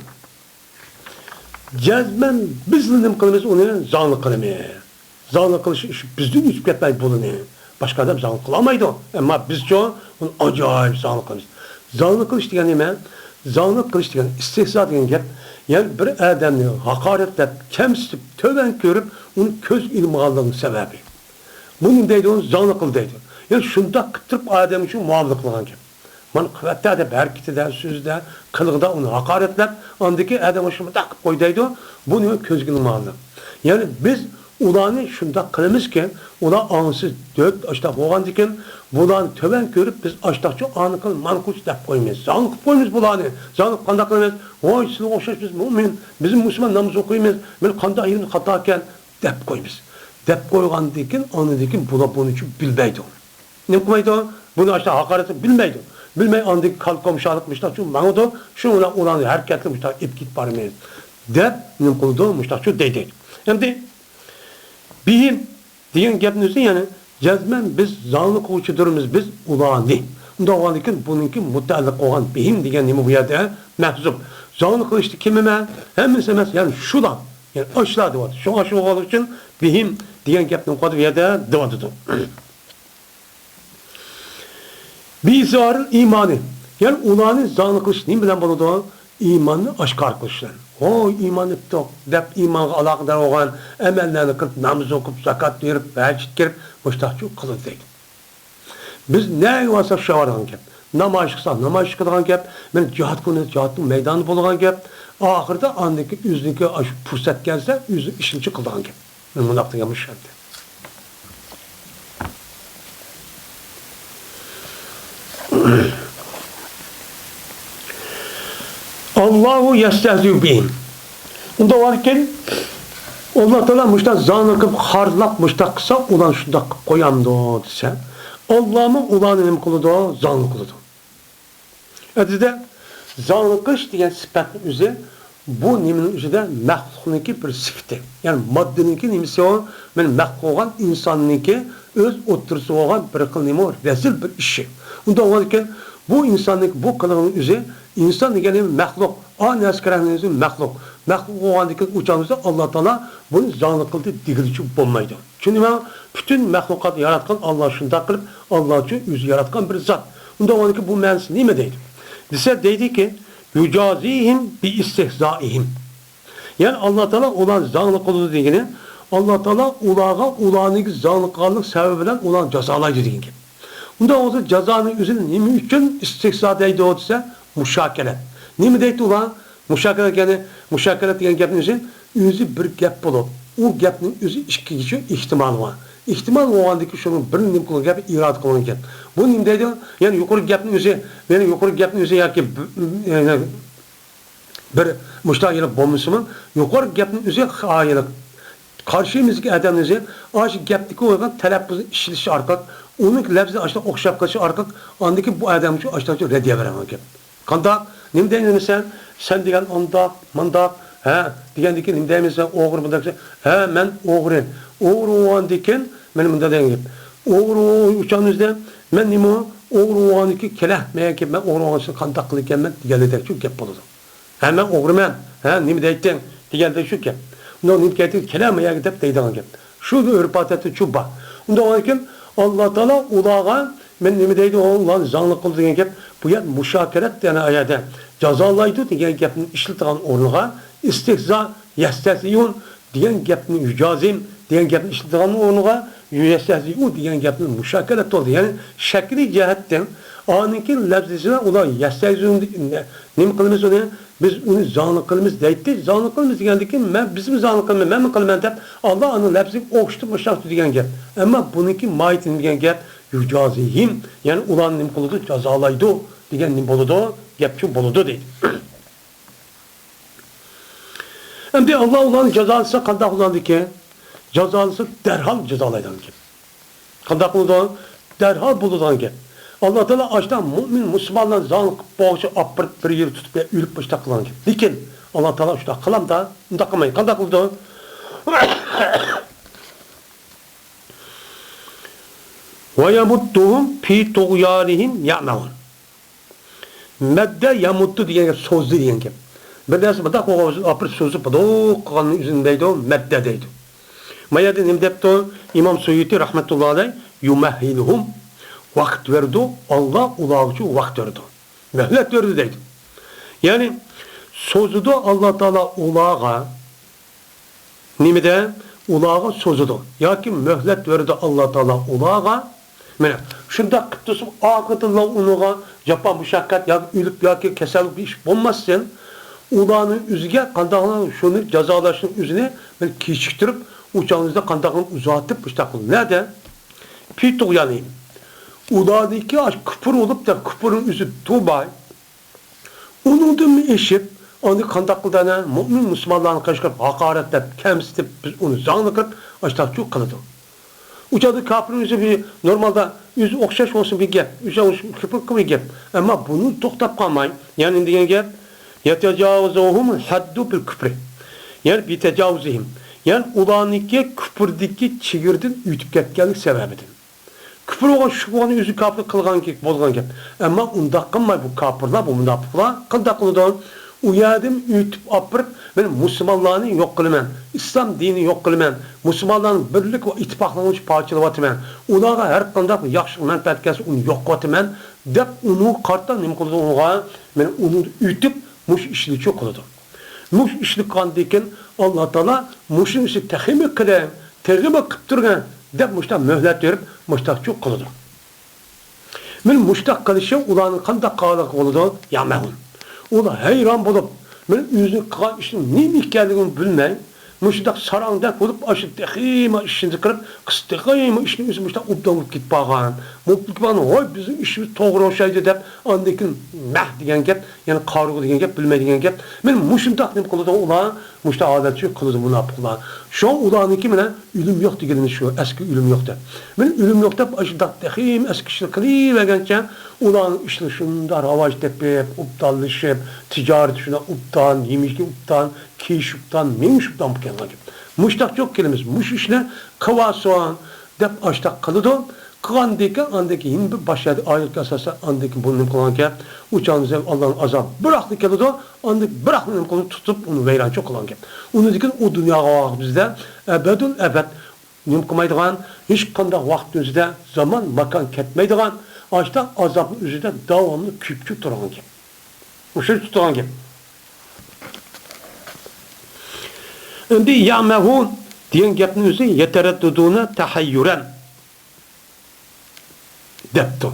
جەزمەن بىزلا نېمە قىلىمىز؟ ئۇنى زاڭلىق قىلىمىز. زاڭلىق قىلىش ئىشى بىزدىن ئۆتۈپ كەتمەيدۇ بۇلىنى. باشقا ئادەم زاڭلىق قىلالمايدۇ. ئەمما بىزچۇ ئۇنى ئاجايىپ زاڭلىق قىلىمىز. زاڭلىق قىلىش دېگەن نېمە؟ زاڭلىق قىلىش دېگەن ئىستېھزا دېگەن گەپ. يەنى بىر ئادەمنى ھاقارەتلەپ، كەمسىتىپ، تۆۋەن كۆرۈپ، ئۇنى كۆزگە ئىلمىغانلىقنىڭ سەۋەبى. بۇنى نېمە دەيدۇ؟ زاڭلىق قىل دەيدۇ. يەنى شۇنداق قىلىپ تۇرۇپ ئادەم ئۈچۈن مۇئامىلە قىلغان گەپ. مانا قىلىۋەتتە دەپ ھەرىكىتىدە، سۆزىدە، قىلىقىدا ئۇنى ھاقارەتلەپ، ئاندىن كېيىن ئادەم شۇنداق قىلىپ قوي دەيدۇ. بۇ نېمە؟ كۆزگە ئىلمىغانلىق. يەنى بىز ئۇلارنى شۇنداق قىلىمىزكى، ئۇلار ئاڭسىز، دۆت، ئاشتاق بولغاندىكىن، بۇلارنى تۆۋەن كۆرۈپ، بىز ئاشتاقچۇ ئانى قىل، مانى قىلچۇ دەپ قويىمىز. زاڭلىق قىلىپ قويىمىز بۇلارنى. زاڭلىق قىلىپ قانداق قىلىمىز؟ ۋاي، سىلىگە ئوخشاش بىز مۆمىن، بىز مۇسۇلمان ناماز ئوقۇيمىز، مانا قانداق يېرىمىز خاتاكەن دەپ قويىمىز. دەپ قويغاندىكىن، ئاندىن كېيىن بۇلار بۇنى بىلمەيدۇ. نېمە قىلمايدۇ؟ بۇنى ئاشتا ھاقارەتنى بىلمەيدۇ. بىلمەي ئاندىن كالكومشالىق مۇشتاق شۇ ماڭىدۇ. شۇ بىلەن ئۇلارنى ھەرىكەتلىك مۇشتاق ئېلىپ كېتىپ بارىمىز دەپ نېمە قىلىدۇ؟ مۇشتاق شۇ دەيدۇ. ئەمدى بىھىم دېگەن گەپنى ئۆزى، يەنى جەزمەن بىز زاڭلىق قىلغۇچىدۇرمىز بىز ئۇلارنى. ئۇنداق بولغاندىكىن بۇنىڭكى مۇتەئەللىق بولغان بىھىم دېگەن نېمە بۇ يەردە؟ مەھزۇپ. زاڭلىق قىلىشتا كىم ئەمەس؟ ھەممىسى ئەمەس، يەنى شۇلار. يەنى ئاشۇلار دەۋاتىدۇ. شۇڭا ئاشۇ بولغانلىقى ئۈچۈن بىھىم دېگەن گەپنى بۇ يەردە دەۋاتىدۇ. بىئىزھارىل ئىمانى، يەنى ئۇلارنى زاڭلىق قىلىش نېمە بىلەن بولىدۇ؟ ئىماننى ئاشكارا قىلىش بىلەن. ھوي، ئىمان ئېيتتۇق دەپ، ئىمانغا ئالاقىدار بولغان ئەمەللەرنى قىلىپ، ناماز ئوقۇپ، زاكات بېرىپ، ھەج كىرىپ، مۇشتاقچۇ قىلىدۇ دەيدۇ. بىز نەگە بارساق شۇ بارغان گەپ. نامايىش قىلساق نامايىش قىلىدىغان گەپ. مانا جىھاد قىلغىنى جىھادنىڭ مەيدانىدا بولىدىغان گەپ. ئاخىرىدا ئاندىن كېيىن ئۆزىنىڭكى ئاشۇ پۇرسەت كەلسە ئۆزى ئىشىنچە قىلىدىغان گەپ. مانا مۇنداق دېگەن مۇشۇ ئەمدى. ئاللاھۇ يەستەھزىئۇ بىھىم. ئۇنداق باركەن، ئاللا تائالا مۇشۇنداق زاڭلىق قىلىپ خارلاپ مۇشۇنداق قىلسا، ئۇلار شۇنداق قىلىپ قويامدۇ دېسە، ئاللامۇ ئۇلارنى نېمە قىلىدۇ؟ زاڭلىق قىلىدۇ. ئەدىدە زاڭلىق قىلىش دېگەن سۈپەتنىڭ ئۆزى بۇ نېمىنىڭ ئۆزىدە مەخلۇقنىڭكى بىر سۈپىتى. يەنى ماددىنىڭكى نېمىسى ئۇ؟ مەن مەخلۇق بولغان ئىنساننىڭكى ئۆز ئوتتۇرىسى بولغان بىر خىل نېمە ئۇ؟ رەزىل بىر ئىشى. ئۇنداق بولغاندىكىن بۇ ئىنساننىڭكى بۇ قىلىقىنىڭ ئۆزى، ئىنسان دېگەن نېمە؟ مەخلۇق. ئا نەرسە كېرەكنىڭ ئۆزى مەخلۇق. مەخلۇق بولغاندىكىن ئۇ چاغدا ئاللا تائالا بۇنى زاڭلىق قىلدى دېگىلىچۇ بولمايدۇ. چۈنكى مانا پۈتۈن مەخلۇقات ياراتقان ئاللا شۇنداق قىلىپ، ئاللا شۇ ئۆزى ياراتقان بىر زات. ئۇنداق بولغاندىكىن بۇ مەنىسى نېمە دەيدۇ؟ دېسە دەيدۇكى، يۇجازىھىم بىئىستىھزائىھىم. يەنى ئاللا تائالا ئۇلار زاڭلىق قىلىدۇ دېگىنى، ئاللا تائالا ئۇلارغا ئۇلارنىڭكى زاڭلىق قىلغانلىق سەۋەبى بىلەن ئۇلارنى جازالايدۇ دېگەن گەپ. ئۇنداق بولسا جازانىڭ ئۆزىنى نېمە ئۈچۈن ئىستىھزا دەيدۇ دېسە، مۇشاكەلەت. نېمە دەيدۇ ئۇلار؟ مۇشاكەلەت، يەنى مۇشاكەلەت دېگەن گەپنىڭ ئۆزى، ئۆزى بىر گەپ بولۇپ، ئۇ گەپنىڭ ئۆزى ئىككىگىچە ئېھتىمالى بار. ئېھتىمال بولغاندىكىن شۇنىڭ بىر نېمە قىلغان گەپ، ئىرادە قىلغان گەپ. بۇ نېمە دەيدۇ؟ يەنى يۇقىرىقى گەپنىڭ ئۆزى، يەنى يۇقىرىقى گەپنىڭ ئۆزى ياكى ب-، يەنى بىر مۇشۇنداق يەنە بولمىسىمۇ، يۇقىرىقى گەپنىڭ ئۆزى، ھا، يەنى قارشىمىزدىكى ئادەمنىڭ ئۆزى ئاشۇ گەپتىكى قويغان تەلەپپۇزنى ئىشلىتىش ئارقىلىق، ئۇنىڭ لەپزىنى ئاشۇنداق ئوخشاپ قېلىشى ئارقىلىق، ئاندىن كېيىن بۇ ئادەم ئۈچۈن ئاشۇنداق رەددىيە بېرىدىغان گەپ. قانداق؟ نېمە دەيمەن سەن؟ سەن دېگەن ئانداق، مانداق، ھە، دېگەندىكىن نېمە دەيمەن سەن؟ ئوغرى، مۇنداق دېسە، ھە، مەن ئوغرى. ئوغرى بولغاندىكىن مەن مۇنداق دېگەن گەپ. ئوغرى بولغان ئۇچانىزدە مەن نېمە؟ ئوغرى بولغاندىكىن كېلە، مەن گەپ، مەن ئوغرى بولغان ئىشنى قانداق قىلىكەنمەن دېگەندەكچۇ گەپ بولىدۇ. ھە، مەن ئوغرىمەن. ھە، نېمە دەيتتىڭ؟ دېگەندەك شۇ گەپ. ئۇنداق نېمە دەيتتىڭ؟ كېلە ما يەرگە دەپ دەيدىغان گەپ. شۇ ئۆرپ-ئادەتتە شۇ بار. ئۇنداق بولغاندىكىن، ئاللا تائالا ئۇلارغا، مەن نېمە دەيدۇ، ئۇلارنى زاڭلىق قىلدى دېگەن گەپ، بۇ يەر مۇشاكەلەت دېگەن ئايەتتە جازالايدۇ دېگەن گەپنى ئىشلىتىدىغان ئورنىغا، ئىستىھزا، يەستەھزىئۇن، دېگەن گەپنى، يۇجازىم دېگەن گەپنى ئىشلىتىدىغان ئورنىغا، يەستەھزىئۇ دېگەن گەپنى مۇشاكەلەت قىلدى. يەنى شەكلىي جەھەتتىن ئانىڭكى لەپزىسىنى ئۇلار يەستەھزىئۇن، نېمە قىلىمىز ئۇنى؟ بىز ئۇنى زاڭلىق قىلىمىز دەيتتى. زاڭلىق قىلىمىز دېگەندىكىن، مەن، بىزمۇ زاڭلىق قىلىمىز، مەنمۇ قىلىمەن دەپ، ئاللا ئانىڭ لەپزىگە ئوخشىتىپ مۇشۇنداق دېگەن گەپ. ئەمما بۇنىڭكى ماھىيىتى نېمە دېگەن گەپ؟ يۇجازىھىم، يەنى ئۇلارنى نېمە قىلىدۇ؟ جازالايدۇ دېگەن نېمە بولىدۇ؟ گەپچۇ بولىدۇ دەيدۇ. ئەمدى ئاللا ئۇلارنى جازالىسا قانداق بولىدىكەن؟ جازالىسا دەرھال جازالايدىغان گەپ. قانداق بولىدۇ؟ دەرھال بولىدىغان گەپ. ئاللا تائالا ئاشۇنداق مۆمىن مۇسۇلمانلارنى زاڭلىق قىلىپ بوغۇچى ئاپىرىپ بىر يەرگە تۇتۇپ ئۆلۈپ مۇشۇنداق قىلغان گەپ. لېكىن ئاللا تائالا شۇنداق قىلامدا؟ ئۇنداق قىلمايدۇ. قانداق قىلىدۇ؟ ۋە يەمۇددۇھۇم فى تۇغيانىھىم يەئمەھۇن. مەددە يەمۇددۇ دېگەن گەپ سوزدى دېگەن گەپ. بىر نەرسە مۇنداق بولغان بولسا، ئاپىرىپ سوزۇپ، مۇنداق قىلغاننىڭ ئۆزىنى دەيدۇ، مەددە دەيدۇ. ما يەردە نېمە دەپتۇ؟ ئىمام سۇيۇتى رەھمەتۇللا ئەلەي، يۇمەھھىلۇھۇم، ۋاقىت بېرىدۇ، ئاللا ئۇلارغىچۇ ۋاقىت بېرىدۇ. مۆھلەت بېرىدۇ دەيدۇ. يەنى سوزىدۇ ئاللا تائالا ئۇلارغا. نېمىدە؟ ئۇلارغا سوزىدۇ. ياكى مۆھلەت بېرىدۇ ئاللا تائالا ئۇلارغا. مانا شۇنداق قىلىپ تۇرسۇن، ئارقىدىنلا ئۇنىڭغا جاپا مۇشەققەت ياكى ئۆلۈپ ياكى كېسەل بىر ئىش بولماستىن، ئۇلارنىڭ ئۆزىگە قانداقلا شۇنى جازالاشنىڭ ئۆزىنى بىر كېچىكتۈرۈپ، ئۇ چاغنىڭدا قانداقلا ئۇزارتىپ، مۇشۇنداق قىلىدۇ. نەدە؟ پى طغيانىھىم. ئۇلارنىڭكى ئاشۇ كۇپۇر بولۇپ، دەپ كۇپۇرنىڭ ئۆزى تۇباي. ئۇنىڭدىنمۇ ئېشىپ، ئاندىن قانداق قىلدى ئەنە؟ مۆمىن مۇسۇلمانلارنى قەشقەرلەپ، ھاقارەتلەپ، كەمسىتىپ، بىز ئۇنى زاڭلىقىپ، ئاشتاقچۇ قىلىدۇ. ئۇ چاغدا كاپىرنىڭ ئۆزى بىر نورمالدا ئۆزى ئوخشاش بولسا بىر گەپ، ئۆزى ئوخشاش كۆپرەك بىر گەپ. ئەمما بۇنى توختاپ قالماي، يەنە دېگەن گەپ، يەتەجاۋۇزۇھۇم ھەددۇ بىل كۇپرى. يەنى بىتەجاۋۇزىھىم. يەنى ئۇلارنىڭكى كۇپۇردىكى چېگرىدىن ئۆتۈپ كەتكەنلىك سەۋەبىدىن. كۇپۇر بولغان، شۇ بولغان ئۆزى كاپىر قىلغان گەپ، بولغان گەپ. ئەمما ئۇنداق قىلماي بۇ كاپىرلار، بۇ مۇناپىقلار قانداق قىلىدۇ؟ ئۇ يەردىن ئۆتۈپ ئاپىرىپ، مەن مۇسۇلمانلارنى يوق قىلىمەن، ئىسلام دىنىنى يوق قىلىمەن، مۇسۇلمانلارنىڭ بىرلىك ۋە ئىتتىپاقلىقىنى پارچىلىۋاتىمەن، ئۇلارغا ھەر قانداق ياخشى مەنپەئەت كەلسە ئۇنى يوق قىلىۋاتىمەن، دەپ ئۇنىڭغا قارىتا نېمە قىلىدۇ ئۇنىڭغا؟ مەن ئۇنى ئۆتۈپ مۇشۇ ئىشنىچۇ قىلىدۇ. مۇشۇ ئىشنى قىلغاندىن كېيىن ئاللا تائالا مۇشۇنى ئىشنى تېخىمۇ قىلىڭ، تېخىمۇ قىلىپ تۇرۇڭ دەپ مۇشۇنداق مۆھلەت بېرىپ، مۇشۇنداقچۇ قىلىدۇ. مانا مۇشۇنداق قىلىشى ئۇلارنىڭ قانداق قىلغانلىقى بولىدۇ؟ يەئمەھۇن. ئۇلار ھەيران بولۇپ، مانا ئۆزىنىڭ قىلغان ئىشىنىڭ نېمە ئىكەنلىكىنى بىلمەي، مۇشۇنداق ساراڭدەك بولۇپ، ئاشۇ تېخىمۇ ئىشىنى قىلىپ، قىز تېخىمۇ ئىشنى ئۆزى مۇشۇنداق ئوبدان بولۇپ كېتىپ قالغان. بولۇپ كېتىپ قالغان، ۋاي، بىزنىڭ ئىشىمىز توغرا ئوخشايدۇ دەپ، ئاندىن كېيىن مەھ دېگەن گەپ، يەنى قارىغۇ دېگەن گەپ، بىلمەي دېگەن گەپ. مانا مۇشۇنداق نېمە قىلىدۇ ئۇلار؟ مۇشۇنداق ھالەتچۇ قىلىدۇ مۇناپىقلار. شۇڭا ئۇلارنىڭكى مانا ئۆلۈم يوق دېگىنى شۇ، ئەسكى ئۆلۈم يوق دەپ. مانا ئۆلۈم يوق دەپ، ئاشۇنداق تېخىمۇ ئەسكى ئىشلار قىلىۋەرگەنچە، ئۇلارنىڭ ئىشلىرى شۇنداق راۋاج تېپىپ، ئوبدانلىشىپ، تىجارىتى شۇنداق ئوبدان، يېمىشى ئوبدان، كىيىشى ئوبدان، مېڭىشى ئوبدان بولۇپ كەلگەن. مۇشۇنداقچۇ قىلىمىز، مۇشۇ ئىشنى قىلىۋالسۇن دەپ ئاشۇنداق قىلىدۇ. قىلغاندىن كېيىن، ئاندىن كېيىن بىر باشقا ئايەتكە ئاساسەن، ئاندىن كېيىن بۇ نېمە قىلغانكەن؟ ئۇ چاغدا ئاللانىڭ ئازابى بىراقلا كېلىدۇ. ئاندىن بىراقلا نېمە قىلىدۇ؟ تۇتۇپ، ئۇنى ۋەيرانچۇ قىلغانكەن. ئۇنىڭدىن كېيىن ئۇ دۇنياغا بىزدە ئەبەدۇل ئەبەد نېمە قىلمايدىغان، ھېچقانداق ۋاقىت ئۆزىدە زامان، ماكان كەتمەيدىغان، ئاشۇنداق ئازابنىڭ ئۆزىدە داۋاملىق كۆيۈپ تۇرغان گەپ. ئوشۇنچە تۇرغان گەپ. ئەمدى يەئمەھۇن دېگەن گەپنىڭ ئۆزى يەتەرەددۇدۇنە تەھەييۇرەن دەپتۇ.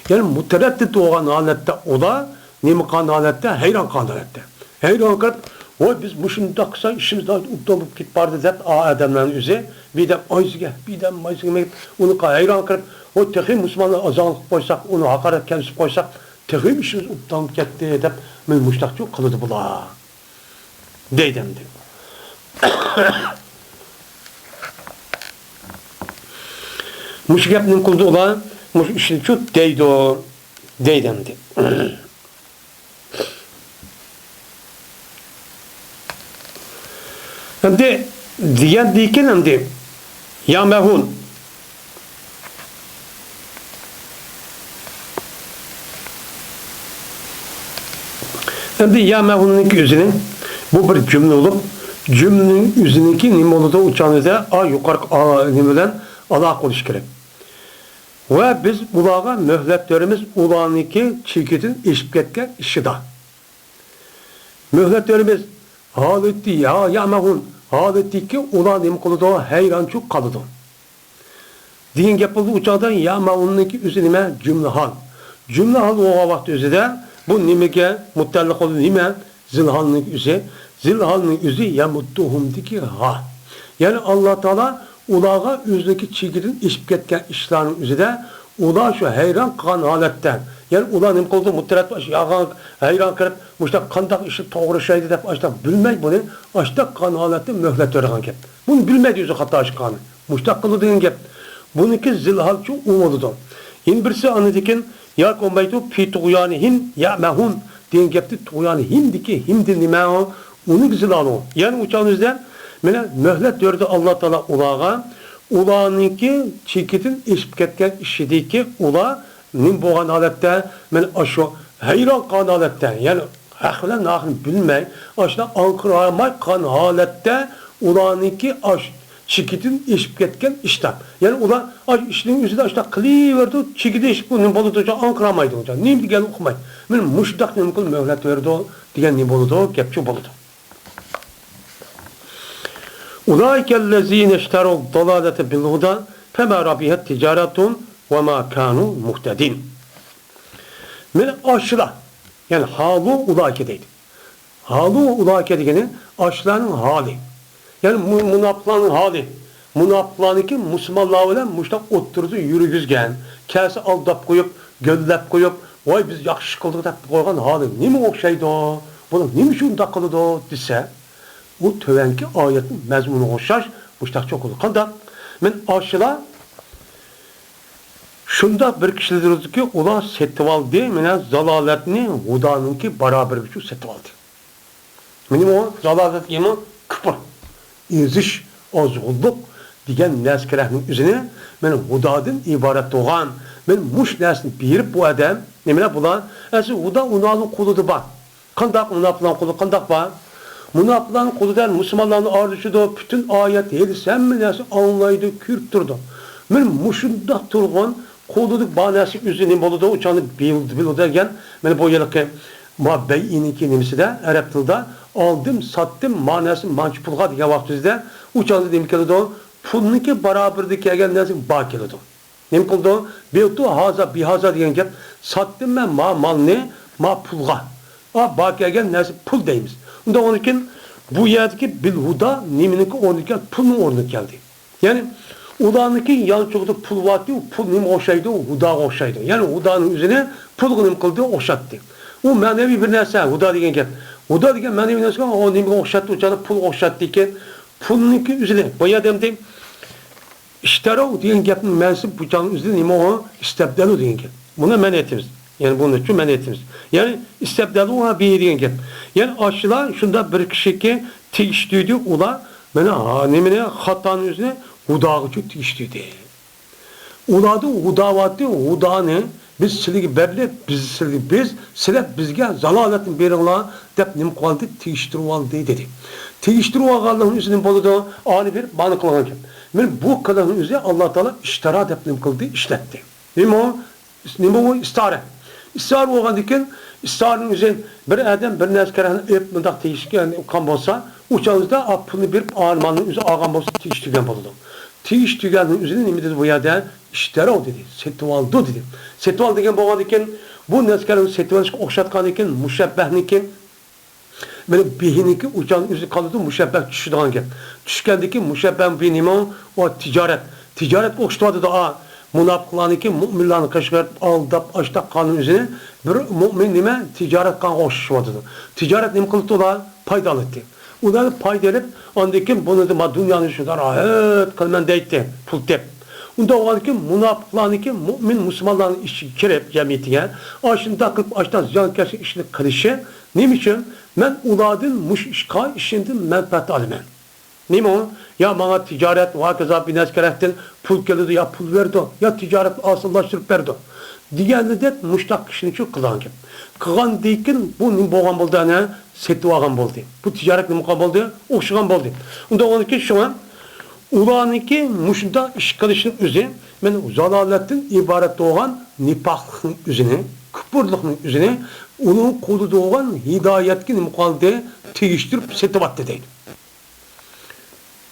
يەنى مۇتەرەددىت بولغان ھالەتتە ئۇلار نېمە قىلغان ھالەتتە؟ ھەيران قالغان ھالەتتە. ھەيران قېلىپ، ۋاي، بىز مۇشۇنداق قىلسا ئىشىمىز ئوبدان بولۇپ كېتىپ باردى دەپ، ئا ئادەملەرنىڭ ئۆزى بىردەم ئايسىگە، بىردەم مايسىگە مېڭىپ، ئۇنىڭغا ھەيران قېلىپ، ۋاي، تېخى مۇسۇلمانلار ئازانلىق قىلىپ قويساق، ئۇنى ھاقارەت كەمسىتىپ قويساق، تېخى ئىشىمىز ئوبدان بولۇپ كەتتى دەپ، مانا مۇشۇنداقچۇ قىلىدۇ بۇلار. دەيدۇ ئەمدى. مۇشۇ گەپنى نېمە قىلىدۇ ئۇلار؟ مۇشۇ ئىشنىچۇ دەيدۇ. دەيدۇ ئەمدى. ئەمدى دېگەندىن كېيىن ئەمدى يەئمەھۇن. ئەمدى يەئمەھۇننىڭكى ئۆزىنىڭ بۇ بىر جۈملە بولۇپ، جۈملىنىڭ ئۆزىنىڭكى نېمە بولىدۇ؟ ئۇ چاغدا ئا يۇقىرىقى ئا نېمە بىلەن ئالاقە بولۇشى كېرەك. ۋە بىز ئۇلارغا مۆھلەت بېرىمىز، ئۇلارنىڭكى چېكىدىن ئېشىپ كەتكەن ئىشىدا. مۆھلەت بېرىمىز. ھالىتى، يا، يەئمەھۇن. ھالىتىكى ئۇلار نېمە قىلىدۇ؟ ھەيرانچۇ قالىدۇ. دېگەن گەپ بولدى. ئۇ چاغدا يەئمەھۇننىڭكى ئۆزى نېمە؟ جۈملە ھال. جۈملە ھال بولغان ۋاقىت ئۆزىدە بۇ نېمىگە مۇتەئەللىق بولىدۇ؟ نېمە؟ زىلھالنىڭ ئۆزى. زىلھالنىڭ ئۆزى يەمۇددۇھۇمدىكى ھا. يەنى ئاللا تائالا ئۇلارغا ئۆزىنىڭكى چېكىدىن ئېشىپ كەتكەن ئىشلارنىڭ ئۆزىدە ئۇلار شۇ ھەيران قالغان ھالەتتە، يەنى ئۇلار نېمە قىلىدۇ؟ مۇتەرەددىت، ھەيران قىلىپ، مۇشۇنداق قانداق ئىشنى توغرا ئىشلەيدۇ دەپ، ئاشۇنداق بىلمەي بۇنى ئاشۇنداق قىلغان ھالەتتە مۆھلەت بېرىدىغان گەپ. بۇنى بىلمەيدۇ ئۆزى خاتا ئىش قىلغاننى. مۇشۇنداق قىلىدۇ دېگەن گەپ. بۇنىڭكى زىلھالچۇ ئۇ بولىدۇ. يەنە بىرسى ئاندىن كېيىن ياكى بولمايدۇ، پى تۇغيانىھىم يەئمەھۇن دېگەن گەپتە تۇغيانىھىمدىكى ھىمدىن نېمە ئۇ؟ ئۇنىڭكى زىلھالى ئۇ. يەنى ئۇ چاغنىڭ ئۆزىدە مانا مۆھلەت بېرىدۇ ئاللا تائالا ئۇلارغا. ئۇلارنىڭكى چېكىدىن ئېشىپ كەتكەن ئىشىدىكى ئۇلار نېمە بولغان ھالەتتە؟ مانا ئاشۇ ھەيران قالغان ھالەتتە، يەنى ھەق بىلەن ناھەقنى بىلمەي، ئاشۇنداق ئاڭقىرالماي قالغان ھالەتتە ئۇلارنىڭكى ئاش-، چېكىدىن ئېشىپ كەتكەن ئىشتار. يەنى ئۇلار ئاش-، ئىشنىڭ ئۆزىدە ئاشۇنداق قىلىۋېرىدۇ، چېكىدىن ئېشىپ نېمە بولىدۇ، ئاڭقىرالمايدۇ، نېمە دېگەننى ئۇقماي. مانا مۇشۇنداق نېمە قىلىپ مۆھلەت بېرىدۇ دېگەن نېمە بولىدۇ، گەپ شۇ بولىدۇ. أولئك الذين اشتروا الضلالة بالهدى فما ربحت تجارتهم وما كانوا مهتدين. مانا ئاشۇلار، يەنى ھالۇ ئۇلائىكە دەيدۇ. ھالۇ ئۇلائىكە دېگىنى ئاشۇلارنىڭ ھالى. يەنى مۇ-، مۇناپىقلارنىڭ ھالى. مۇناپىقلارنىڭكى مۇسۇلمانلار بىلەن مۇشۇنداق ئوتتۇرىدا يۈرگۈزگەن، كەلسە ئالداپ قويۇپ، گۆللەپ قويۇپ، ۋاي بىز ياخشى ئىش قىلدۇق دەپ قويغان ھالى نېمە ئوخشايدۇ؟ بۇلار نېمە ئۈچۈن ئۇنداق قىلىدۇ دېسە، ئۇ تۆۋەنكى ئايەتنىڭ مەزمۇنىغا ئوخشاش مۇشۇنداق چوقۇلدى. قانداق؟ مانا ئاشۇلار شۇنداق بىر كىشىلەردۇركى، ئۇلار سېتىۋالدى، مانا زالالەتنى ھۇدانىڭكى بارابىرىگە سېتىۋالدى. مانا بۇ زالالەت دېگەنمۇ كۇپۇر، ئېزىش، ئازغۇنلۇق دېگەن نەرسە كېرەكنىڭ ئۆزىنى، مانا ھۇدادىن ئىبارەت بولغان، مانا مۇشۇ نەرسىنى بېرىپ بۇ ئادەم، نېمىلا بۇلار، ئەسلى ھۇدا ئۇلارنىڭ قولىدا بار. قانداق مۇناپىقلارنىڭ قولى قانداق بار؟ مۇناپىقلارنىڭ قولىدا مۇسۇلمانلارنى ئايرىشىدۇ، پۈتۈن ئايەت، ھەدىس، ھەممە نەرسە ئاڭلايدۇ، كۆرۈپ تۇرىدۇ. مانا مۇشۇنداق تۇرغان قولىدا بار نەرسە ئۆزى نېمە بولىدۇ، ئۇچاندا بىلىدۇ، بىلىدۇ دېگەن، مانا بۇ ھېلىقى ما بەيئىنىڭكى نېمىسىدە، ئەرەب تىلىدا ئالدىم، ساتتىم، ما نەرسە مانچە پۇلغا دېگەن ۋاقتىمىزدا ئۇچاندا نېمە كېلىدۇ؟ پۇلنىڭكى بارابىرىدە كەلگەن نەرسە با كېلىدۇ. نېمە قىلىدۇ؟ بىئتۇ ھازا بىھازا دېگەن گەپ، ساتتىم مەن ما مالنى ما پۇلغا. ئا، با كەلگەن نەرسە پۇل دەيمىز. ئۇنداق بولغاندىكىن بۇ يەردىكى بىلھۇدا نېمىنىڭكى ئورنىغا كەلدى؟ پۇلنىڭ ئورنىغا كەلدى. يەنى ئۇلارنىڭكى يانچۇقىدا پۇل بارتى، ئۇ پۇل نېمىگە ئوخشايدۇ؟ ھۇداغا ئوخشايدۇ. يەنى ھۇدانىڭ ئۆزىنى پۇلغا نېمە قىلدى؟ ئوخشاتتى. ئۇ مەنىۋى بىر نەرسە، ھۇدا دېگەن گەپ. ھۇدا دېگەن مەنىۋى نەرسە، ئۇ نېمىگە ئوخشاتتى؟ ئۇ چاغدا پۇلغا ئوخشاتتى ئىكەن. پۇلنىڭكى ئۆزىنى، بۇ يەردە ئەمدى ئىشتەرەۋ دېگەن گەپنىڭ مەنىسى بۇ چاغنىڭ ئۆزىدە نېمە ئۇ؟ ئىستەبدەلۇ دېگەن گەپ. بۇنى مەن ئېيتىمىز. يەنى بۇنى شۇ مەن ئېيتىمىز. يەنى ئىستەبدەلۇ ۋە بىھى دېگەن گەپ. يەنى ئاشۇلار شۇنداق بىر كىشىگە تېگىشلىدى ئۇلار. مانا ھا-، نېمىنى، خاتانىڭ ئۆزىنى ھۇداغىچۇ تېگىشلىدى. ئۇلاردا ھۇدا بارتى، ھۇدانى بىز سىلىگە بەرلى، بىز سىلىگە بىز، سىلەر بىزگە زالالەتنى بېرىڭلار دەپ نېمە قىلىۋالدى؟ تېگىشتۈرۈۋالدى دېدى. تېگىشتۈرۈۋالغانلىقنىڭ ئۆزى نېمە بولىدۇ؟ ئانى بېرىپ مانى قىلغان گەپ. مانا بۇ قىلىقنىڭ ئۆزى ئاللا تائالا ئىشتارا دەپ نېمە قىلدى؟ ئىشلەتتى. نېمە ئۇ؟ نېمە ئۇ؟ ئىستارە. ئىستارە بولغاندىن كېيىن، ئىستارىنىڭ ئۆزى بىر ئادەم بىر نەرسە كېرەكنى ئېلىپ مۇنداق تېگىشكەن قان بولسا، ئۇ چاغدا پۇلنى بېرىپ ئانى مالنىڭ ئۆزى ئالغان بولسا تېگىشتۈرگەن بولىدۇ. تېگىشتۈرگەننىڭ ئۆزىنى نېمە دېدى بۇ يەردە؟ ئىشتەرەۋ دېدى، سېتىۋالدى دېدى. سېتىۋالدى دېگەن بولغاندىكىن، بۇ نەرسىلەرنى سېتىۋېلىشقا ئوخشاتقاندىكىن، مۇشەببەھنىكى، مانا بىھىنىكى ئۇچان ئۆزى قالىدۇ، مۇشەببەھ چۈشىدىغان گەپ. چۈشكەندىكىن مۇشەببەھ بىھى نېمە؟ ئۇ تىجارەت. تىجارەتكە ئوخشىتىۋاتىدۇ، ئا، مۇناپىقلارنىڭكى مۇئمىنلارنى قىشقىرىپ، ئالداپ، ئاشتاق قانۇن ئۆزىنى بىر مۇئمىن نېمە؟ تىجارەت قىلغانغا ئوخشىتىۋاتىدۇ. تىجارەت نېمە قىلىپتۇ ئۇلار؟ پايدا ئالاتتى. ئۇلار پايدا ئېلىپ، ئاندىن كېيىن بۇنى ما دۇنيانى شۇنداق راھەت قىلىمەن دەيتتى، پۇل تېپ. ئۇنداق بولغاندىكىن مۇناپىقلارنىڭكى مۇئمىن مۇسۇلمانلارنىڭ ئىچىگە كىرىپ، جەمئىيىتىگە، ئاشۇنداق قىلىپ، ئاشۇنداق زىيانكەشلىك ئىشنى قىلىشى نېمە ئۈچۈن؟ مەن ئۇلاردىن مۇشۇ ئىشقا ئىشىندىم، مەنپەئەت ئالىمەن. نېمە ئۇ؟ يا ماڭا تىجارەت ۋە ھاكازا بىر نەرسە كېرەكتىن پۇل كېلىدۇ، يا پۇل بېرىدۇ، يا تىجارەتنى ئاسانلاشتۇرۇپ بېرىدۇ دېگەندەك مۇشتاق كىشىنى شۇ قىلغان گەپ. قىلغاندىن كېيىن بۇ نېمە بولغان بولدى؟ ئەنە سېتىۋالغان بولدى. بۇ تىجارەت نېمە قىلغان بولدى؟ ئوخشىغان بولدى. ئۇنداق بولغاندىكىن شۇڭا ئۇلارنىڭكى مۇشۇنداق ئىش قىلىشىنىڭ ئۆزى مانا زالالەتتىن ئىبارەت بولغان نىپاقلىقنىڭ ئۆزىنى، كۇپۇرلۇقنىڭ ئۆزىنى، ئۇنىڭ قولىدا بولغان ھىدايەتكە نېمە قىلدى؟ تېگىشتۈرۈپ سېتىۋاتتى دەيدۇ.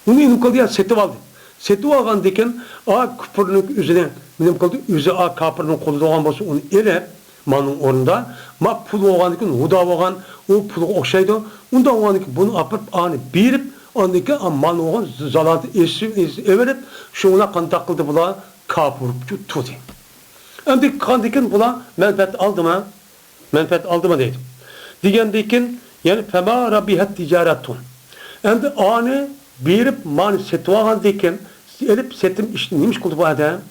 ئۇنى نېمە قىلدى؟ يا سېتىۋالدى. سېتىۋالغاندىن كېيىن، ئا، كۇپۇرنىڭ ئۆزىنى نېمە قىلدى؟ ئۆزى، ئا، كاپىرنىڭ قولىدا بولغان بولسا، ئۇنى ئېلىپ، مالنىڭ ئورنىدا، ما پۇل بولغاندىن كېيىن ھۇدا بولغان، ئۇ پۇلغا ئوخشايدۇ. ئۇنداق بولغاندىن كېيىن بۇنى ئاپىرىپ، ئانى بېرىپ، ئاندىن كېيىن، ئا، مالنى بولغان زالالىتى ئېسىپ، ئېسىپ ئېۋېرىپ، شۇڭا قانداق قىلدى بۇلار؟ كاپىر بولۇپ تۇردى. ئەمدى قىلغاندىن كېيىن بۇلار مەنپەئەت ئالدىما؟ مەنپەئەت ئالدىما دەيدۇ. دېگەندىن كېيىن، يەنى فەما رەبىھەت تىجارەتۇھۇم. ئەمدى ئانى بېرىپ، مانى سېتىۋالغاندىن كېيىن، ئېلىپ سېتىم ئىشنى نېمە ئىش قىلدى بۇ ئادەم؟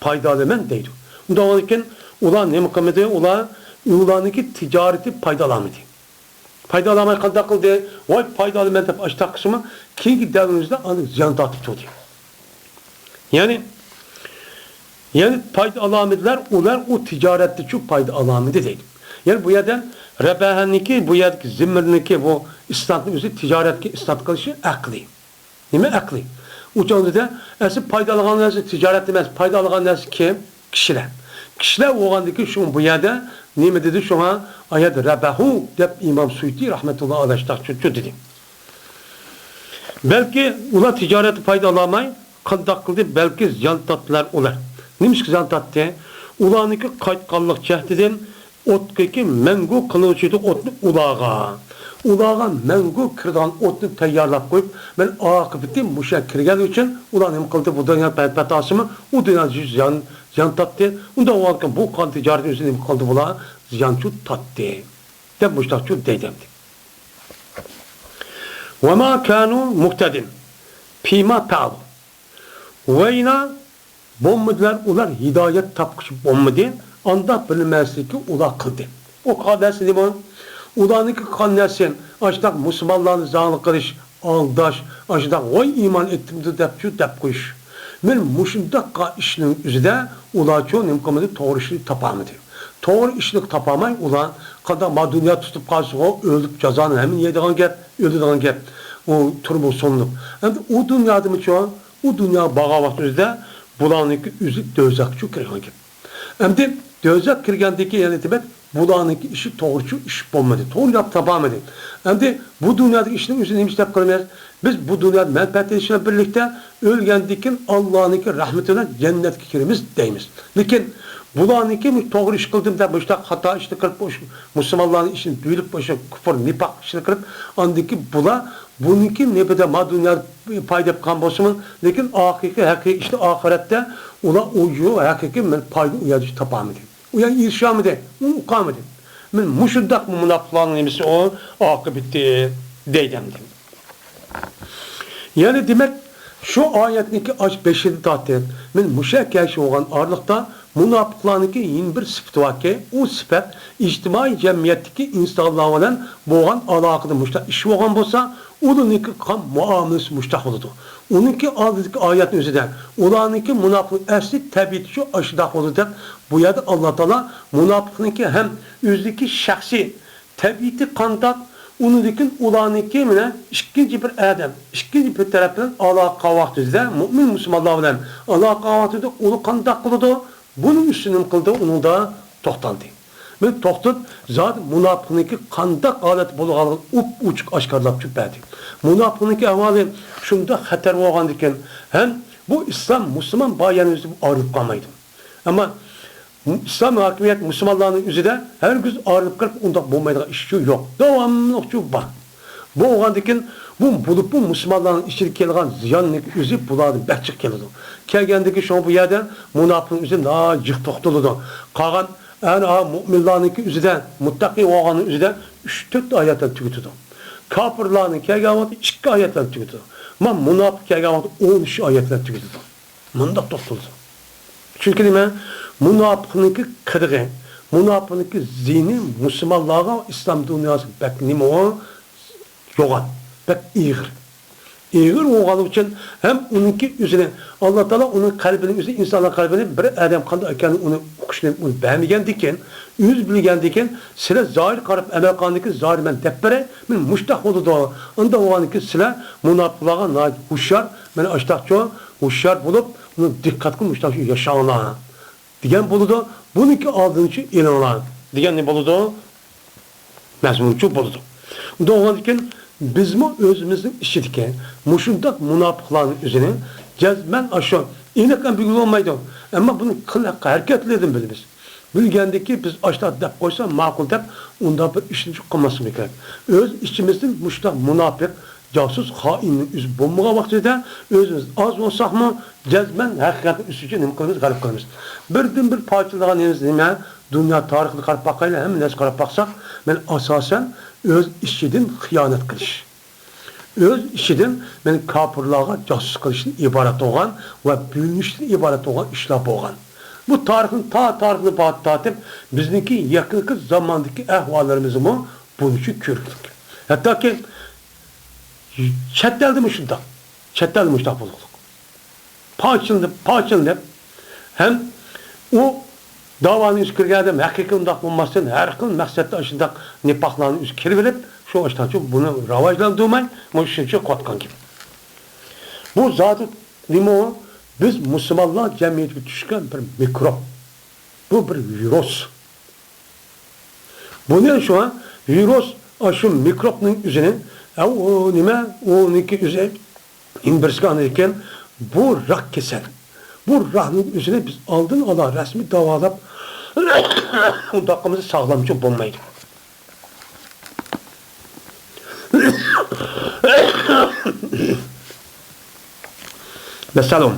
پايدا ئالىمەن دەيدۇ. ئۇنداق بولغاندىن كېيىن، ئۇلار نېمە قىلمىدى؟ ئۇلار، ئۇلارنىڭكى تىجارىتى پايدا ئالالمىدى. پايدا ئالالماي قانداق قىلدى؟ ۋاي، پايدا ئالىمەن دەپ ئاشتاق قىلسىمۇ، كېيىنكى دەۋرىمىزدە ئاندىن زىيان تارتىپ تۇردى. يەنى، يەنى پايدا ئالالمىدىلەر، ئۇلار ئۇ تىجارەتتىچۇ پايدا ئالالمىدى دەيدۇ. يەنى بۇ يەردە رەبەھەنىڭكى، بۇ يەردىكى زىممىرنىڭكى بۇ ئىسناتنى ئۆزى تىجارەتكە ئىسنات قىلىشى ئەقلىي. نېمە ئەقلىي؟ ئۇ چاغدا ئەسلى پايدا ئالغان نەرسە تىجارەت ئەمەس، پايدا ئالغان نەرسە كىم؟ كىشىلەر. كىشىلەر بولغاندىكىن شۇ بۇ يەردە نېمە دېدى؟ شۇڭا ئايەت رەبەھۇ دەپ ئىمام سۇيۇتى رەھمەتۇللا ئەلەيھى دېدى. بەلكى ئۇلار تىجارەتتە پايدا ئالالماي، قانداق قىلدى؟ بەلكى زىيان تارتتىلار ئۇلار. نېمىشقا زىيان تارتتى؟ ئۇلارنىڭكى قايتقانلىق جەھدىدىن ئوتقىكى مەڭگۈ قىلىنغۇچى ئىدى ئوتنى ئۇلارغا. ئۇلارغا مەڭگۈ كىرىدىغان ئوتنى تەييارلاپ قويۇپ، مەن ئاقىۋىتى مۇشۇ كىرگەن ئۈچۈن ئۇلار نېمە قىلدى؟ بۇ دۇنيا مەنپەئەت ئالسىمۇ، ئۇ دۇنيادا زىيان، زىيان تارتتى. ئۇنداق بولغانكەن بۇ قان تىجارىتى ئۈچۈن نېمە قىلدى بۇلار؟ زىيانچۇ تارتتى. دەپ مۇشتاقچۇ دەيدۇ ئەمدى. وما كانوا مهتدين فيما فعلوا. ۋەينا بولمىدىلار، ئۇلار ھىدايەت تاپقۇچى بولمىدى، ئاندا بىلمەسلىكى ئۇلار قىلدى. ئۇ قىلغان نەرسە نېمە؟ ئۇلارنىڭكى قىلغان نەرسە، ئاشۇنداق مۇسۇلمانلارنى زاڭلىق قىلىش، ئالداش، ئاشۇنداق ۋاي ئىمان ئېيتتىمدۇ دەپچۇ دەپ قويۇش. مەن مۇشۇنداق ئىشنىڭ ئۆزىدە ئۇلارچۇ نېمە قىلمىدى؟ توغرا ئىشنى تاپالمىدى. توغرا ئىشنى تاپالماي ئۇلار قانداق ما دۇنيا تۇتۇپ قالسىغۇ، ئۆلۈپ جازانى ھەممىنى يەيدىغان گەپ، ئۆلىدىغان گەپ. ئۇ تۈرمىگە سولىنىپ. ئەمدى ئۇ دۇنيادىمۇچۇ، ئۇ دۇنياغا بارغان ۋاقتىمىزدا بۇلارنىڭكى ئۆزى دۆزەخكە كىرگەن گەپ. ئەمدى دۆزەخ كىرگەندىكى يەنى دېمەك، بۇلارنىڭكى ئىشى توغرىچۇ ئىش بولمىدى. توغرا گەپ تاپالمىدى. ئەمدى بۇ دۇنيادىكى ئىشنىڭ ئۆزىنى نېمە دەپ قارىمىز؟ بىز بۇ دۇنيادا مەنپەئەت ئېلىش بىلەن بىرلىكتە ئۆلگەندىن كېيىن ئاللانىڭكى رەھمىتى بىلەن جەننەتكە كىرىمىز دەيمىز. لېكىن بۇلارنىڭكى توغرا ئىش قىلدىم دەپ مۇشۇنداق خاتا ئىشنى قىلىپ، مۇسۇلمانلارنىڭ ئىشىنى دۈيلۈپ، كۇفر، نىپاق ئىشنى قىلىپ، ئاندىن كېيىن بۇلار بۇنىڭكى نېپىدە ما دۇنيادا پايدا تاپقان بولسىمۇ، لېكىن ھەقىقىي، ھەقىقىي ئىشتا ئاخىرەتتە ئۇلار ئۇ يو-، ھەقىقىي بىر پايدا ئۇ يەردە تاپالمىدى. ئۇ يەرگە ئېرىشەلمىدى، ئۇ ئۇقالمىدى. مەن مۇشۇنداق مۇناپىقلارنىڭ نېمىسى ئۇ ئاقىۋىتى دەيدۇ ئەمدى. يەنى دېمەك، شۇ ئايەتنىڭكى ئاش بېشىدىن تارتىپ، مەن مۇشۇ كەشى بولغان ئارىلىقتا مۇناپىقلارنىڭكى يەنە بىر سۈپىتى باركى، ئۇ سۈپەت ئىجتىمائىي جەمئىيەتتىكى ئىنسانلار بىلەن بولغان ئالاقىدە مۇشۇنداق ئىش بولغان بولسا، ئۇلارنىڭكى قىلغان مۇئامىلىسى مۇشۇنداق بولىدۇ. ئۇنىڭكى ئالدىدىكى ئايەتنىڭ ئۆزىدە، ئۇلارنىڭكى مۇناپىق ئەسلى تەبىئىتى شۇ ئاشۇنداق بولىدۇ دەپ، بۇ يەردە ئاللا تائالا مۇناپىقنىڭكى ھەم ئۆزىنىڭكى شەخسىي تەبىئىتى قانداق، ئۇنىڭدىن كېيىن ئۇلارنىڭكى مانا ئىككىنچى بىر ئادەم، ئىككىنچى بىر تەرەپ بىلەن ئالاقە قىلغان ۋاقتىدا، مۇئمىن مۇسۇلمانلار بىلەن ئالاقە قىلغان ۋاقتىدا ئۇلار قانداق قىلىدۇ؟ بۇنىڭ ئۈستىدە نېمە قىلدى؟ ئۇنىڭدا توختالدى. مەن توختىلىپ، زادى مۇناپىقنىڭكى قانداق ھالەتتە بولغانلىقىنى ئوپئوچۇق ئاشكارىلاپ چۈشۈپ بەردى. مۇناپىقنىڭكى ئەھۋالى شۇنداق خەتەر بولغاندىكىن، ھەم بۇ ئىسلام، مۇسۇلمان بايانى ئۆزى ئايرىلىپ قالمايدۇ. ئەمما ئىسلام ھاكىمىيەت مۇسۇلمانلارنىڭ ئۆزىدە ھەرگىز ئايرىلىپ قېلىپ ئۇنداق بولمايدىغان ئىشچۇ يوق. داۋاملىقچۇ بار. بۇ بولغاندىكىن، بۇ بولۇپمۇ مۇسۇلمانلارنىڭ ئىچىدە كېلىدىغان زىياننىڭ ئۆزى بۇلاردىن بەك جىق كېلىدۇ. كەلگەندىكىن شۇڭا بۇ يەردە مۇناپىقنىڭ ئۆزى ناھايىتى جىق توختىلىدۇ. قالغان ئەنە مۇئمىنلارنىڭكى ئۆزىدە، مۇتتەقىي بولغاننىڭ ئۆزىدە ئۈچ تۆت ئايەتلەر تۈگىتىدۇ. كاپىرلارنىڭ كەلگەن ۋاقتى ئىككى ئايەتلەر تۈگىتىدۇ. ما مۇناپىق كەلگەن ۋاقتى ئون ئۈچ ئايەتلەر تۈگىتىدۇ. مۇنداق توختىلىدۇ. چۈنكى نېمە؟ مۇناپىقنىڭكى قىلىقى، مۇناپىقنىڭكى زىيىنى مۇسۇلمانلارغا، ئىسلام دۇنياسىغا بەك نېمە ئۇ؟ يوغان، بەك ئېغىر. ئېغىر بولغانلىقى ئۈچۈن ھەم ئۇنىڭكى ئۆزىنى، ئاللا تائالا ئۇنىڭ قەلبىنى، ئۆزى ئىنسانلار قەلبىنى بىر ئادەم قانداق ئىكەنلىكىنى ئۇنى ئۇقۇشنى ئۇنى بەرمىگەندىكىن، ئۆزى بىلگەندىكىن، سىلەر زاھىر قاراپ ئەمەل قىلغاندىكىن، زاھىر مەن دەپ بېرەي، مەن مۇشتاق بولىدۇ. ئۇنداق بولغاندىكىن سىلەر مۇناپىقلارغا ناھايىتى ھوشيار، مەن ئاشتاقچۇ ھوشيار بولۇپ، ئۇنى دىققەت قىلىپ مۇشتاق ياشاڭلار دېگەن بولىدۇ. بۇنىڭكى ئالدىنى شۇ ئېلىڭلار دېگەن نېمە بولىدۇ؟ مەزمۇنچۇ بولىدۇ. ئۇنداق بولغاندىكىن بىزمۇ ئۆزىمىزنىڭ ئىچىدىكى مۇشۇنداق مۇناپىقلارنىڭ ئۆزىنى جەزمەن ئاشۇ ئېنىق ھەم بىلگىلى بولمايدۇ. ئەمما بۇنىڭ قىل ھەرىكەتلىرىدىن بىلىمىز. بىلگەندىكى بىز ئاشۇنداق دەپ قويسا ماقۇل دەپ ئۇنداق بىر ئىشنى قىلماسلىقىمىز كېرەك. ئۆز ئىچىمىزدىن مۇشۇنداق مۇناپىق، جاسۇس، خائىننىڭ ئۆزى بولمىغان ۋاقتىدا ئۆزىمىز ئاز بولساقمۇ جەزمەن ھەقىقەتنىڭ ئۈستىگە نېمە قىلىمىز؟ غەلىبە قىلىمىز. بىردىن بىر پارچىلىغان نېمىمىز نېمە؟ دۇنيا تارىخىغا قاراپ باقايلى، ھەممە نەرسىگە قاراپ باقساق، مەن ئاساسەن ئۆز ئىچىدىن خىيانەت قىلىش، ئۆز ئىچىدىن مەن كاپىرلارغا جاسۇس قىلىشتىن ئىبارەت بولغان ۋە بۆلۈنۈشتىن ئىبارەت بولغان ئىشلار بولغان. بۇ تارىخنى تا تارىخنى با-، تارتىپ، بىزنىڭكى يېقىنقى زاماندىكى ئەھۋاللىرىمىزمۇ بۇنىڭ ئۈچۈن كۆرۈكلۈك. ھەتتاكى چەت ئەلدىمۇ شۇنداق. چەت ئەلدىمۇ شۇنداق بولغۇلۇق. پارچىلىنىپ، پارچىلىنىپ، ھەم ئۇ داۋانىڭ ئۆزى كىرگەن ئادەم ھەقىقىي ئۇنداق بولماستىن، ھەر خىل مەقسەتتە ئاشۇنداق نىپاقلارنىڭ ئۆزى كىرىۋېلىپ، شۇ ئاشتانچۇ بۇنى راۋاجلاندۇرماي، مۇشۇ شۇنچە قوتقان گەپ. بۇ زادى نېمە ئۇ؟ بىز مۇسۇلمانلار جەمئىيىتىگە چۈشكەن بىر مىكروب. بۇ بىر ۋىرۇس. بۇنى شۇڭا ۋىرۇس، ئاشۇ مىكروبنىڭ ئۆزىنى، ئە، ئۇ نېمە، ئۇنىڭكى ئۆزى ئىنبىرسكانىكەن، بۇ راك كېسەل. بۇ راكنىڭ ئۆزىنى بىز ئالدىن ئالا رەسمىي داۋالاپ، ئۇنداق قىلمىسا ساغلامچۇ بولمايدۇ. مەسەلەن،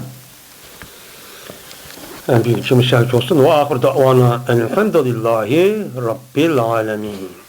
ئەمدى چىمىشاق چوسۇن ۋە ئاخىر دەۋانا ئەلھەمدۇلىللاھى رەببىل ئالەمىن.